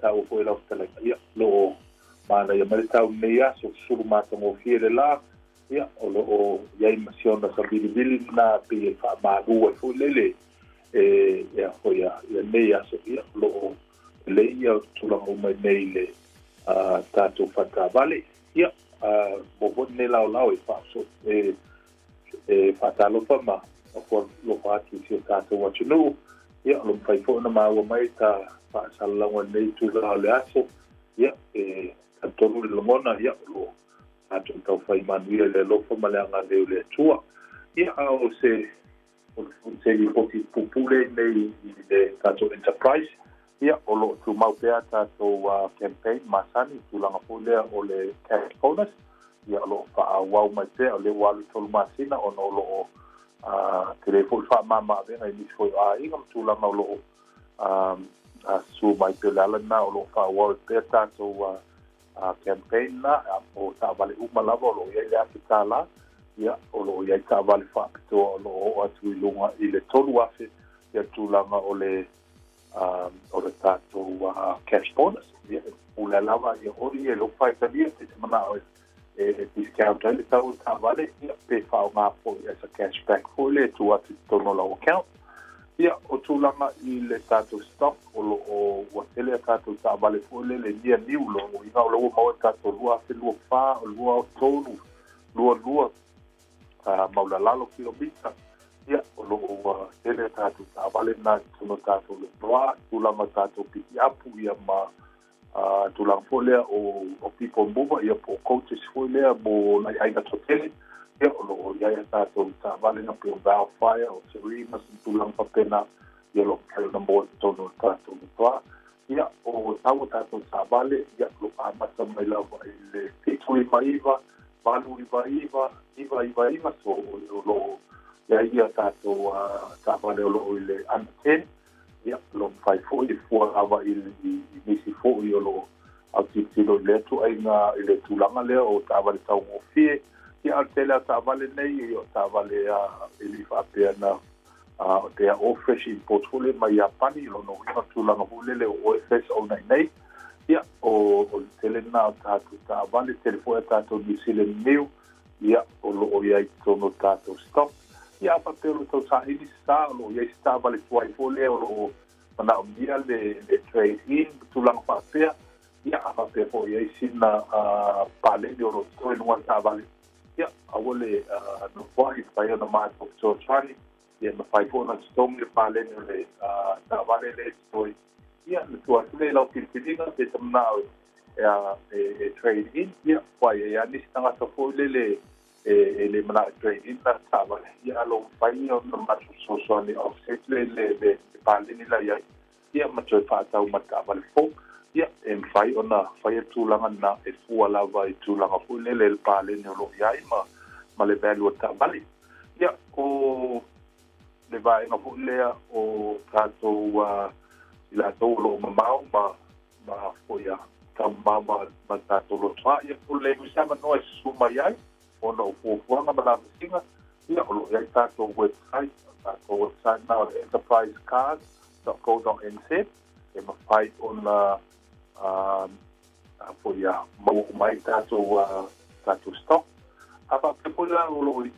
taua foi lau fetalaiga ia lo o manaia mai le tau i lenei aso sulu matagofie le la ia o lo o i ai ma si ona savilivili lena pei e faamalu ai foi lele e ia foi ia lenei aso ia o lo o lelei ia tulaga uma i nei le tatou faletaavale ia mo foi lenei laolao e faaso e e faatalofa ma alofa atu i si o tatou atunuu ia o lo o mafai foi ona maua mai ta faasalalauga i lenei itula o le aso ia e talitonu le lagona ia o lo o tatou taufai manuia i le alofa ma le agalelei o le Atua. Ia, a o se o se lipoti puupuu lea nei i le tatou enterprise, ia, o lo o tumau pea tatou campaign masani i tulaga foi lea o le cash bonus, ia, o lo o faaauau mai pea, o lea ua alu i 3 masina ona o lo o tele foi le faamama-avega i nisi foi o aiga ma tulaga o lo o susu mai pea. O le ala lena o lo o faaauau ai pea tatou campaign na, o taavale uma lava o loo i ai le $1,000, ia, o loo i ai taavale faapitoa o loo oo atu i luga i le $3,000 ia tulaga o le o le tatou cash bonus. Ia, e pule lava ia oe ia i lou faitalia pe te manao e discount ai le tau o le taavale, ia, pe faaaoga foi as a cash back foi lea e tuu atu i totonu o lau account. Ia, o tulaga i le tatou stock, o lo o ua tele a tatou taavale foi lele near new, lona uiga o la ua maua i tatou 2024, 23, 22, maulalalo kilomita. Ia, o lo o ua tele a tatou taavale na i totonu o tatou lotoa, tulaga o tatou pikiapu, ia ma tulaga foi lea o people mover, ia po o coaches foi lea mo nai aiga toatele. Ia, o lo o i ai a tatou taavale na pei o Vellfire, o Serena, ma tulaga faapena, ia o lo o mafai ona maua i totonu o le tatou lotoa. Ia, o tau o tatou taavale, ia, o lo o amata mai lava i le 799, 899, 999, so o lo o i ai ia tatou taavale o lo o i le under 10. Ia, o lo o mafai foi e fua lava i nisi foi o lo o autilotilo i lea ituaiga, i le tulaga lea o taavale taugofie. Ia, a o le tele lava o taavale nei, o taavale e le i faapea na, they are all fresh imports foi lea mai Iapani, lona uiga o le tulaga foi lele o oe first owner i inei. Ia, o le tele lena o tatou taavale, tele foi a tatou New Zealand niu, ia, o lo o i ai i totonu o tatou stock. Ia, a faapea o lo o tau saili se sa, o lo o i ai se taavale tuai foi lea o lo o manaomia le trade in ma tulaga faapea, ia, a faapea foi o i ai sina paleni o lo o totoe i luga o le taavale, ia, aua le nofoai, mafai ona matou fesoasoani, ia mafai foi ona totogi le paleni o le taavale lea e totoe, ia, ona tuu atu lea i lau filifiliga pe e te manao e trade in, ia, aua e i ai lava nisi tagata foi lele e le manao e trade in lana taavale, ia a o lo o mafai ona matou fesoasoani e offset le le paleni la i ai, ia ma toe faatau ma le taavale fou. Ia, e mafai ona faia le tulaga lena e fua lava i tulaga foi lele i le paleni o lo o i ai ma ma le value o le taavale. Ia, o le vaega foi lea o tatou i latou o lo o mamao ma ma foi a taumamao ma ma le tatou lotoa, ia po o le leai foi se avanoa e susu mai ai ona o fuafuaga ma lavasiga, ia o lo o i ai tatou website, o le tatou website lena o le enterprisecars.co.nz e mafai ona foi a maua uma ai tatou tatou stock. A faapea foi la o lo o i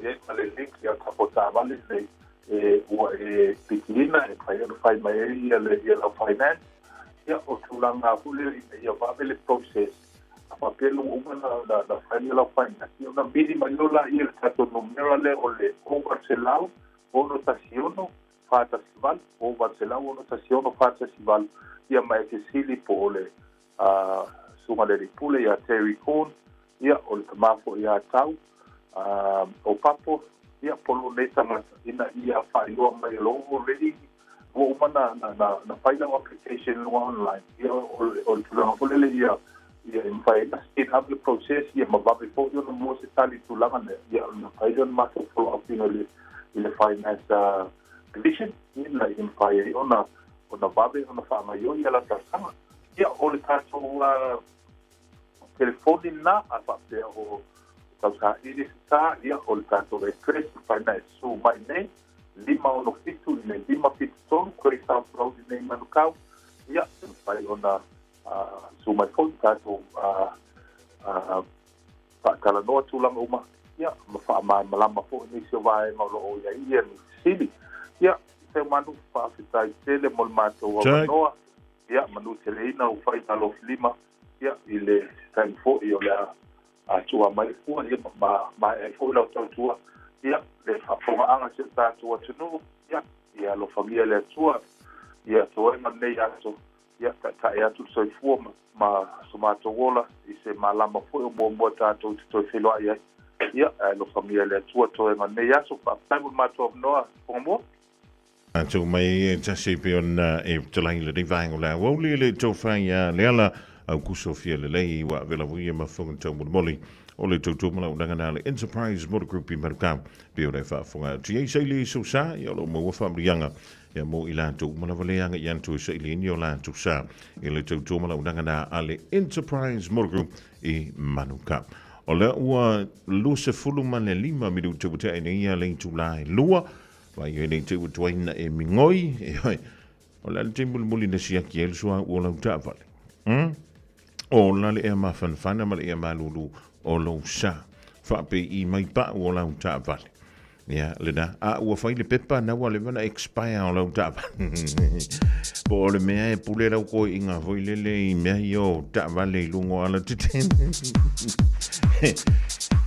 ai ma le link ia tatou taavale nei e ua e pikiina e mafai ona fai mai ai ia le ia lau finance. Ia o tulaga foi lea ina ia vave le process a faapea ua uma na fai ia lau finance, ia ona vili mai loa laia le tatou numera lea o le 0800 616 418, 0800 616 418, ia ma e fesili po o le susuga i le alii pule ia Terry Corn, ia o le tama foi ia Tau o Papo, ia po o lou nei tagata ina ia faailoa mai o lou already ua uma na fai lau application i luga online, ia o le tulaga foi lele ia ia e mafai ai ona speed up le process, ia ma vave foi ona maua se tali i tulaga lea, ia ona mafai lea ona matou follow up ina i le finance division ina ia mafai ai ona vave ona faagaoioi ia lau talosaga. Ia o le tatou telefoni lena, a faapea o tausaili se sa, ia o le tatou address mafai ona e susu mai nei, 567 i le 573 Grey South Road i nei Manukau, ia e mafai ona susu mai foi tatou faatalanoa tulaga uma, ia ma faamalamalama foi nisi o vaega o lo o i ai ia ni fesili. Ia, Seumanu, faafetai tele mo le matou avanoa. Ia, manu teleina ua fai alofilima, ia, i le taimi foi o le a tua mai le fua, ia, ma maea ai foi lau tautua, ia, le faafofogaaga a si o tatou atunuu, ia, ia alofagia e le Atua ia toega lenei aso, ia, taetae atu le soifua ma so matou ola i se malama foi o muamua tatou te toe feiloai ai, ia, ae alofagia e le Atua toega lenei aso. Faafetai mo le matou avanoa, Fogamua. Atu mai e tasi e pei ona e talai lenei vaega o le aoauli le tofa ia Leala. Aukuso fia lelei ua ave lava ia mafuga taumolimoli o le tautua ma launaga na le Enterprise Motor Group i Manukau. Pei ona e faafofoga atu i ai saili i sou sa, ia o lo o maua faamanuiaga ia mo i latou uma lava le aga i atu e sailiini o latou sa i le tautua ma launaga na a le Enterprise Motor Group i Manukau. O lea ua 25 minute ua tea nei ia le itula e lua, vai e nei te ua tuaina e migoi, e oi, o le a le taimi mulimuli na siaki ai le suauu o lau taavale. Hmm? Ola le ea mafanafana ma le ea malulu o lou sa. Faapei mai pau o lau taavale. Ia, lena. A ua fai le pepa na ua leva na expire o lau taavale. Po o le mea e pule lau koiiga foi lele i mea ia o taavale i luga o alatetele.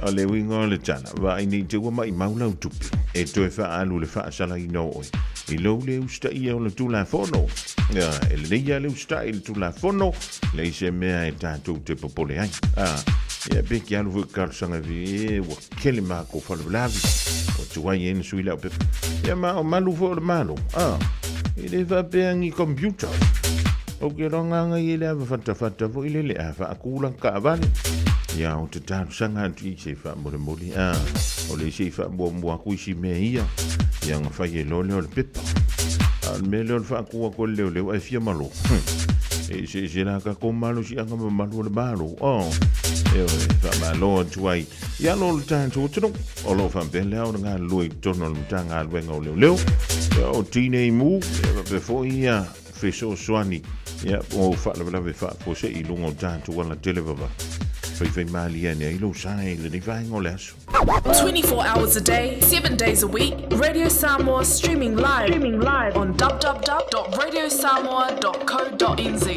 O le uiga o le tala, vaai nei te ua maimau lau tupe e toe faaalu le faasalaina o oe i lou le usitaia o le Tulafono. Ia, e lelei lava le usitai i le Tulafono, leai se mea e tatou te popole ai. A, ia pe ke alu foi talosaga vi, e ua kele mākou faalavelave, ua tuai ai na sui lau pepa. Ia ma o malu foi o le Malo, a, e le faapea ni computer. Ou ke loa nganga i le ava fatafata foi lele, a faakula kaavale. Ia o te talosaga atu i se faamolemole, a, o le isi i faamuamua aku isi mea ia, ia nga fai e loa lea o le pepa. A o le mea lea o le faaku aku e le leoleo ae fia malo. E se se la ka ko malo si anga mamalu o le malo. Oh, e oe, faamalo atu ai. Ia lo le tatou atunuu, o lo o faapea lea ona galulue i totonu o le Matagaluega o Leoleo, ia o Tinei Mu, ia faapea foi ia fesoasoani, ia o faalavelave faafuasei i luga o tatou alatele vavave. Faifai malie ane ai lou sa i lenei vaega o le aso. 24 hours a day, 7 days a week, Radio Samoa streaming live, streaming live on www.radiosamoa.co.nz.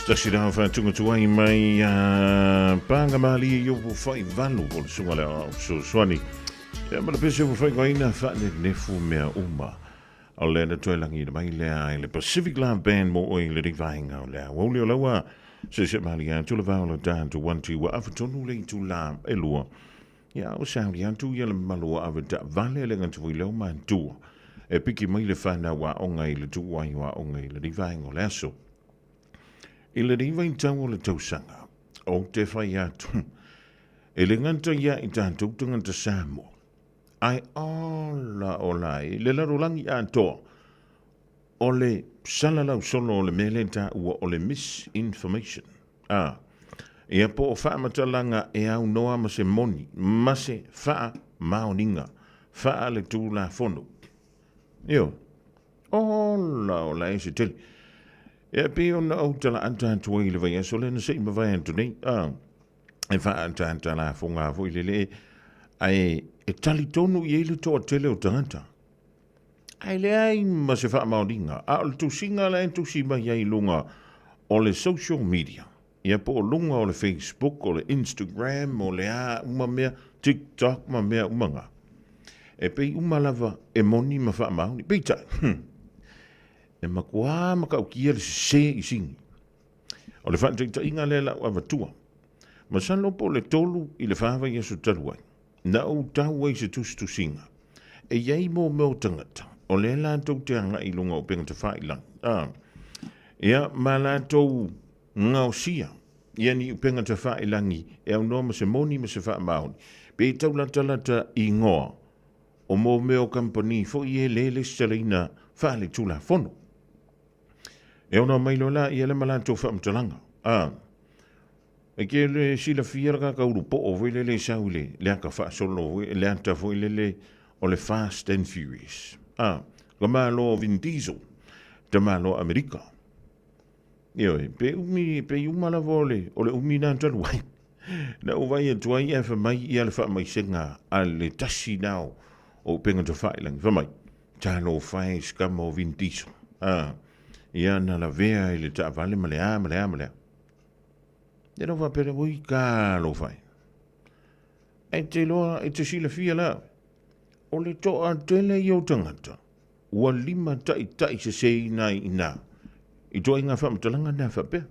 Tasi rā whātunga tuai mai a Pānga Mālie i opo whai valu o le sunga le au fesoasoani. Ia ma le pese ua whaingoaina whaanenefu mea uma. O le na toe langi mai lea i le Pacific Love Band mo oe i le rivaenga o le aoauli o laua. Se se mali atu le vao le tātu wanti ua awhatonu le itu la e lua. Ia o sauli atu ia le mamalu o ave taavale le gata foi leo matua. E piki mai le whanau a onga i le tuuai o aoga i le rivaenga o le aso. I le rivaitau o le tausaga, o te whai atu, e le gata ia i tātou tangata Samoa, ai ola ola ai, le larolangi atoa, o le salalau solo o le mea lea taua o le misinformation. A, ia po o faamatalaga e aunoa ma se moni, ma se faamaoniga, faa le Tulafono. Ioe. Ola, ola e se tele. Ia pei ona ou talaata atu ai i le vaiaso lea na se i mavae atu nei, a, e faaataata lafoga foi lele, ae e talitonu i ai le toatele o tagata. Ae leai ma se faamaoniga, a o le tusiga la e tusi mai ai i luga o le social media, ia po o luga o le Facebook, o le Instagram, o le a uma mea, TikTok ma mea uma ngā. E pei uma lava e moni ma faamaoni. Peitai, e makuā matautia le sesē i sini. O le faataitaiga lea lau avatua. Masalo po o le 3 i le 4 vaiaso talu ai, na ou tau ai se tusitusiga. E i ai mō mea o tagata, o lea latou te agai i luga o upega tafailagai, ā, ia, ma latou ngaosia ia ni upega tafailagai e aunoa ma se moni ma se faamaoni, pe taulatalata ingoa o mō mea o kamupani foi e le lesitalaina faaletulafono. E ono mai loa la ia le ma latou faamatalaga. A, e ke le silafia le kaka ulu po'o foi lele i sau i le, le ata faasolo foi, le ata foi lele o le Fast and Furious. A, ka malo o Vin Diesel, te malo Amerika. Ioe, pe umi, pe uma lava o le, o le umi nā talu ai. Na ou vaai atu ai ae fai mai ia le faamaisega a le tasi nā o, o upega tafailagi. Fai mai, Talofa e se kama o Vin Diesel. A, ia na lavea i le taavale ma le a ma le a ma le a. Ia na ou faapea lea, oi talofa e. Ae te iloa, e te silafia la, o le toatele ia o tagata, ua limataitaiseseina ai i ina i ituaiga faamatalaga na faapea.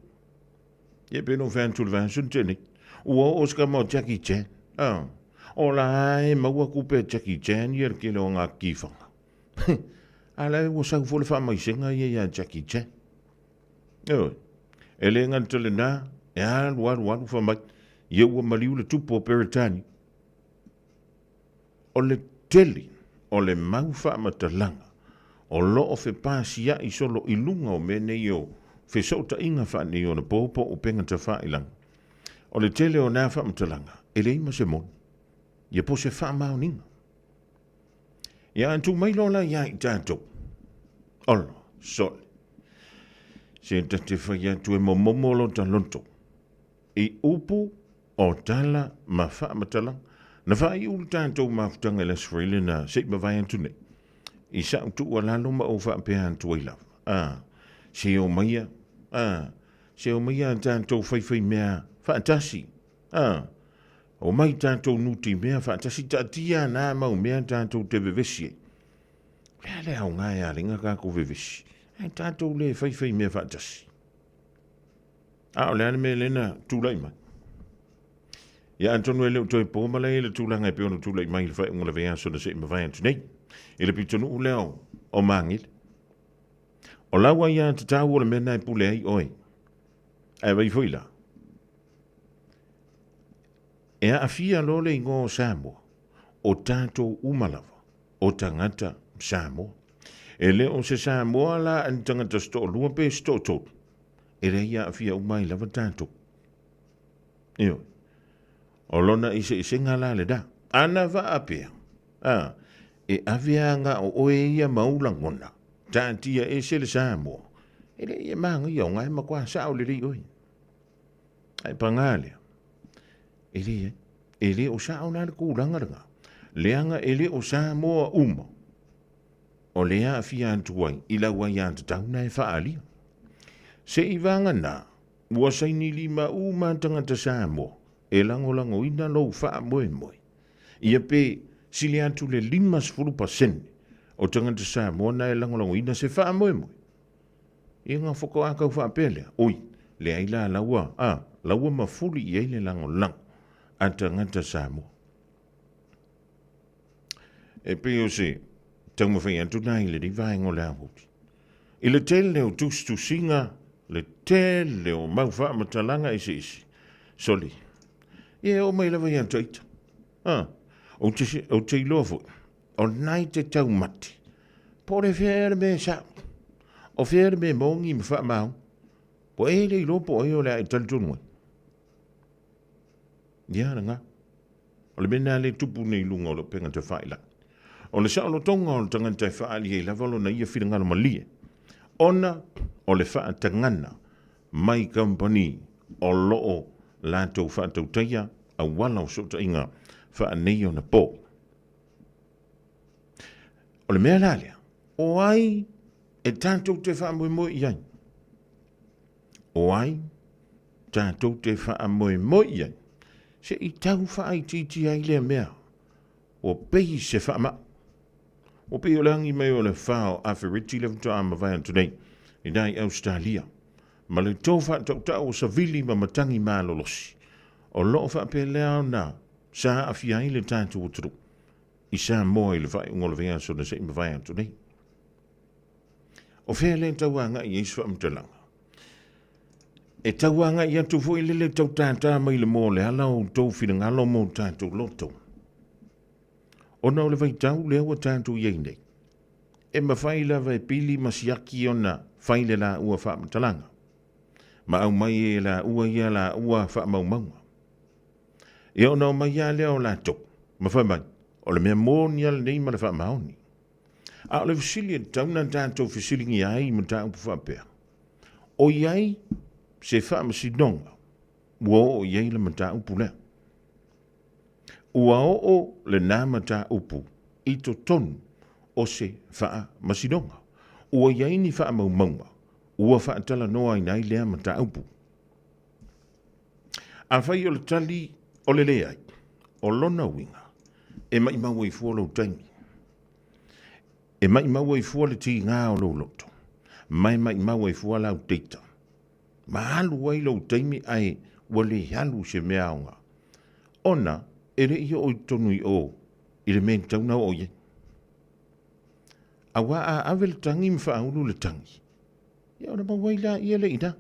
Ia pe no fai atu le vaiaso na tea nei. Ua oo se kama o Jackie Chan. Ah, o la e maua kupe a Jackie Chan ia le tele o ngā kiwhanga. A la ua sau foi le faamaisega ia ia Jackie Chan. Oi, e le gata lena, e alu alu alu fai mai, ia ua maliu le tupu o Peretani. O le tele o le mau faamatalaga o lo o fepasiaʻi solo i luga o mea nei o fesootaiga faaneionapo po o upega tafailaga. O le tele o nā faamatalaga e leai ma se moni, ia po o se faamaoniga. Ia atu mai loa la iā i tatou. Olo, sole. Se ta te fai atu e momomo lo ta loto. I upu o tala ma faamatalaga, na faaiu le tatou mafutaga i le Aso Faraile na se i mavae atu nei. I sa'u tuualalo ma ou faapea atu ai lava, a, se omaia, a, se omaia a tatou faifaimea faatasi, a, omai tatou nutimea faatasi, taatia na mau mea tatou te vevesi ai. O le a le aoga e alega tatou vevesi, ae tatou le faifaimea faatasi. A o le a le mea lea na tulai mai? Ia atonu e le o toe po malae le tulaga e pei ona tulai mai i le faaiuga o le vaiaso na se i mavae atu nei i le pitonuu lea o Magele. O lau aiatatau o le mea na e pule ai oe. Ae vai foi la. E aafia loa le igoa o Samoa, o tatou uma lava, o tagata Samoa. E le o se Samoa la a ni tagata se toalua pe se toatolu. E leai aafia uma ai lava tatou. Ioe. O lona eseesega la lena. Ana faapea, a, e ave a na o oe ia ma ou lagona, taatia ese le Samoa, e leai e mānaia o nga e matua sao lelei oe. Ae pagā lea, e leai, e le o sao la le tulaga lena, leaga e le o Samoa uma o le aafia atu ai i lau aiatatau na e faaalia. Se i vagana. Ua saini lima uma tagata Samoa e lagolagoina lou faamoemoe. Ia pe sili atu le 50% o tagata Samoa na e lagolagoina se faamoemoe. Ia nga faatoa tau faapea lea, oi, leai la laua, a, laua mafuli i ai le lagolago a tagata Samoa. E pei o se taumafai atu na i lenei vaega o le aoauli. I le tele o tusitusiga, le tele o mau faamatalaga eseese, sole, ia e oo mai lava ia te ita. A, ou te, ou te iloa foi, o lena e te taumate, po o le fea ea le mea e sao, o fea le mea e moni ma faamaoni, po e le iloa po o ai o le a e talitonu ai. Ia lena. O le mea lena lea e tupu nei i luga o le upega tafailagi. O le saolotoga o le tagata e faaali ai lava lona ia finagalo malie, ona o le faatagana mai kamupani o lo o latou faatautaia auala o fesootaiga faaneionapo. O le mea la lea, o ai e tatou te faamoemoe i ai? O ai tatou te faamoemoe i ai se i tau faaitiitia ai lea mea ua pei se faamai? Ua pei o le agi mai o le fa o Aferiti le faatoa mavae atu nei i na i Ausetalia, ma le to faatautau o savili ma matagi malolosi o lo o faapelea ona sa aafia ai le tatou atunuu i Samoa i le faaiuga o le vaiaso na se i mavae atu nei. O fea lea e tau agai i ai se faamatalaga? E tau agai atu foi le le tau tātā mai le moa o le ala o outou finagalo ma o tatou loto. Ona o le vaitau lea ua tatou i ai nei, e mafai lava e pili ma siaki ona fai le laua faamatalaga, ma aumai e laua ia laua faamaumauga. Ia ona omai lava lea o latou, ma fai mai, o le mea moni lava lenei ma le faamaoni. A o le fesili e tatau ona tatou fesiligia ai i mataupu faapea, o i ai se faamasinoga ua oo i ai le mataupu lea? Ua oo lena mataupu i totonu o se faamasinoga? Ua i ai ni faamaumauga ua faatalanoaina ai lea mataupu? Afai o le tali o le leai, o lona uiga, e maimau ai fua lou taimi. E maimau ai fua le tigā o lou loto, ma e maimau ai fua lau data. Ma alu ai lou taimi ae ua le alu i se mea aoga, ona e le i oo i totonu i o i le mea e tatau ona oo i ai. Aua a ave le tagi ma faaulu le tagi, ia ona maua ai laia le ina.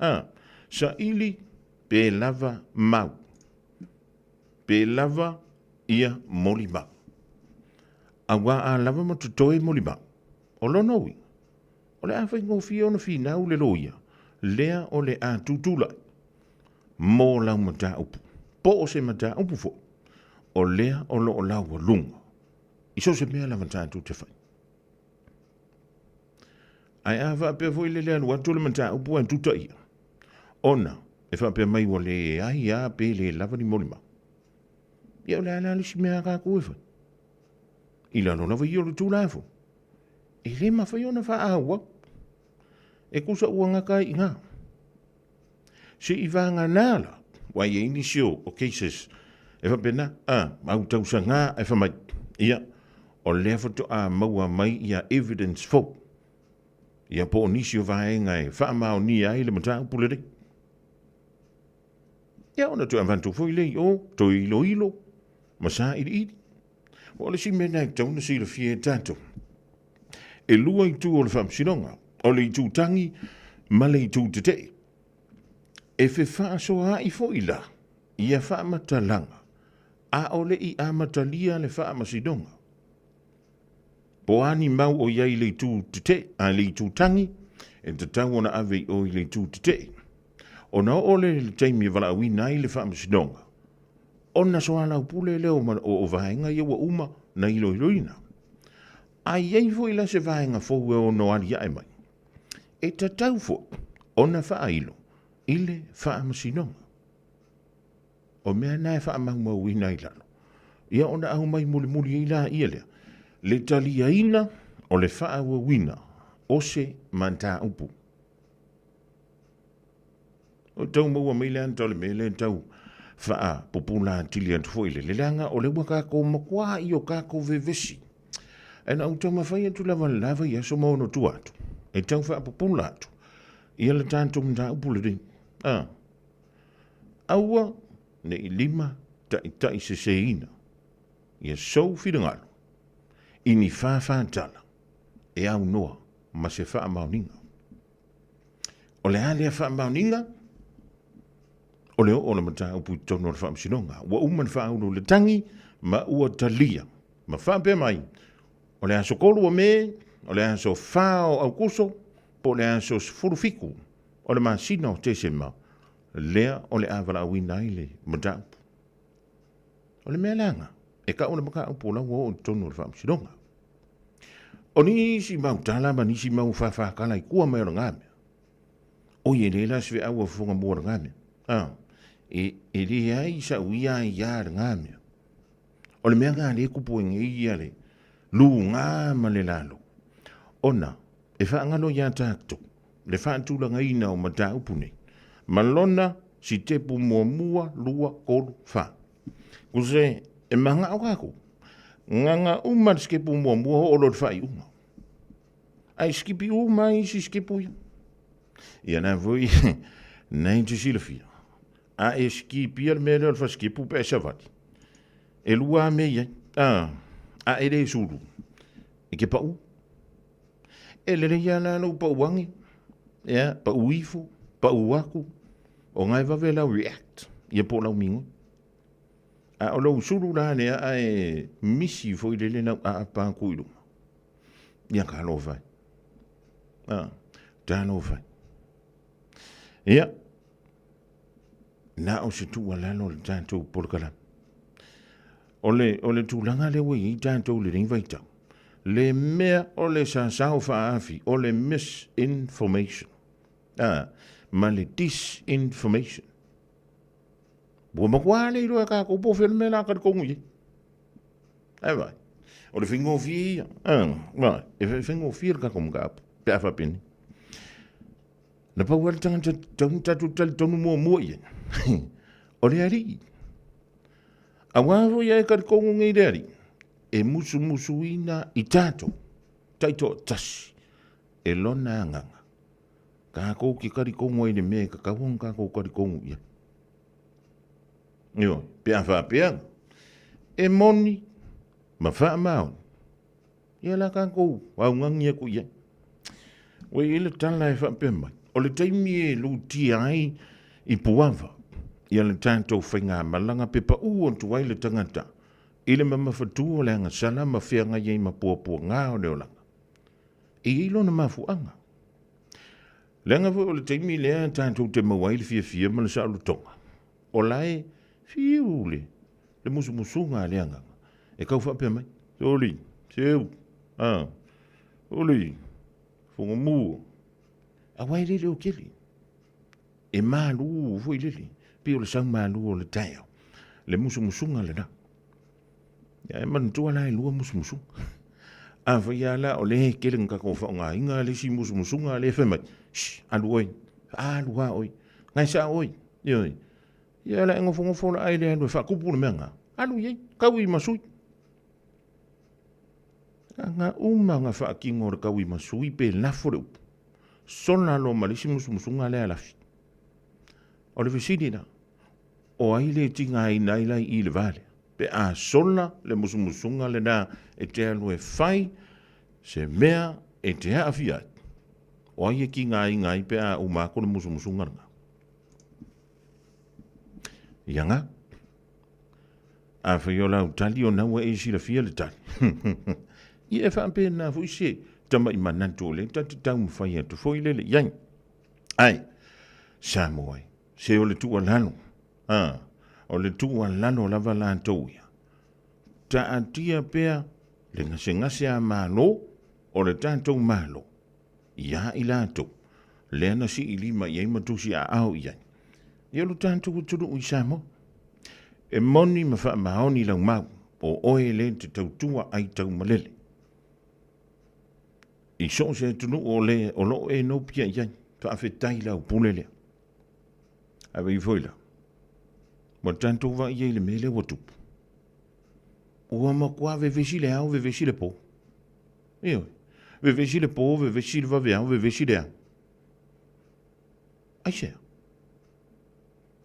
A, saili pe lava mau, pe lava ia molimau. Aua a lava ma totoe molimau, o lona uiga, o le a faigofie ona finau le loia lea o le a tutulai mo lau mataupu, po o se mataupu foi o lea o lo o laualuga i so o se mea lava tatou te fai. Ae a faapea foi le le alu atu o le mataupu ae tutaia, ona e faapea mai ua leai a pe le lava ni molimau. Ia o le a la le isi mea a tatou e fai? I lalo lava ia o le Tulafono, e le mafai ona faaauau. E tusa ua gata ai i ina. Se i vagana la, ua i ai nisi o cases e faapena, a, mau tausaga e fai mai, ia, o lea faatoa maua mai ia evidence fou, ia po o nisi o vaega e faamaonia ai le mataupu lenei. Ia ona toe avatu foi lea i o, toe iloilo ma sailiili. Ua o le isi mea lena e tatau ona silafia e tatou. E lua itu o le faamasinoga, o le itu tagi ma le itu tetee. E fefaasoaai foi la ia faamatalaga a o le i amatalia le faamasinoga. Po o a ni mau o i ai i le itu tetee, a le itu tagi, e tatau ona ave i o i le itu tetee. Ona oo lea i le taimi e valaauina ai le faamasinoga, ona soalaupule lea o vaega ia ua uma na iloiloina. A i ai foi la se vaega fou e ono aliae mai, e tatau foi ona faailo i le faamasinoga. O mea na e faamaumauina i lalo, ia ona aumai mulimuli ai laia lea, le taliaina o le faaauauina o se mataupu. O tau maua mai le ata o le mea lea tau faapupula atili atu foi le leleaga o le ua kākou makuā i o kākou vevesi. Ae na ou taumafai atu lava le la vaiaso ma ono tua atu e tau faapupula atu ia le tatou mataupu lenei. A, aua ne i lima taitai seseina ia sou finagalo i ni fāfātala e aunoa ma se faamaoniga. O le a lea faamaoniga? O le oo o le mataupu i totonu o le faamasinoga. Ua uma le faaulu le tagi ma ua talia. Ma faapea mai, o le aso 3 o Me, o le aso 4 o Aukuso, po o le aso 17 o le masina o Tesema, lea o le a valaauina ai le mataupu. O le mea leaga, e kau le mataupu o la ua oo i totonu o le faamasinoga. O nisi mau tala ma nisi mau fāfākala i kua mai o le ngamea. Oi e le la se feau a fofoga mua o le ngamea. Ah, e, e le ai sa uia ai ia le ngamea. O le mea ngā le kupu e ngei ia le lū ngā ma le lalo. Ona, e whaangalo ia tātou, le whaatulagaina o mataupu nei. Ma lona sitepu muamua, lua, kolu, wha. Kuse, e mangao kākou. Nganga uma le sikepu muamua ho o lo le whaiunga. Ai skipi uma isi sikepu ia. Ia nā voi, nei te silafia. A e skipia le mea lea o le whasikepu pe e savali. E lua me ia. A, a e le sulu. E ke pau. E lele ia la lau pauangi. Ia, pau ifo, pau aku. O ngai vave lau react. Ia po lau mingo. A o lou sulu la lea ae misi foi lele lau aapa aku i luma. Ia ka alofa e. A, ta alofa e. Ia, na o se tuualalo le tatou polokalame. O le, o le tulaga lea ua i ai tatou i lenei vaitau, le mea o le sasao faaafi, o le misinformation, a, ma le disinformation. Ua matua le iloa e kākou po o fea le mea la talitonu i ai. Ae vai. O le faigofie ia. Vai. E faigofie le tatou mataupu pe a faapenei. Na pau lava le tagata tatau ona tatou talitonu muamua i ai, o le Alii. Aua foi a e talitonu nei i le Alii, e musumusuina i tatou taitoatasi e lona agaga. Tatou te talitonu ai i le mea e tatau ona tatou talitonu i ai. Ioe, pe a faapea, e moni ma faamaoni, ia la tatou augani atu i ai. Ua i ai le tala e faapea mai, o le taimi e lutia ai i Puava ia le tatou faigamalaga pe pau atu ai le tagata i le mamafatu o le agasala ma feagai ai ma puapuaga o le olaga. E i ai lona mafuaaga. Leaga foi o le taimi lea tatou te maua ai le fiafia ma le saolotoga, o la e fiu le, le musumusuga a le agaga e tau faapea mai, Soli, seu, a, soli, fogamua. Aua e le leo tele. E malū foi lele, pei o le sau malū o le taeao, le musumusuga lena. Ia e manatua la e lua musumusuga. Afai lava la o lea e tele na tatou faaaogaina le isi musumusuga lea e fai mai, shh, alu oe, alu lava oe, gaesa oe, ioe. Ia la e nofonofo la ai le alu e faatupu le mea lena, alu i ai, tau i masui. Aga uma na faatino o le tau i masui pe lafo le upu. Sola loa ma le isi musumusuga lea lafi. O le fesili la, O ai le tigaina ai la i le va lea? Pe a sola le musumusuga lena e te alu e fai se mea e te aafia ai, o ai e tigaina ai pe a uma aku le musumusuga lena? Ia nga. Afai o lau tali ona ua e silafia le tali. Ia e faapena foi se tama'i manatu o lea ta te taumafai atu foi lele i ai. Ai, Samoa e. Se o le tuualalo, a, o le tuualalo lava latou ia. Taatia pea le gasegase a Malo o le tatou Malo ia i latou, lea na sii lima i ai ma tusi aao i ai. Ia o lo tatou atunuu i Samoa. E moni ma faamaoni lau mau, o oe le te tautua ai taumalele. I so o se atunuu o le o loo e noupia i ai, faafetai lau pule lea. Ae vaai foi la, ua tatou vaai ai i le mea lea ua tupu. Ua matua vevesi le ao, vevesi le po. Ioe. Vevesi le po, vevesi le vaveao, vevesi le ao. Aisea?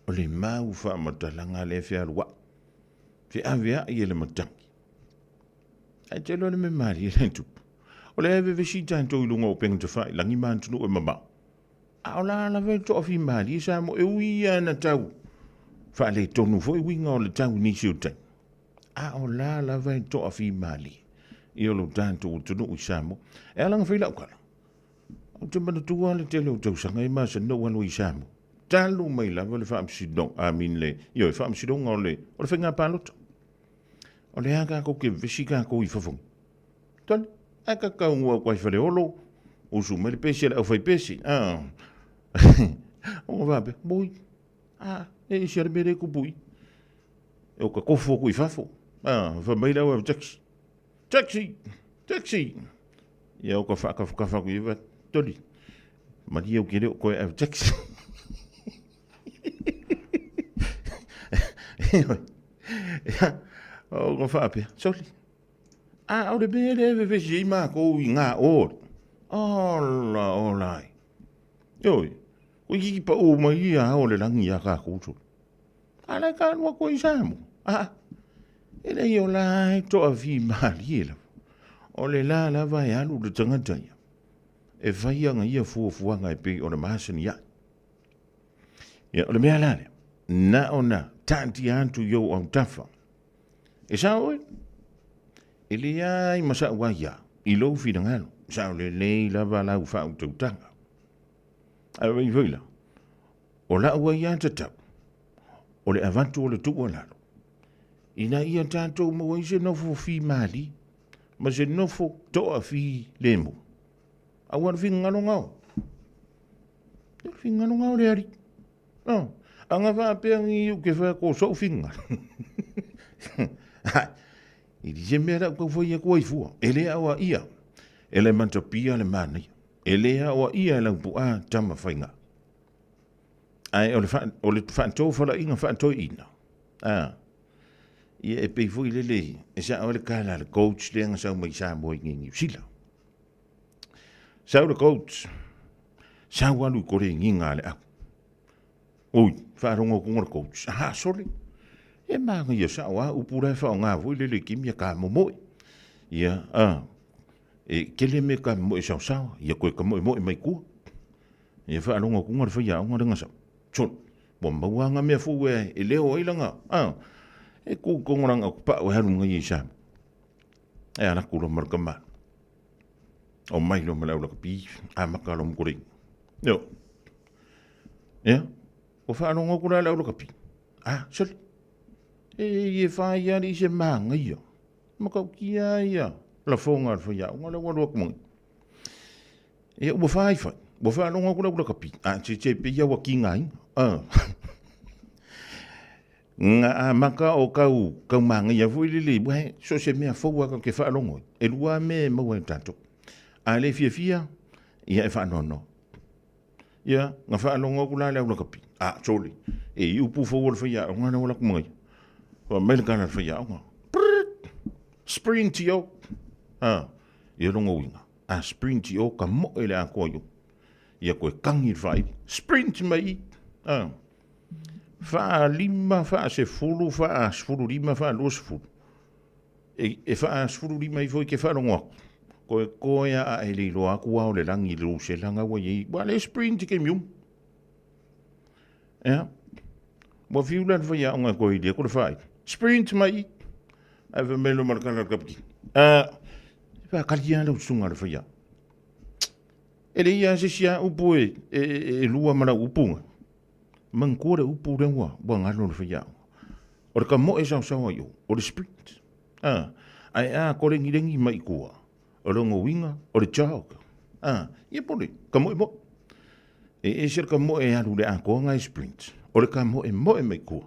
O le mau faamatalaga lea e fealuai, feaveai e le matagi. Ae tele o le mea malie lea e tupu. O lea e vevesi tatou i luga o upega tafailagi ma atunuu e mamao. A o la lava e toafimalie Samoa, e ui lava ina tau faaletonu foi uiga o le tau i nisi o taimi, a o la lava e toafimalie i o lo tatou atunuu i Samoa. E ala ona fai lau tala, ou te manatua le tele o tausaga e masani ona ou alu ai i Samoa, talu mai lava le faamasinoga, I mean le, ioe, faamasinoga o le, o le faiga palota. O le a tatou te vevesi tatou i fafo nei? Tali, ae ka taunuu atu ai Faleolo, usu mai le pesi a le aufaipesi. Ah. Ona faapea, moi, ah, e ese le mea lea e tupu i. E o ka tofu atu i fafo. Ah, fai mai le au taxi. Taxi! Taxi! Ia o ka whaakawhakafa atu i e toli. Maria o ke reo koe au taxi. Ia, o ka whaapea, soli. A o le mea lea e vevesi ai mākou i ngā ō. Ola, ola ai. Ioe, koe kiki pa o mai ia o le langi a kākou soli. A lai ka lua koe i Samoa. A, e lei o la e toa fi malie lava. O le la lava e alu le tangata ia. E whai anga ia fuafuaga e pei o le masani ai. Ia, o le mea la lea, na ona taatia atu i ou autafa. E sao oe, e leai ma sa'u aiā i lou finagalo, sao lelei lava lau faautautaga. Ae vaai foi la, o la'u aiā tatau, o le avatu o le tuualalo, ina ia tatou maua ai se nofo fimalie ma se nofo toafilemu. Aua le finagalo gao. Le finagalo gao le Alii. No, anga faapea ni u ke whea ko sou finagalo. I li se mea lau kau whai aku ai fua. E lea awa ia, e le matapia le manaia. E lea awa ia e lau pua tama whainga. Ai, o le wha, o le whaatō whala inga whaatoi ina. Ah. Ia e pei foi lele, e sa o le kala le coach le anga sau mai Samoa i ngi New Zealand. Sau le coach, sau alu i kore i nginga a le au. Ui, whaarongo ko ngora coach. Aha, sorry. E mānga ia sao a upu rai whao ngā voi lele ki mia ka momoe. Ia, a, e kele me ka moe sao sao, ia koe ka moe moe mai kua. Ia whaarongo ko ngora whai a onga renga sao. Sorry. Ua maua ngā mea fou e, e leo ai langa. A, e kū kongoranga ku pao e haru ngai i Samoa. E ala kula marka ma. O mai lo ma lau laka pi, a maka lo mkore. Yo. Ya. O wha alongo kula lau laka pi. Ah, soli. E i e wha ia li se maanga ia. Maka ukia ia. La fonga al wha ia. Unga lau alua kumangi. E ua wha i whai. Ua wha alongo kula lau laka pi. Ah, che che pe ia wa ki ngā inga. Ah. Nga a maka o kau, kau māngaia foi lele, ua so se mea fou a ke whaalongo. E lua me maua e tātou. A le fiafia, ia e whaanono. Ia, nga whaalongo aku la le aula kapi. A, sorry. E i upu fou o le whaia, o ngā na wala kumangai. Wa mai le kāna le whaia, o ngā. Sprint yo. A, ia longo uinga. A sprint yo ka moe le akoa yo. Ia koe kangi le whaili. Sprint mai. A, Whaalima, whaasefulu, whaasefululima, whaaluasefulu. E, e whaasefululima ifo i ke whaalongo aku. Koe koe a a ele iloa aku a o le langi le use langa ua iei. Ua le sprint ke mium. Ea. Ua fiula le whai aonga koe ilia ko le whaai. Sprint mai. Ai wha melo marakala kapki. A, wha kali a lau sunga le whai E le ia se sia upu e, e, e, e lua ma lau upunga. Manatua le upu lea ua, ua galo le faiaoga. O le kamoe saosaoa i o, o le sprint. A, ae a kolegileги mai i kua, o lona uiga, o le jog. A, ia po o le kamoemoe. E ese le kamoe e alu i le atoaga e sprint. O le kamoemoe mai kua,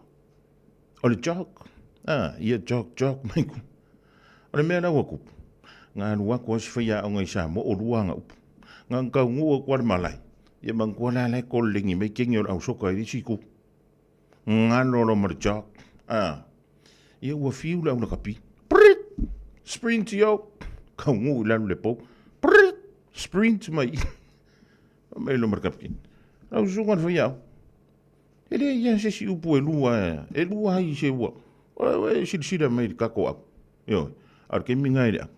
o le jog. A, ia jog, jog mai kua. O le mea la ua kupu, na alu atu lava si faiaoga i Samoa, o lua ana upu. Na ona taunuu atu lava i le malae, ia manatua la la e kolelegi mai keni o le ausoka i le isi itu. Galo loa ma le jog. A. Ia ua fiu le au lakapi. Prrit! Sprint yo! Kaugū i lalo le pou. Prrit! Sprint mai. Fai mai loa ma le kapikeni. Lau susuga i le faiaoga. E leai lava se isi upu e lua, e lua ai se ua. E silasila mai i le kako au. Ioe, a o le taimi lena i le au,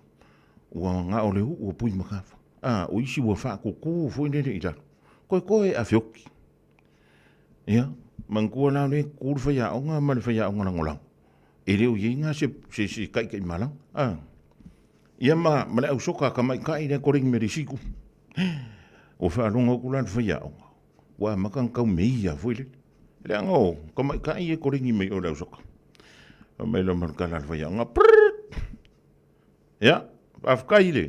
ua na o le uu o pui makafa. A, o isi ua faakukū foi lele i lalo. Koekoe e afeoki. Ia, manatua la o lea e kukū le faiaoga ma le faiaoga lagolago. E le o i ai na se, se, se taitaimalaga. A, ia ma, ma le au soka tamaitai lea koleni me le isi itu. Ua faalogo atu la le faiaoga, ua amata ona tau meia foi lele. Leaga o tamaitai ia e koleni mai o le au soka. Fai mai loa ma le tala a le faiaoga, prrrt! Ia, faafetai i le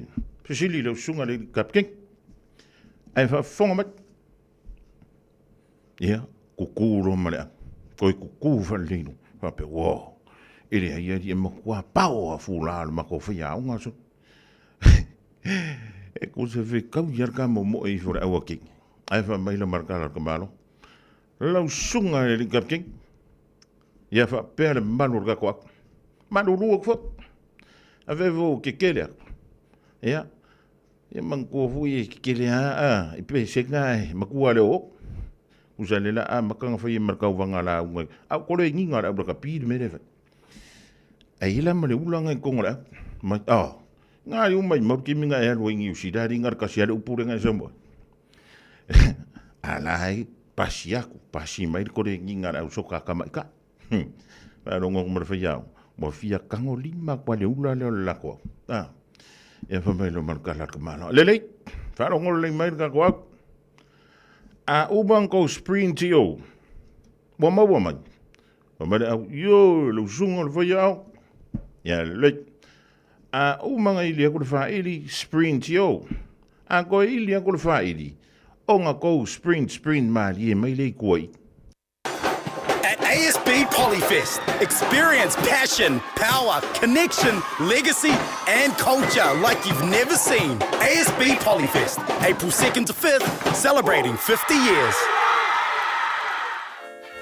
fesili i lau susuga i le Kapikeni. Ae faafofoga mai. Ia, kukū loa ma le au. Toe kukū faalelei loa. Faapea, uo, e leai alii e matua pao a fulā o le matou faiaoga aso. E tusa fetaui lava le ta momoe ifo i le au a King. Ae fai mai le malakala o le tamaloa, Lau susuga i le alii Kapikeni, ia faapea le malu o le tatou au. Malulu atu foi. Ave foi ua kekele atu. Ia, ia manatua foi e kekele lava a, i pesega e matua le oo. Tusa le la amata ona fai ma le tauvaga lauga, a o koleniga o le au lakapi le mea lea e fai. Ai i ai la ma le ula na i totonu o le au. Mai, ah, nga i uma i mau le taimi na e alu ai i Niu Sila, alii na o le tasi lava le upu lea na e saunoa ai. A la e pasi aku, pasi mai le koleniga a le au soka a tamaitai. Faalogo atu ma le faiaoga, ua fia tagolima atu lava i le ula lea o le latou au. A, ia fai mai loa ma le tala a le tamaloa, Lelei, faalogo lelei mai le tatou au. A uma ona tou sprint i o, ua maua mai. Fai mai le au, Ioe, lau susuga o le faiaoga. Ia lelei. A uma ona ili atu le faili, sprint i o. A toe ili atu le faili, ona tou sprint, sprint malie mai lea i tua i. At ASB Polyfest, experience passion, power, connection, legacy, and culture like you've never seen. ASB Polyfest, April 2nd to 5th, celebrating 50 years.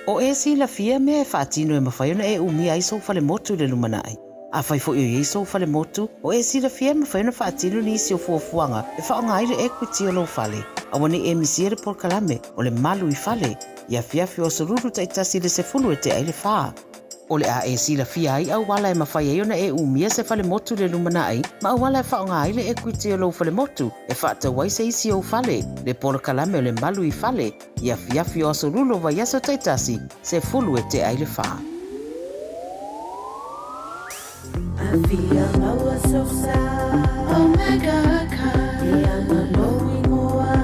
O e silafia mea e faatino e mafai ona e umia ai sou falemotu i le lumanai. Afai foi o i ai sou falemotu, o e silafia e mafai ona faatino nisi o fuafuaga e faaaoga ai le equity o lou fale. Aua ne i e misia le polokalame o le Malu i Fale i afiafi o aso lulu taitasi i le 10 e tea ai le fa. O le a e silafia ai auala e mafai ai ona e umia se falemotu i le lumanai ma auala e faaaoga ai le equity o lou falemotu e faatau ai se isi ou fale, le polokalame o le Malu i Fale i afiafi o aso lulu o vaiaso taitasi, 10 e tea ai le fa. Afia maua sosa Omega car Ia na lou ingoa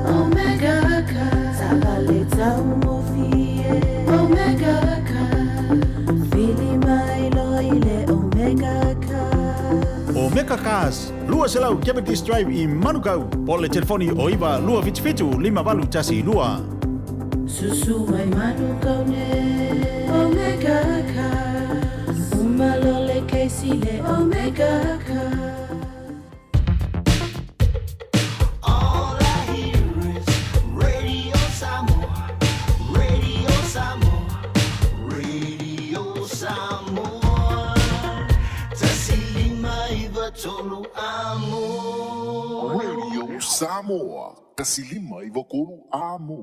Omega car Taavale taugofie Omega car Vili mai loa i le Omega car Omega Cars, 200 Cavendish Drive i Manukau, po o le telefoni o 9 277 5812. Susu mai Manukau nei Omega Cars Uma loa le kesi le Omega Cars. All I hear is Radio Samoa, Radio Samoa, Radio Samoa. Tasi lima iva tolu amo. Radio Samoa, tasi lima iva tolu amo.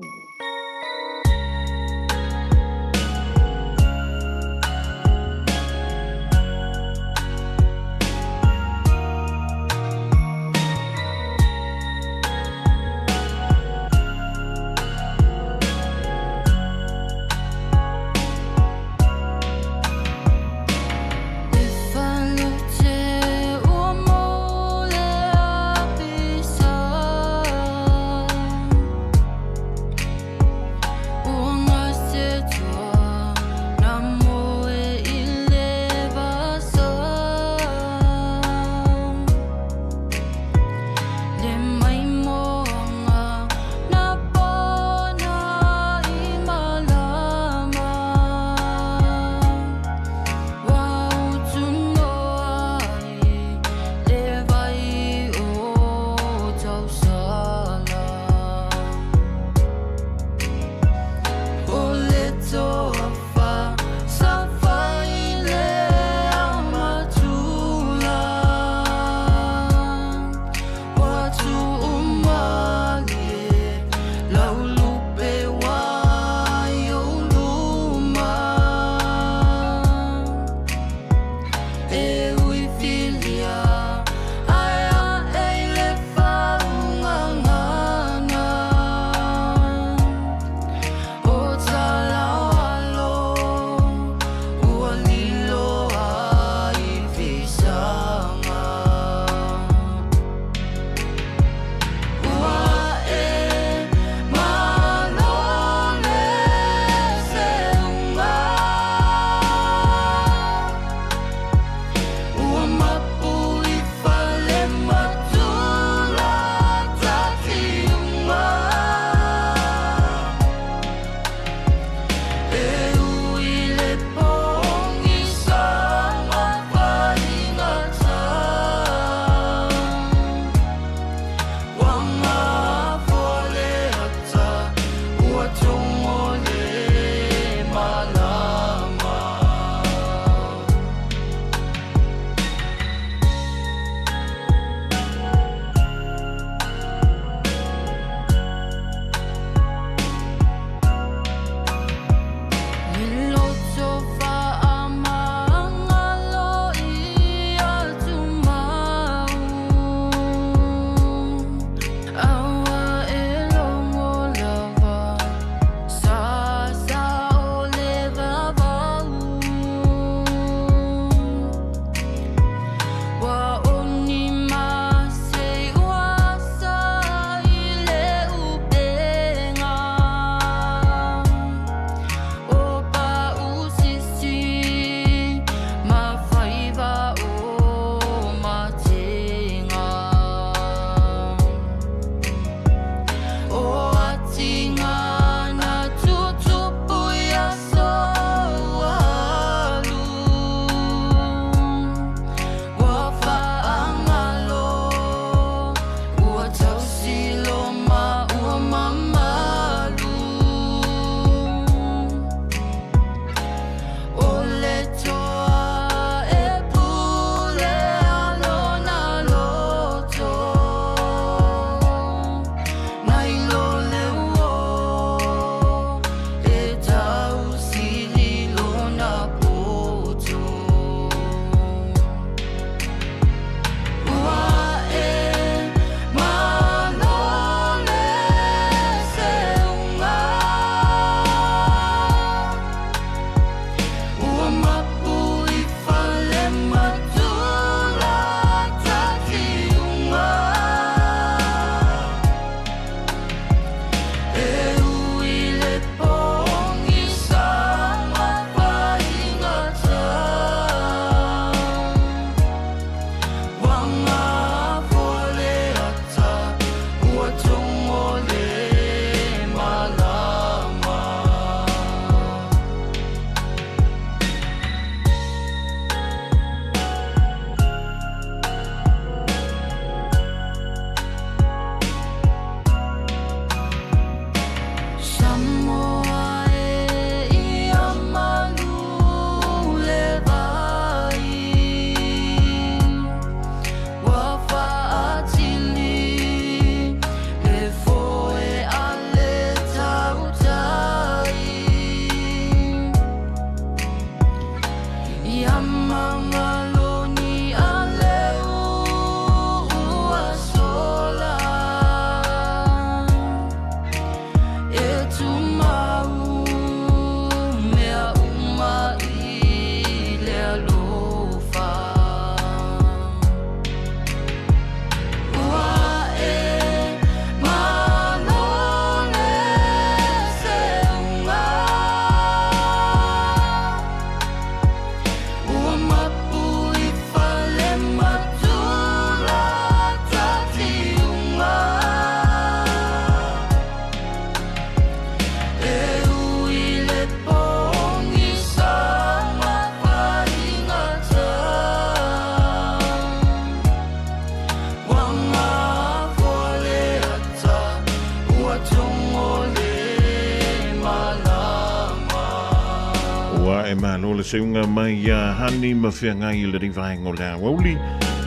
e malo le seuga mai ia Hani ma feagai i lenei vaega o le aoauli.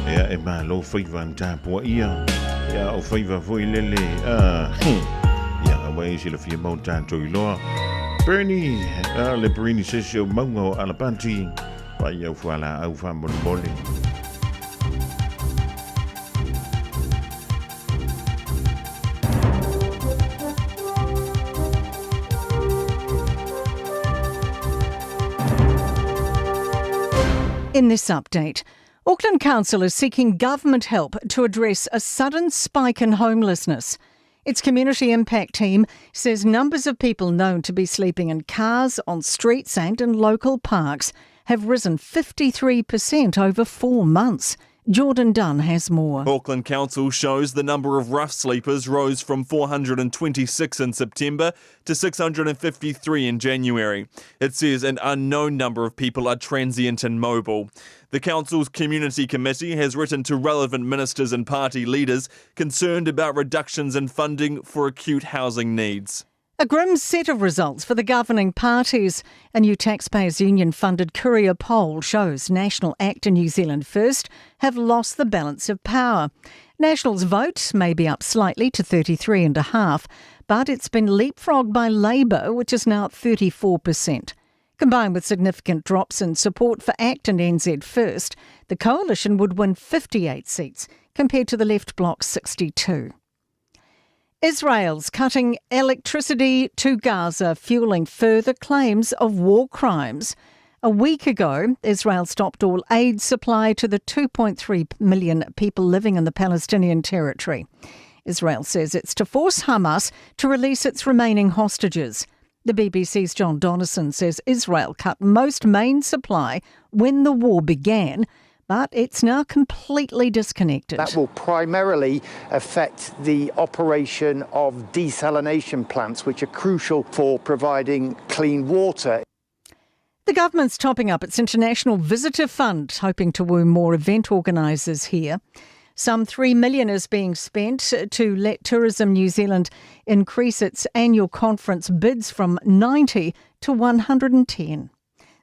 Ia, e malo faiva na tapuaia. Ia, o faiva foi lele. Ah, ia, aua e silafia mau tatou iloa. Bernie, ah, le Bernie sesi o maunga o Alapati. Pai au fualaau faamolemole. In this update, Auckland Council is seeking government help to address a sudden spike in homelessness. Its community impact team says numbers of people known to be sleeping in cars, on streets, and in local parks have risen 53% over four months. Jordan Dunn has more. Auckland Council shows the number of rough sleepers rose from 426 in September to 653 in January. It says an unknown number of people are transient and mobile. The council's community committee has written to relevant ministers and party leaders concerned about reductions in funding for acute housing needs. A grim set of results for the governing parties. A new Taxpayers Union funded Courier poll shows National ACT and New Zealand First have lost the balance of power. National's vote may be up slightly to 33.5, but it's been leapfrogged by Labour, which is now at 34%. Combined with significant drops in support for ACT and NZ First, the coalition would win 58 seats compared to the left bloc's 62. Israel's cutting electricity to Gaza, fueling further claims of war crimes. A week ago, Israel stopped all aid supply to the 2.3 million people living in the Palestinian territory. Israel says it's to force Hamas to release its remaining hostages. The BBC's John Donnison says Israel cut most main supply when the war began, but it's now completely disconnected. That will primarily affect the operation of desalination plants, which are crucial for providing clean water. The government's topping up its International Visitor Fund, hoping to woo more event organisers here. Some 3 million is being spent to let Tourism New Zealand increase its annual conference bids from 90 to 110.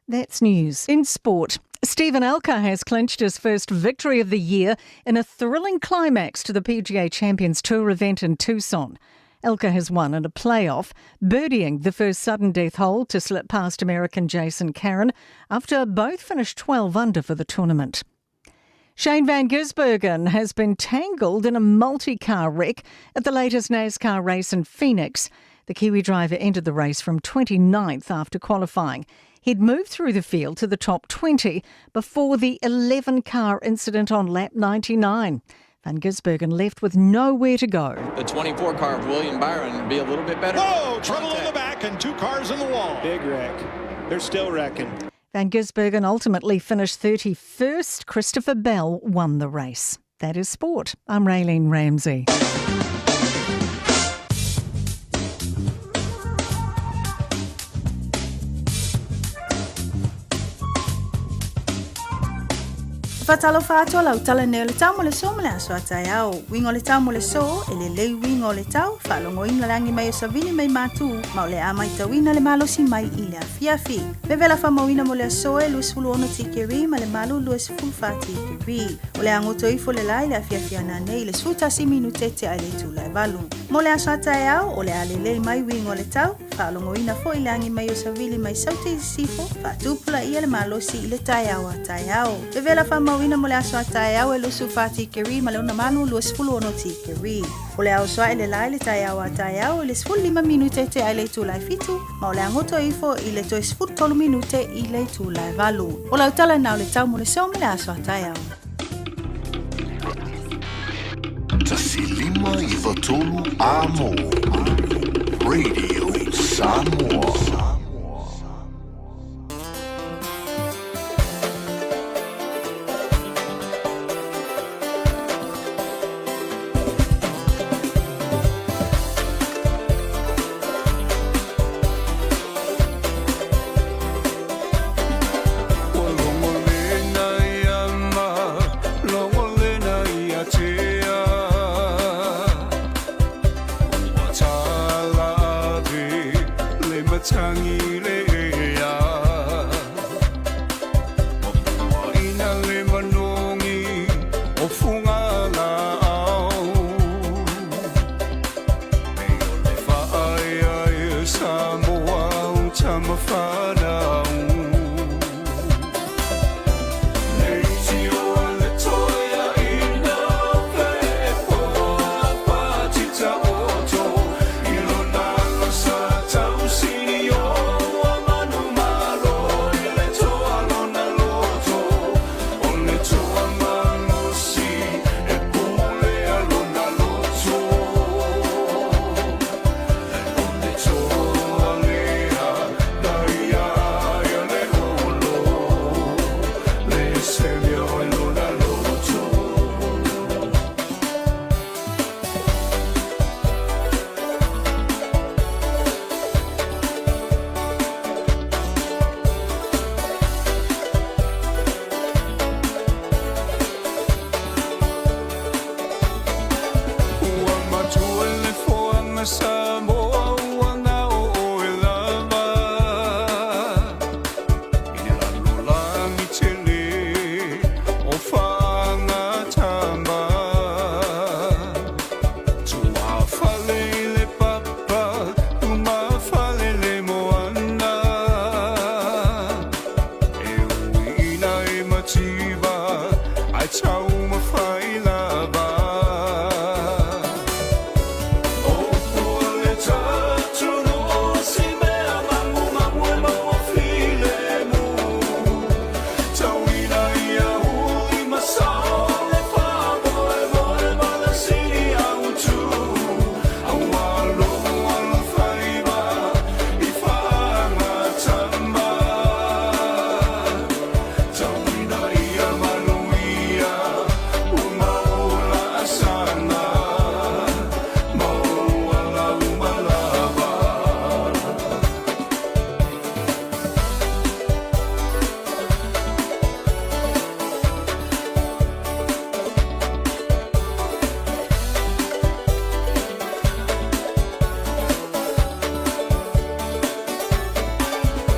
That's news. In sport, Stephen Alker has clinched his first victory of the year in a thrilling climax to the PGA Champions Tour event in Tucson. Alker has won in a playoff, birdieing the first sudden death hole to slip past American Jason Karen after both finished 12 under for the tournament. Shane Van Gisbergen has been tangled in a multi-car wreck at the latest NASCAR race in Phoenix. The Kiwi driver entered the race from 29th after qualifying. He'd moved through the field to the top 20 before the 11-car incident on lap 99. Van Gisbergen left with nowhere to go. The 24 car of William Byron would be a little bit better. Whoa, trouble in the back and two cars in the wall. Big wreck. They're still wrecking. Van Gisbergen ultimately finished 31st. Christopher Bell won the race. That is sport. I'm Raylene Ramsey. Faatalofa atu lau tala nei o le tau mo le so ma le aso a taeao. Uiga o le tau mo le so, e lelei uiga o le tau, faalogoina le agi mai o savili mai Matū, ma o le a maitauina le malosi mai i le afiafi. Vevela faamauina mo le aso e 26 tikeri ma le malu 24 tikeri. O le a goto ifo le la i le afiafi a nanei i le 11 minute tea i le itula e valu. Mo le aso a taeao, o le a lelei mai uiga o le tau, faalogoina foi le agi mai o savili mai Saute i Sisifo, faatupulaia le malosi i le taeao a taeao. Vevela faamauina mo le aso a taeao e 24 tikeri ma le onamalu 26 tikeri. O le a oso ae le la i le taeao a taeao i le 15 minute tea i le itula e fitu, ma o le a goto ifo i le toe 13 minute i le itula e valu. O lau tala na o le tau mo le so ma le aso a taeao. 1593 Amo. Radio Samoa. fanau. Ua matua le foaga Samoa ua gao oe lava I le lalolagi tele o faagatama. Tuafale i le papa, lumafale le moana. E uiina e mativa, ae taumafai lava.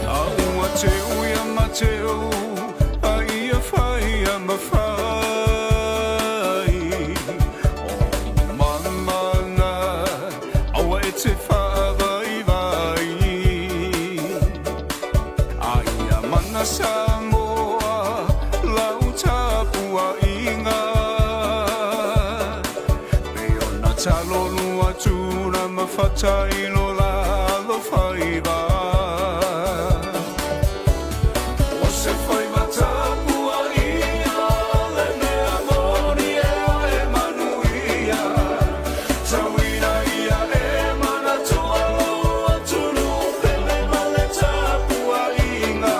A ua teu ia Mateo, a ia fai ia mafai. O mamana, aua e te faavaivai. A ia mana Samoa, lau tapuaiga. Pei ona talolu atu na mafata i lo la alofaiva. O se faiva tapuaia le mea moni e oe manuia. Tauina ia e manatua lou atunuu pele ma le tapuaiga.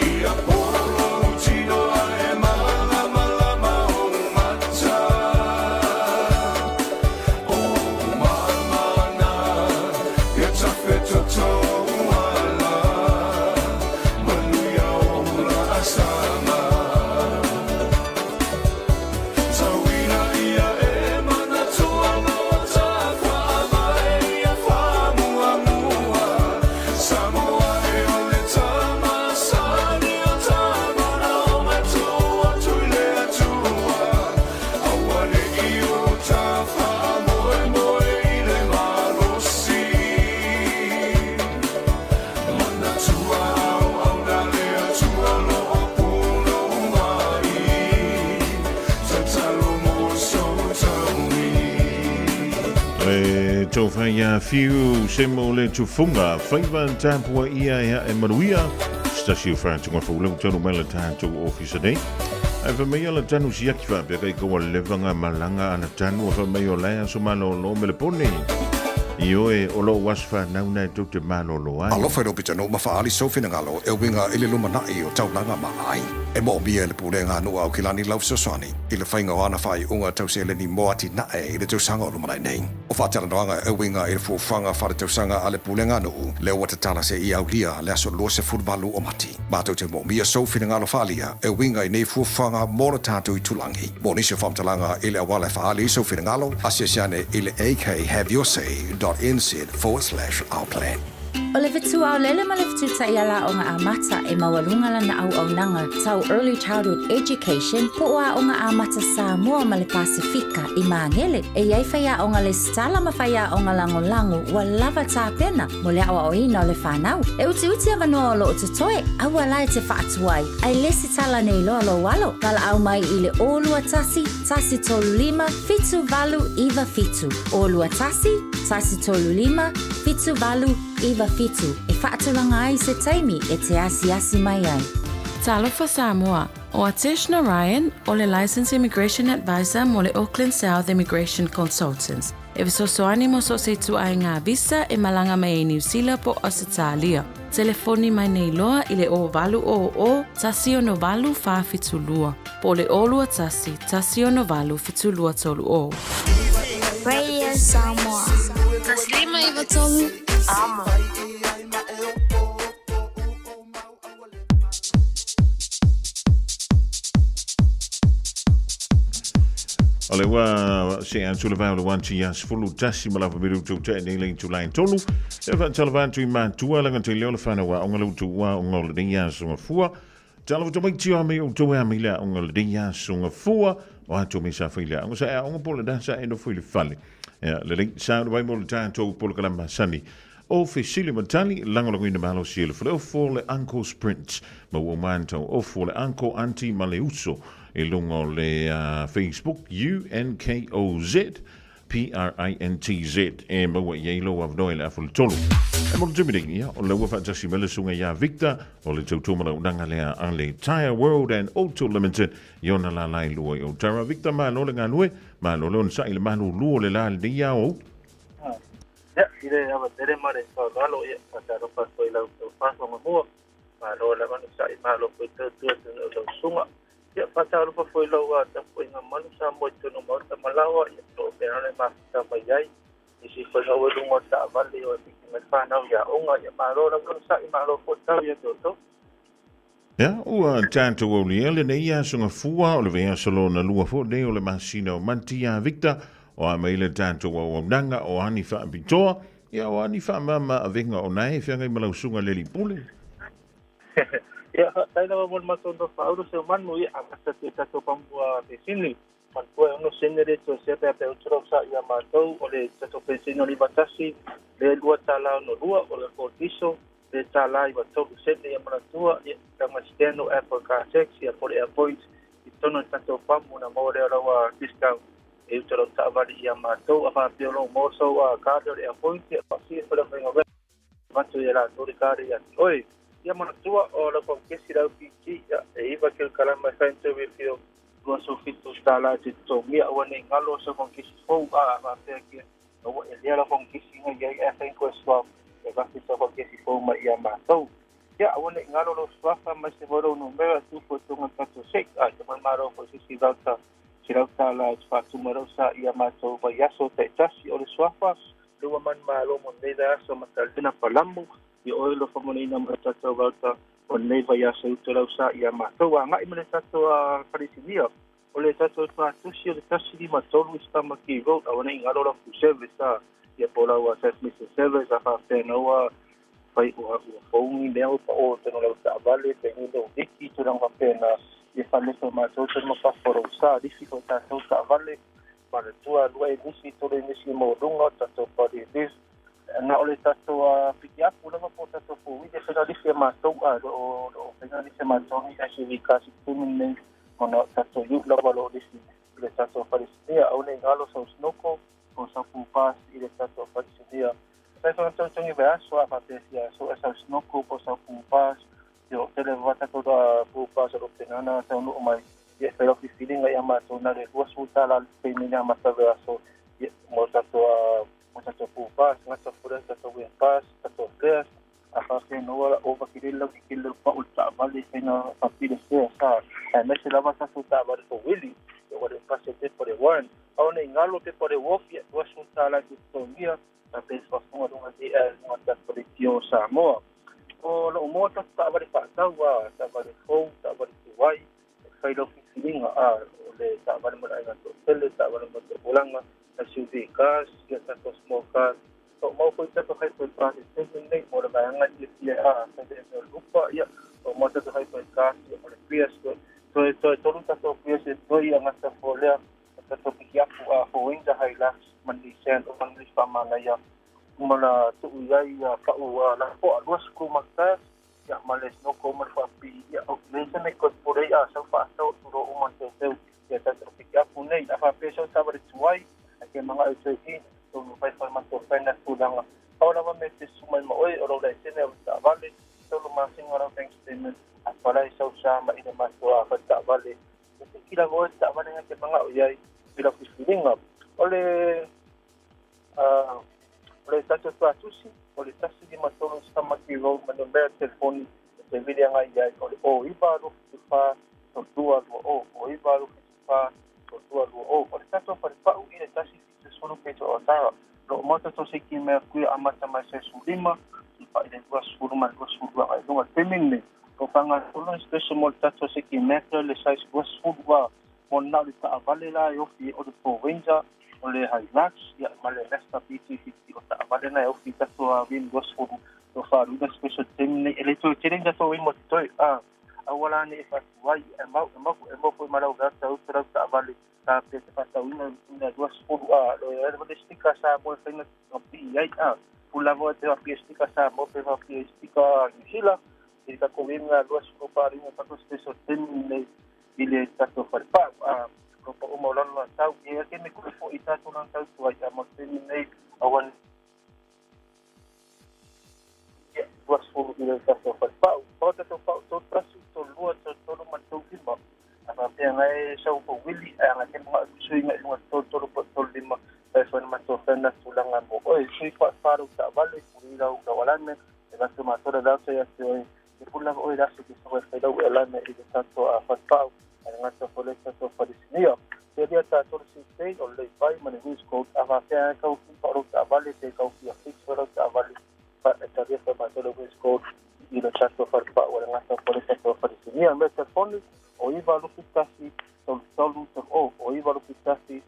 Ia polo lou tino ae malamalama ou mata. O mamana, ia tafetotou ala. Manuia o laasaga. Tauina ia e manatua lo tafaavae ia faamuamua. Samoa e o le tamasani o tamana o matua atu i le Atua. Aua ne i o ta faamoemoe i le malosi. Manatua auauna le Atua lo o punouai. Tatalo mo sou taui. Le tofai ia fiu se mo le tufunga faiva tapua ia ia e manuia stasi o whātunga whaulau tanu mai le tātou ofisa nei. Ai fa mai ala tanu siaki wha peka i kaua levanga malanga ana tanu fa mai o laia so malo lo me le pone. I oe o lo wasfa nauna e tau te malolo ai. Alofa i lou pitonuu ma faaali sou finagalo e uiga i le lumanai o taulaga ma aiga. E moomia e le Pulega a Nuu a Aukilani lau fesoasoani i le faiga o ana faaiuga tau seleni mo atinae i le tausaga o lumanai nei. O faatalanoaga e uiga i le fuafuaga faaletausaga a le Pulega a Nuu lea ua tatala seia aulia le aso 28 o Mati. Matou te moomia sou finagalo faaalia e uiga i nei fuafuaga mo le tatou itulagi. Mo nisi o faamatalaga i le auala e faaali ai sou finagalo, asiasi ane i le akhaveyoursay.nz/ourplan. O le fetuaolele ma le fetutaʻi ala amata e maualuga lana auaunaga tau Early Childhood Education po o aʻoga amata Samoa ma le Pasifika i Magele. E iai faiaʻoga lesitala ma faiaʻoga lagolago ua lava tapena mo le aʻoaʻoina o le fanau. E utiuti avanoa o loo totoe, aua la e te faatuai, ae lesitala nei loa lou alo. Valaau mai i le 021 135 7897. 021 135 7897 e faatulaga ai se taimi e te asiasi mai ai. Talofa Samoa, o Atesh Narayan, o le Licensed Immigration Advisor mo le Auckland South Immigration Consultants. E fesoasoani mo so o se ituaiga visa e malaga mai ai Niu Sila po o Ausetalia. Telefoni mai nei loa i le 0800 168 472 po o le 021 168 7230. Radio Samoa. 153 Amo. O le ua se atu le vao le wanti ia sefulu tasi ma lava miru tau te nei le tū lai tolu. E whaatala vātu i mātua langa te leo le whanau a onga le utu ua onga o le nei aso fua. Tala wata mai tio me o tau ea mai lea onga le nei aso fua. O atu me sa whai lea onga sa ea onga po le dasa e no fui le fale. Ea le lei sa le wai mo le tātou po le kalama sani. O fesili ma tali, lagolagoina malosi e le faleofo le Uncle's Prince ma ua mātau ofo le Uncle, Aunty ma le uso i luga o le Facebook UNKOZ PRINTZ e maua i ai lou avanoa i le afa o le tolu. E mo le taimi nei, ia, o le ua faatasi mai le susuga iā Victor o le tautuamalaunaga lea a le Tyre World and Auto Limited i ona lala e lua i Otara. Victor, malo le galue, malo le onosai i le malūlū o le la lenei ao. Ia, i le ava tele ma le faaaloalo, ia, faatalofa atu ai i la outou faafofoga mua, malo lava ona sa'i, malo foi tautua tonu o lau susuga. Ia, faatalofa foi i lau tapuaiga malu Samoa i totonu o Maota ma Laoa, ia, o lo o mea e mafuta mai ai, nisi foi lau i luga o taavale o e piki mai fanau i aoga, ia, malo lava ona sa'i, malo foi tau ia te outou. Ia, ua tatou aulia lenei aso gafua o le vaiaso lona lua foi lenei o le masina o Mati iā Victor, o a mai le tatou auaunaga o ani faapitoa, ia o ani faamama avega o nae feagai ma lau susuga le alii pule. Ia, faafetai lava mo le matou nofo se manu, ia, amata atu i tatou pamua pesini. Manatua e ono sene le toe sea pe a pe utu lau sa ia matou, o le tatou pensini o le 91, le $2.62, o le fōtiso, le tālā 93 sene ia manatua, ia, taga scan o Apple Car Tax, ia po o le Airpoints, i totonu o le tatou pamu ona maua lea o lau discount e uta lau taavale ia matou. A faapea o lo o maua sou card o le Airpoints, ia faasili foi lau faiga avatu ia latou le card ia te oe. Ia manatua o lau paukesi lau PG, ia, e 9 kilokalama e fai na toe refill, $27 e te totogia, aua ne i galo sau paukesi fou, a faapea kia ua e lea lau paukesi na i ai ae fai koe swap e avatu sau paukesi fou mai ia matou. Ia, aua ne i galo lou suafa mai se foi lou numera tu foi tonga le tatou sec, a te mai malo foi se isi vauta $100 e te faatumu ai lau sa ia matou vaiaso taitasi. O le suafa le ua manumalo mo lenei vaiaso Matalena Palamu, i oe lo faamanuiaina mai o tatou vauta o lenei vaiaso i uta lau sa ia matou. Agai ma le tatou Falesinia o le tatou tuatusi o le 153 i Tamaki Road, aua ne i galo lau full service a ia po lau transmission service a faapea na ua fai ua ua fou ni mea ua pao tonu lau taavale pe ni lou liki tulaga faapena ia faaleso matou tonu ma fafo o lou sa lifi foi tatou taavale manatua lua e nisi tolu e nisi maualuga o tatou body lift na o le tatou piki apu lava po o tatou four-wheeler e faiga lifi a matou a o lo o faiga lifi a matou ni SUV cars i totonu nei ona o tatou ute lava o lo o lifi i le tatou falesinia. Aua ne i galo sau snorkel po o sau pool pass i le tatou falesinia. Fai foi tautogi vaiaso a faapea fia soe sau snorkel po o sau pool pass, ia o tele lava tatou pool pass o lo o penana taunuu mai, ia e fai lau filifiliga ia matou na le $20 le payment e amata vaiaso ia mo tatou pool pass, gata foi lea tatou wear pass, tatou flares a faapea ina ua overkilele lau kikili lau pau i le taavale e fai na faapili fea sa aemaise lava tatou taavale fouili ia ua le pasi pepa o le warrant. Aua ne i galo pepa o le wharf ia $20 e te totogia faapea se faafofoga luga nei luga tatou leitio o Samoa. O loo moa tatou taavale faatau a taavale fou, taavale tuai e fai lau filifiliga a o le taavale mo le aiga toatele, taavale mo le tupulaga, SUV cars, ia tatou small cars. O mau foi tatou hybrid cars i le taimi lenei mo le vaega i fia a fai le mea o le Uber, ia, o mau tatou hybrid cars, ia, o le Prius, toe, toe, toe tolu tatou Prius e toe ia gata fua lea, o tatou pikiapu a Ford Ranger, Hilux ma Nissan, o mana isi faamanaia uma na tuu i ai ia pau lapoa 20 ma ia ma le snoko ma le faapipii, ia, ou te leai se mea e toe pupole ai a sau faasau atu loa uma teuteu ia tatou pikiapu nei. A faapea sau taavale tuai, ae ke mana'o e toe i tonu fai fai matou fai na tulaga. Pau lava mea e te susu mai ma oe, o lou laisene o le taavale, tolu masina o lau bank statement, a palai sau sa ma i le matou a fale taavale. E piki lava oe le taavale na ke mana'o i ai i lau filifiliga. O le o le tatou tuatusi, o le 153 Tamaki Road, ma numera telefoni e te vili agai i ai, o le 09 274 3220, 09 274 3220. O le tatou falepau i le 170 pito o Otara. Lo o matou tatou seki mea kuia amata mai se 15 i pa i le 20 ma le 22 agai luga. Taimi lenei, o faagasolo ni special mo le tatou seki mea le size 22 mo na o le taavale la e ofi o le Ford Ranger, o le Hilux, ia, ma le Mazda BT50 o taavale na e ofi i tatou a rim 20 o faaluina special taimi lenei. E le toe tele ni tatou rim o totoe a aua la ne e faatuai e mau e mau e mau foi ma lau veata utu lau taavale ta pe te faatauina ina 20 a lo e le sticker sa mo e faina pi ai a pulava te wa sticker sa mo pe wa sticker New Zealand i tatou rim na 20 faaluina tatou special taimi lenei i le tatou falepau a lo pa uma o lalo na tau e ke me kore foi tatou na tau tuai a mo taimi nei aua ia 20 i le tatou falepau. O tatou pau 31 32 33 ma 35 a faapea ngai sau pauili ae aga ke mga sui ngai luga 33 po 35 e foi na matou fai na tulaga mo oe sui faafalau taavale puli lau lau alame e vatu matou le lauta ia te oe e pula lava oe le aso ke sau e fai lau e alame i le tatou a falepau ae le gata foi le tatou falesinia se lia tatou le CK o le vai ma le News Code a faapea ai kau fi pa lau taavale pe kau fia fix lau taavale fa e talia foi matou le News Code i le tatou falepau ae le gata foi le tatou falesinia me telefoni o 9 21 33 30 o 9 21 33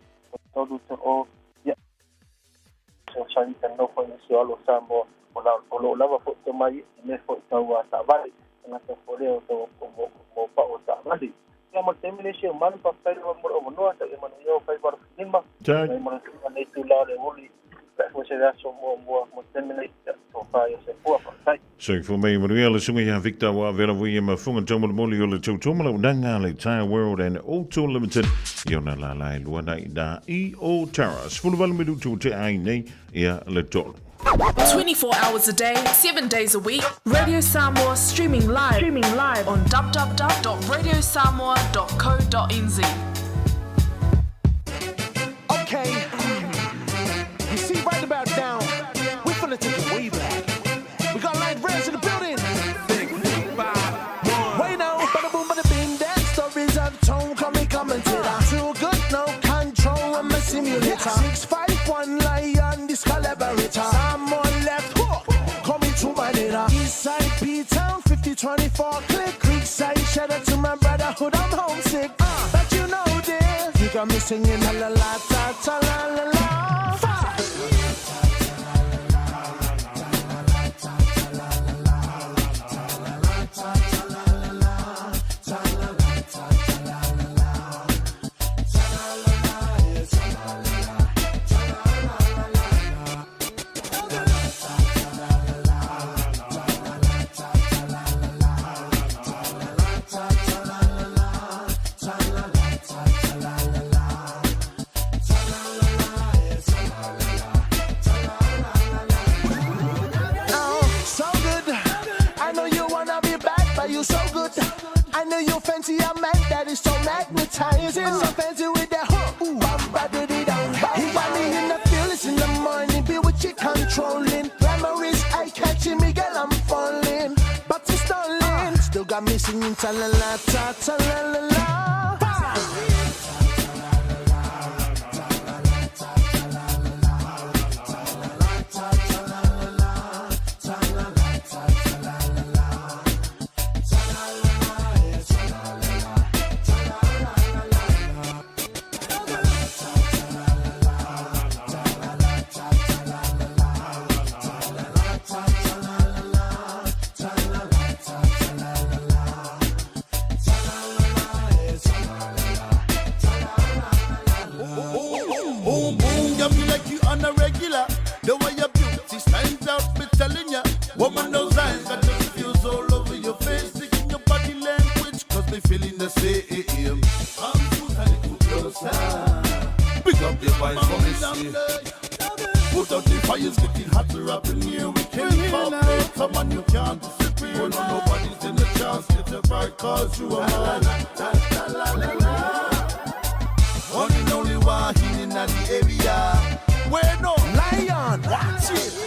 30 ia so sa ni no foi ni se alo sa mo o la o lo lava foi te mai i me foi tau a taavale gata foi le o tau o mo mo pa o taavale ia mo te mele se manu pa fai mo o noa ta e manu yo fai var lima Jack. Mai mo nei tu la le oli pa foi se aso mo mo mo te mele to fa yo se fua pa tai. So for me, Manuel, le sunga ia Victor wa vera vui ma funga taumal moli o le tautomala o nanga le Tire World and Auto Limited i ona la lai lua na i na i o Tara. 18 minutu te ai nei ia le 3. 24 hours a day, 7 days a week. Radio Samoa streaming live on www.radiosamoa.co.nz. Okay. You see, right about now, we're finna take it way back. We got light rails in the building. Wait now, bada boom, bada bing, that stories I've told. Call me commentator. Too good, no control. I'm a simulator. 651 lion, this collaborator. Someone left hook. Call me to my nigga. Eastside P Town, 5024 click. Creekside, shout out to my brotherhood, I'm homesick. But you know this. You got me singing la la la ta ta la la la. Five. Oh, so good. I know you wanna be bad, but you so good. I know you fancy a man that is so magnetizing. So fancy with that hook. Ooh, bum, ba, dee, dee, dum, bum. He got me in the feelings in the morning, be with you controlling. Glamour is eye catching me, girl, I'm falling. But it's stalling. Still got me singing ta la la ta ta la la la. Five. It's getting hotter up in here. We can't cooperate. Come on, you can't disappear. Oh, no, nobody's in the chance. Get a right cause you are mine. La, la, la, la, la. One and only Wahine in the area. Where no lion, watch it.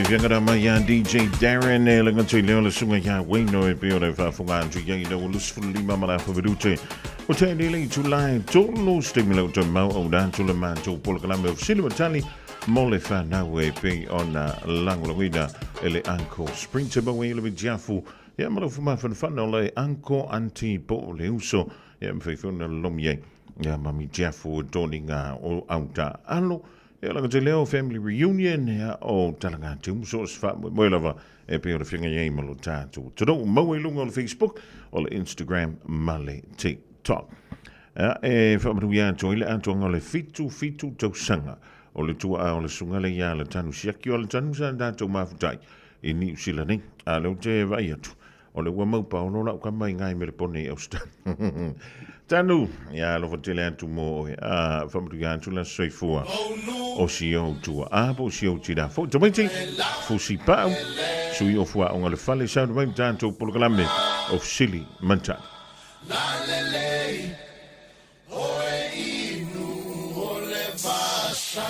Fiangara mai ia DJ Darren e le ngatu i leo le sunga ia Wayno e peo le whaafunga atu ia i leo 25 ma la whavirute. O te lele i tūlai tōlu stemi lau tau mau au rā tūla mātou polokalame o Sili Matali mo le whanau e pei ona langolagoina e le Uncle Sprinter maua i le Vitiafu ia ma lau whamawhanawhana o le Uncle Auntie po o le uso ia mwhaiwhona lomi ai. Ia Mami Jeff o toniga o au taalo. Ia laga te leo family reunion ia o talaga atu ma so o se faamoemoe lava e pei o le feagai ai ma lo tatou atunuu. Maua i luga o le Facebook, o le Instagram ma le TikTok. Ia, e faamanuia atu ai le atoaga o le 77 tausaga o le tuaa o le susuga lea ia Alatanu Siaki o Alatanu sa tatou mafutai i Niu Sila nei. A o lea ou te vaai atu, O le ua mau paolo lau kama i ngai Melepone i Australia. Tanu, ia alofa tele atu mo oe. A, whamatuia atu la soifua. O si ou tua. A, po si ou tira. Fo, tamaiti, fusi pau. Sui o fua onga le fale. Sau mai tātou polokalame o Sili Mantani. Lalelei, oe inu o le vasa.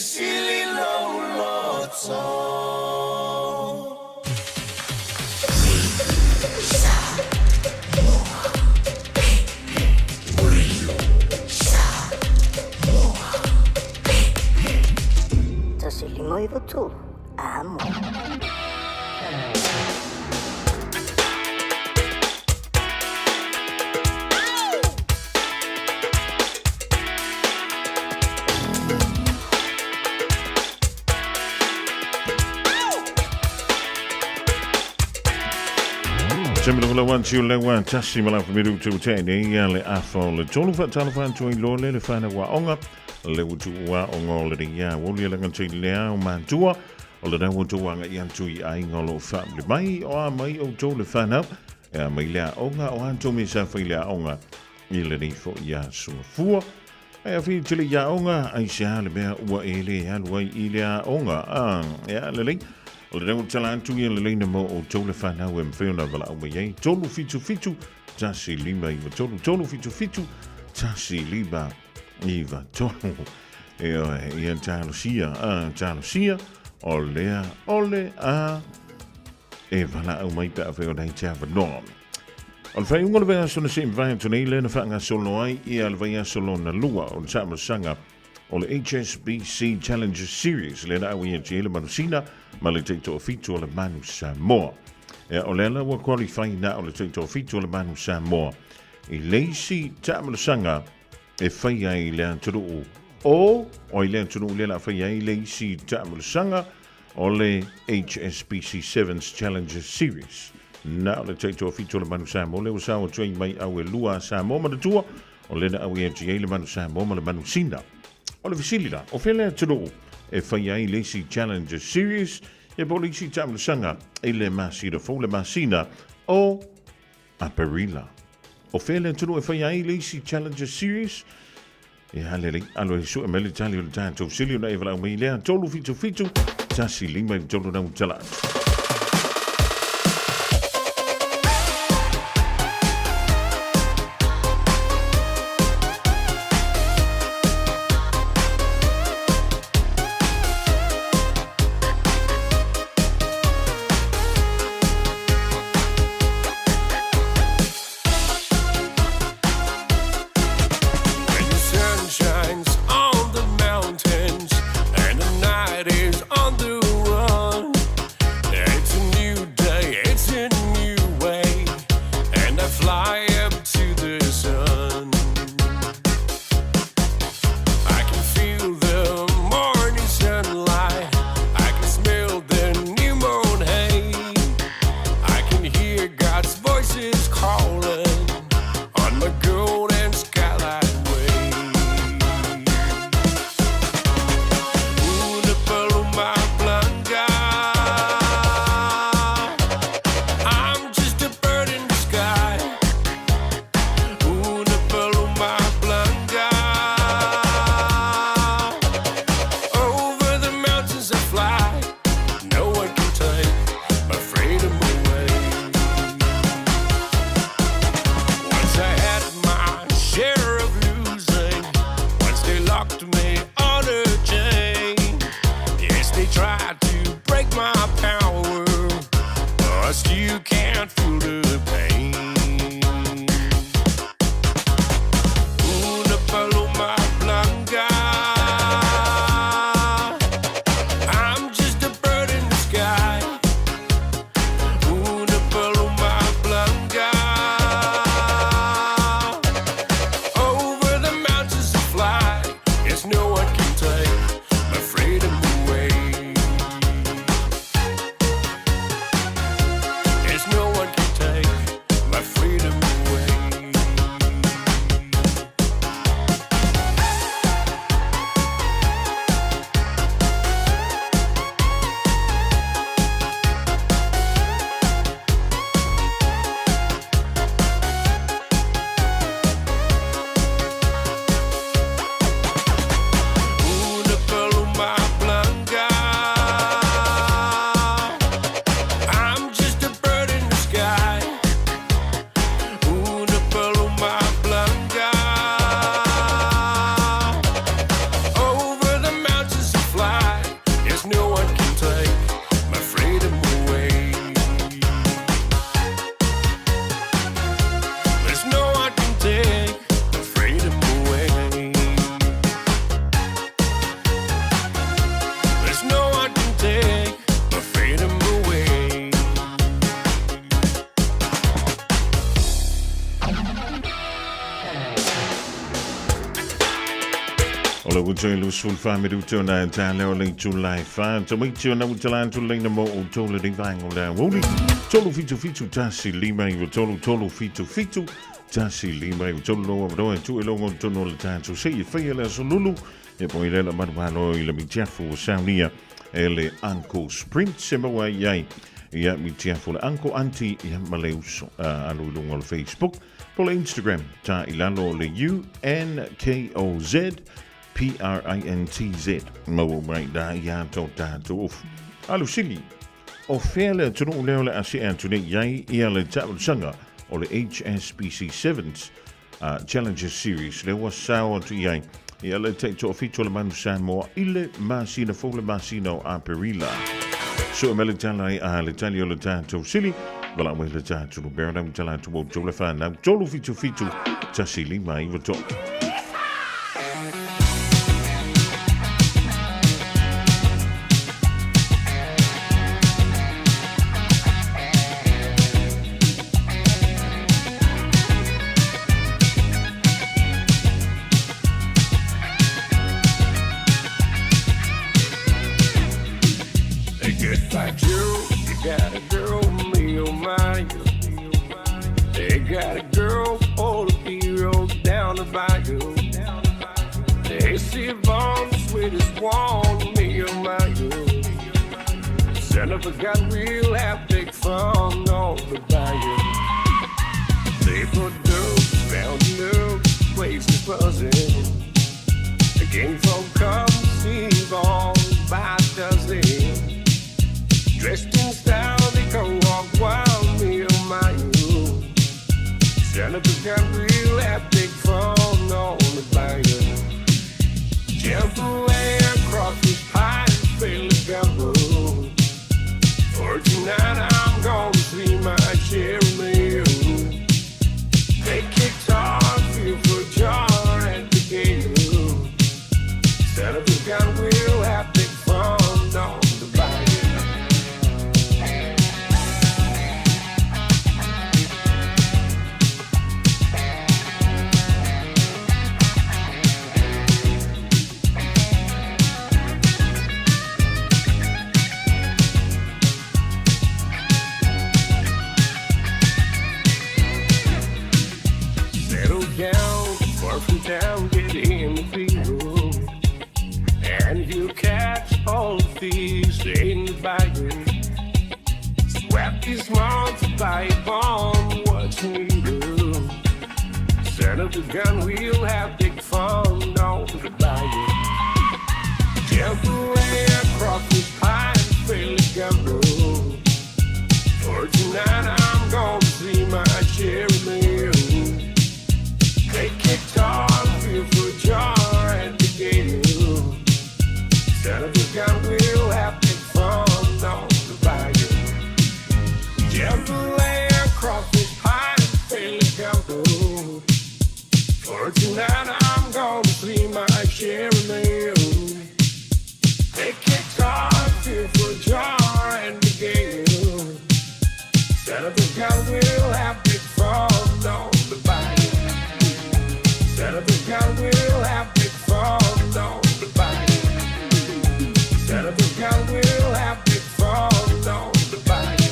sili lou loto. 1 5 9 3, amo. Semi lo wan tiu le wan tasi ma la miru tu te nei ia le afa o le tolu fa talo fa tu i lo le le whana wa onga le utu wa onga o le ia wo le langa tui le au mantua o le rau tu anga ia tui ai ngolo fa le mai o a mai o tō le whana e a mai lea onga o anto me sa whai lea onga i le nei fo ia sua fua e a whii tele ia onga ai se a le mea ua e le alu ai i lea onga a e a le lei o le rau tala atu ia le leina mo o tō le whanau e mwheona wala au mai ai 3 7 7 1 5 9 3 3 7 7 1 5 9 3 e oe ia talosia a talosia o lea o le a e wala au mai pe a wheo nei te awanoa. O le whaiunga le vea sona se mvai atu nei lena whaanga solo ai ia le vai solo na lua o le taamasaga o le HSBC Challenger Series le na au ia te ele manusina ma le teito o fitu o le Manu Samoa. E o lea ua qualify na o le teito o fitu o le Manu Samoa. I leisi taamasaga e whai ai le atunuu o o i le atunuu le la whai ai le isi taamasaga o le HSBC Sevens Challenger Series. Na o le teito o fitu o le Manu Samoa le ua o tui mai au e lua Samoa ma tua o le na au e ati le Manu Samoa ma le Manu Sina. O le fesili la, o whele atunuu e whai ai le isi Challenger Series e po le isi taamasaga i le masina fou le masina o Aperila. O whele atunuu e whai ai le isi Challenger Series e halele alo e sua mele tali o le tātou sili o na e walau mai lea 3 7 7 1 5 3 nau tala atu. When the sun shines on the mountains and the night is on the run, it's a new day, it's a new way, and I fly up to the sun. I can feel the morning sunlight, I can smell the new moon hay, I can hear God's voices calling on my golden skylight way. Una paloma blanca. I'm just a bird in the sky. Una paloma blanca. Over the mountains I fly. No one can take my freedom away. O le uto i lusul wha me ruto na tā leo le tū lai wha. Tamaiti o na uta la atu leina mo o tō le rivaenga o le awoli. 377 159 377 1 5 9 3 loa roa tu e longo tono le tātou sei e whaia le aso lulu. E po i lela manualo i le mitiafu o saunia e le Uncle Sprint se maua i ai ia mitiafu le Uncle Auntie ia ma le uso alu i luga o le Facebook po le Instagram ta i lalo o le UNKOZ PRINTZ maua mai da ia tō tātou ofu. Alu sili, o fea le atunuu lea o le a see atu nei i ai ia le taavilisaga o le HSBC Sevens Challenger Series lea ua sao atu i ai ia le taitoafitu o le Manu Samoa i le masina fou le masina o Aperila. Sue mai le tala ai a le tali o le tatou sili, valaau mai le tatou numera na tala atu mo tou le whanau, 377 159 3. Just like you, you got a girl, me oh my. They got a girl, all the heroes down the bayou. They see bomb, sweetest one, me oh my. Son of a gun, we'll have big fun on the bayou. They put dope, found new places buzzing. The king folk come see on by dozen. Dressed in style, they go walk wild, me oh my. Son of a gun, we'll have big fun on the bayou. Jump away across this pine, fill the gumbo. For tonight I'm gonna see my cherry meal. They guitar, feel for jar at the gate. Son of a gun, we'll have big fun on the bayou. Settle down, far from town, get in the field. And you catch all the thieves in the bayou. Sweat these months by bomb, what you do. Son of a gun, we'll have big fun on the bayou. Jump away across this pine, fill the gumbo. For tonight I'm gonna see my cherry meal. Take guitar, feel for jar at the gate. Son of a gun, we'll have big fun on the bayou. Jump away across this pine, fill the gumbo. For tonight I'm gonna see my cherry meal. Take guitar, feel for jar at the gate. Son of a gun, we'll have big fun on the bayou. Son of a gun, we'll have big fun on the bayou. Son of a gun, we'll have big fun on the bayou.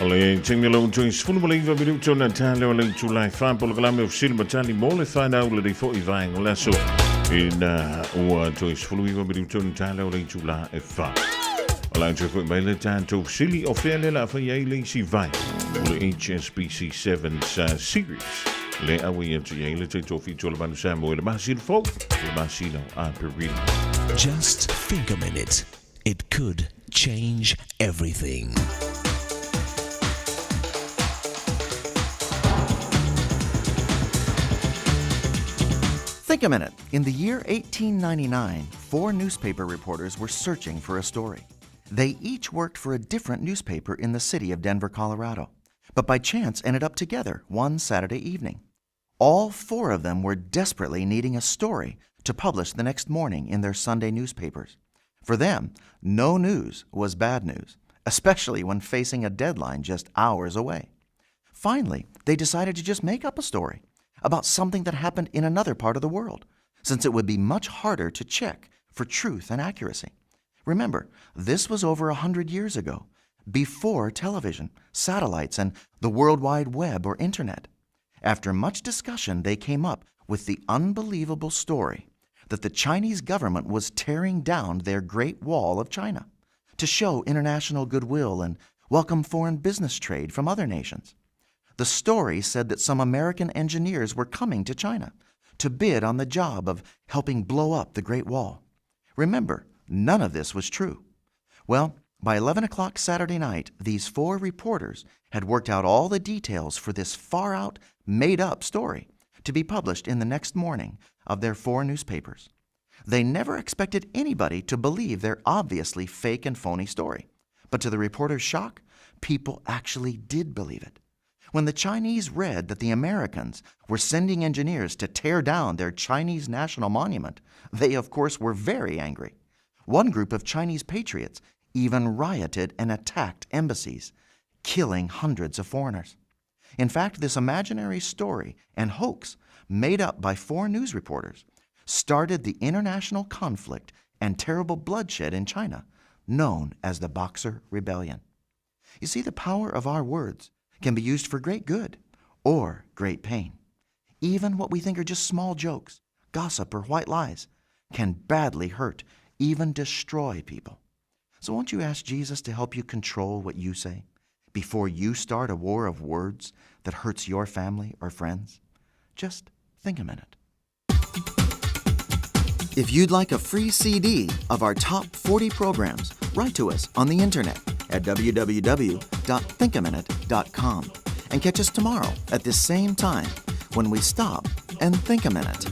O le taimi o lau toe 19 minuto na tā leo le itula e wha polokalame o fesili ma tali mo le whanau le rei fo'i vaenga o le aso ina ua toe 19 minuto na tā leo le itula e wha. O la toe fo'i mai le tātou fesili o fea le la whai ai le isi vai o le HSBC Sevens Series le awe i atu i ai le taitoafitu o le Manu Samoa i le masina fou le masina o Aperila. Just think a minute. It could change everything. Think a minute. In the year 1899, four newspaper reporters were searching for a story. They each worked for a different newspaper in the city of Denver, Colorado, but by chance ended up together one Saturday evening. All four of them were desperately needing a story to publish the next morning in their Sunday newspapers. For them, no news was bad news, especially when facing a deadline just hours away. Finally, they decided to just make up a story about something that happened in another part of the world, since it would be much harder to check for truth and accuracy. Remember, this was over 100 years ago, before television, satellites, and the World Wide Web or Internet. After much discussion, they came up with the unbelievable story that the Chinese government was tearing down their Great Wall of China to show international goodwill and welcome foreign business trade from other nations. The story said that some American engineers were coming to China to bid on the job of helping blow up the Great Wall. Remember, none of this was true. Well, by 11 o'clock Saturday night, these four reporters had worked out all the details for this far out, made up story to be published in the next morning of their four newspapers. They never expected anybody to believe their obviously fake and phony story. But to the reporters' shock, people actually did believe it. When the Chinese read that the Americans were sending engineers to tear down their Chinese national monument, they of course were very angry. One group of Chinese patriots even rioted and attacked embassies, killing hundreds of foreigners. In fact, this imaginary story and hoax made up by four news reporters started the international conflict and terrible bloodshed in China, known as the Boxer Rebellion. You see, the power of our words can be used for great good or great pain. Even what we think are just small jokes, gossip, or white lies can badly hurt, even destroy people. So won't you ask Jesus to help you control what you say before you start a war of words that hurts your family or friends? Just think a minute. If you'd like a free CD of our top 40 programs, write to us on the internet at www.thinkaminute.com and catch us tomorrow at this same time when we stop and think a minute.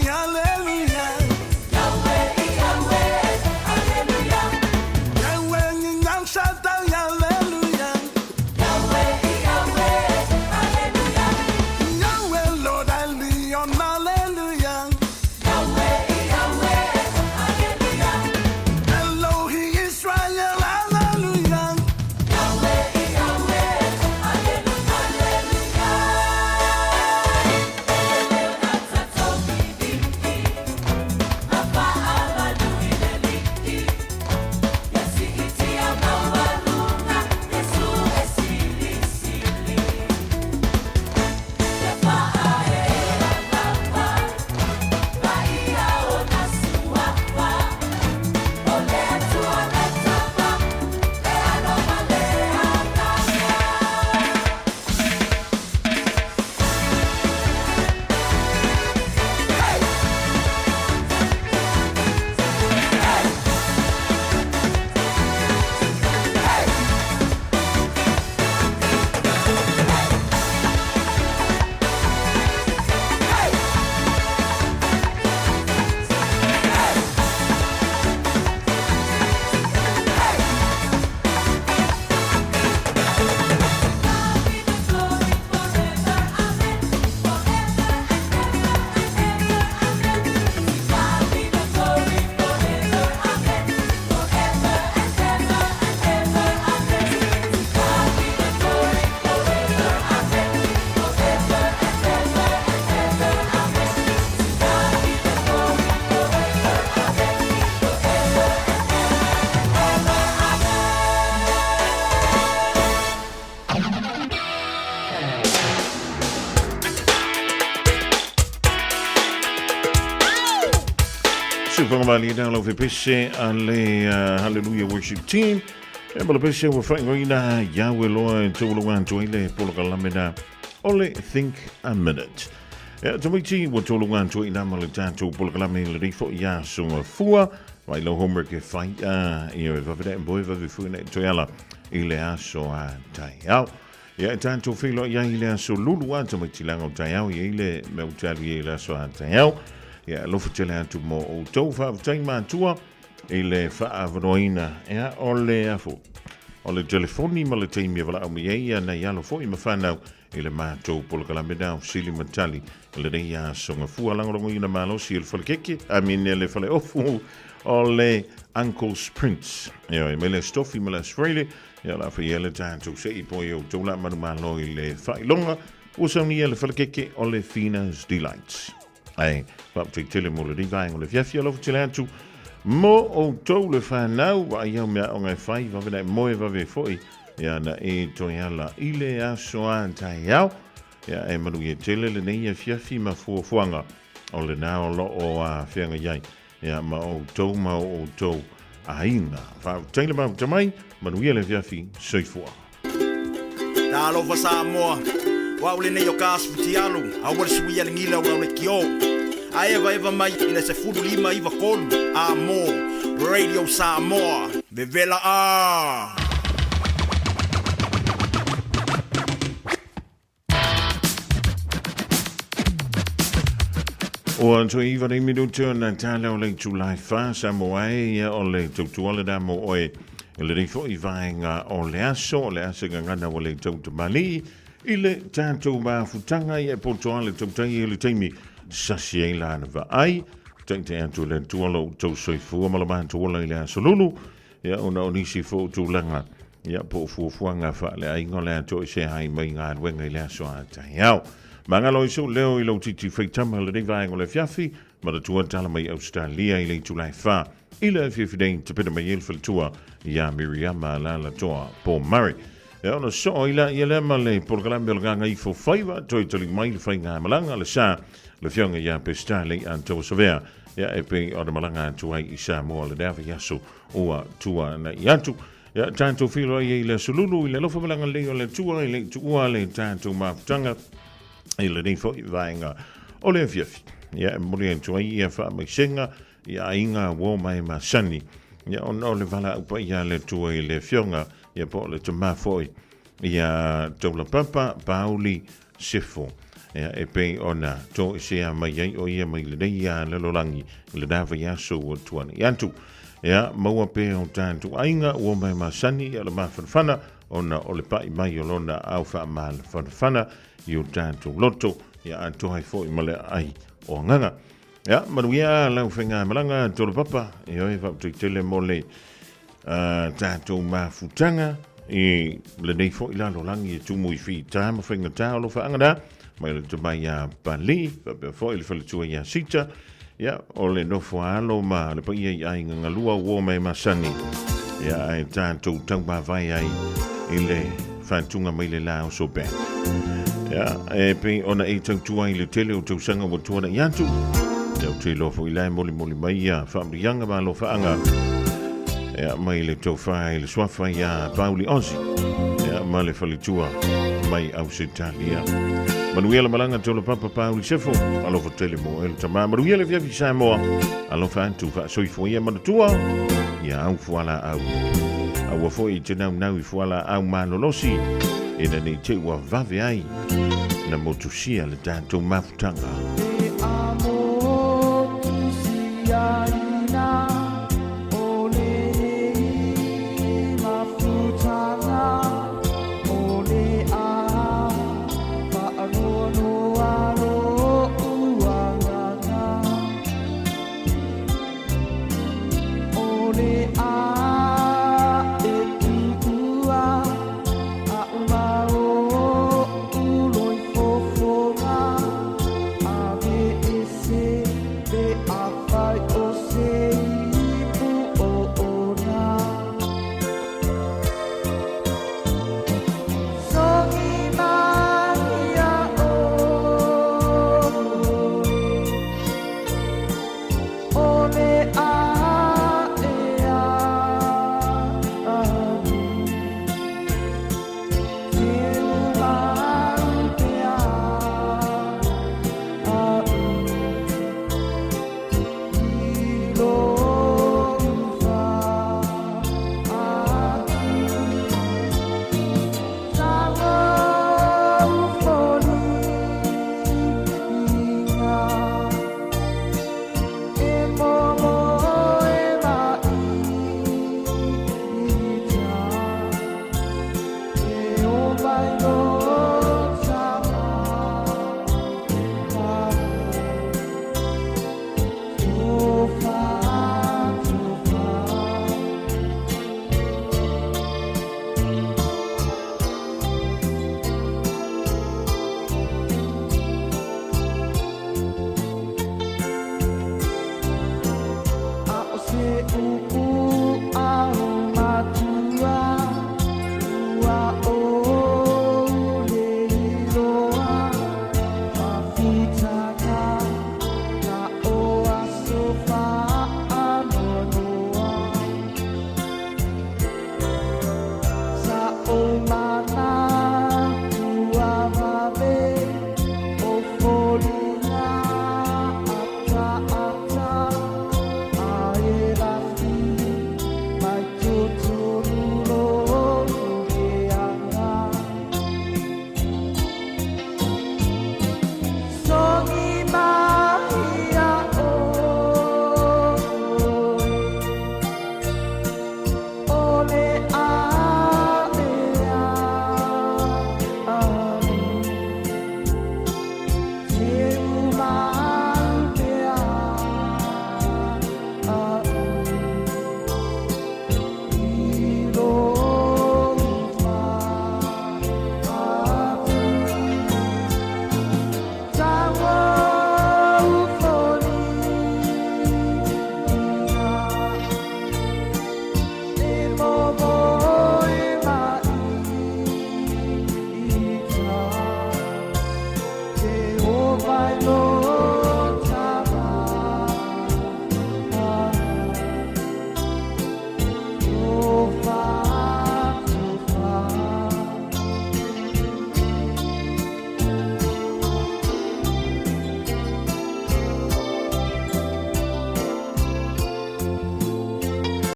hallelujah. Yahweh, Yahweh, hallelujah. Yahweh, El Shaddai, hallelujah. Yahweh, Yahweh, hallelujah. Yahweh, Lord, I Leon, hallelujah. Yahweh, Yahweh, hallelujah. Elohi Israel, hallelujah. Yahweh, Yahweh, hallelujah. Sufangamali na lau fepese a le Hallelujah Worship Team. E ma le pese ua faaigoaina Yahweh loa e taulauga atu ai le polokalame na o le Think a Minute. E tamaiti ua taulauga atu ai na ma le tatou polokalame i lenei foʻi aso gafua. Mai lau homework e fai a ia e vave nae moe vave foi nae toe ala i le aso a taeao. Ia e tatou feiloai ai i le aso lulu a tamaiti laga o taeao i ai le mea ou te alu i ai i le aso a taeao. Ia alofa tele atu mo outou faafetai matua i le faaavanoaina ia o le afo o le telefoni ma le taimi e valaau mai ai ia nai alo foi ma fanau i le matou polokalame na o Sili ma Tali i lenei aso gafua lagolagoina malosi e le falekeke I mean le faleofu o le Uncle's Prince. Ia mai le Stofi ma le Australia Ia la whai le tātou se i poi o tau la manu malo i le whailonga, ua saunia le whalakeke o le Fina's Delights. Ai, whaputei tele mo le rivaenga o le fiafia alofa tele atu, mo o tou le whanau, wa ai au mea o ngai whai, vave nei moe vave foi, ia na e toi ala i le aso a tai au, ia e manu i e tele le nei afiafi ma fuafuaga o le nā o lo o a whianga iai. Ia, ma outou ma o outou aiga. Faafetai le mafuta mai, manuia le afiafi, soifua. Talofa Samoa, o au lenei o ka aso fitialu, aua le suia le gila o lau lekiō. A evaeva mai i le 15 93 a mo Radio Samoa, vevela a! Ua toe iva nei minute ona tala o le itula e fa Samoa e ia o le tautua lena mo oe i lenei foi vaega o le aso, o le aso gagana ua le tau tamalii i le tatou mafutaga ia e poto a le tautai i le taimi sasi ai lana vaai. Taitai atu le Atua lo outou soifua ma lo matou ola i le aso lulu ia ona o nisi foi o tulaga ia po o fuafuaga faaleaiga o le a toesea ai mai galuega i le aso a taeao. Magalo ai sou leo i lou titi faitama lenei vaega o le afiafi, manatua tala mai Australia i le itula e fa i le afiafi nei tapena mai ai le faletua iā Miriama Lalatoa Pomare. E ona soo ai la ia lea ma le polokalame o le Gagaifo Faiva, toe tali mai le faigamalaga le sa le afioga iā Peseta Lei'atoa Savea ia e pei ona malaga atu ai i Samoa le lea vaiaso ua tuana'i atu. Ia tatou feiloai ai i le aso lulu i le alofa ma le agalelei o le Atua e le i tuua le tatou mafutaga i lenei foi vaega o le afiafi. Ia e momoli atu ai ia faamaisega i aiga uo mai masani. Ia ona o le valaau paia a le Atua i le afioga ia po o le tama foi ia Taulapapa Pauli Sefo. Ia, e pei ona toesea mai ai o ia mai lenei lalolagi i lena vaiaso ua tuanai atu. Ia, maua pea o tatou aiga ua mai masani ia le mafanafana ona o le pa'i mai o lona ao faamalafanafana i o tatou loto, ia atoa ai foi ma le aai o agaga. Ia, manuia lau faigamalaga tolo papa, ioe, faafetai tele mo le tatou mafutaga i lenei foi lalolagi e tumu i fita ma faigata o alofaga na mai le tamai ia Pali faapea foi le faletua ia Sita ia o le nofo a alo ma le paia i aiga galua ua mai masani ia ae tatou taumavae ai i le faatuga mai le la o Sope. Ia e pei ona e tautua i le tele o tausaga ua tuanai atu ia ou te iloa foi la e molimoli mai ia faamanuiaga ma alofaaga ia mai le tofa i le suafa ia Pauli Ozi ia ma le faletua mai Ausetalia. Manuia le malaga tolo papa Pauli Sefo, alofa tele mo el tama. Manuia le fiafi Samoa, alofa atu faasoifua ia manatua ia au fuala au. Aua foi i te naunau i fuala au malolosi, ina nei te ua vave ai na motusia le tatou mafutaga.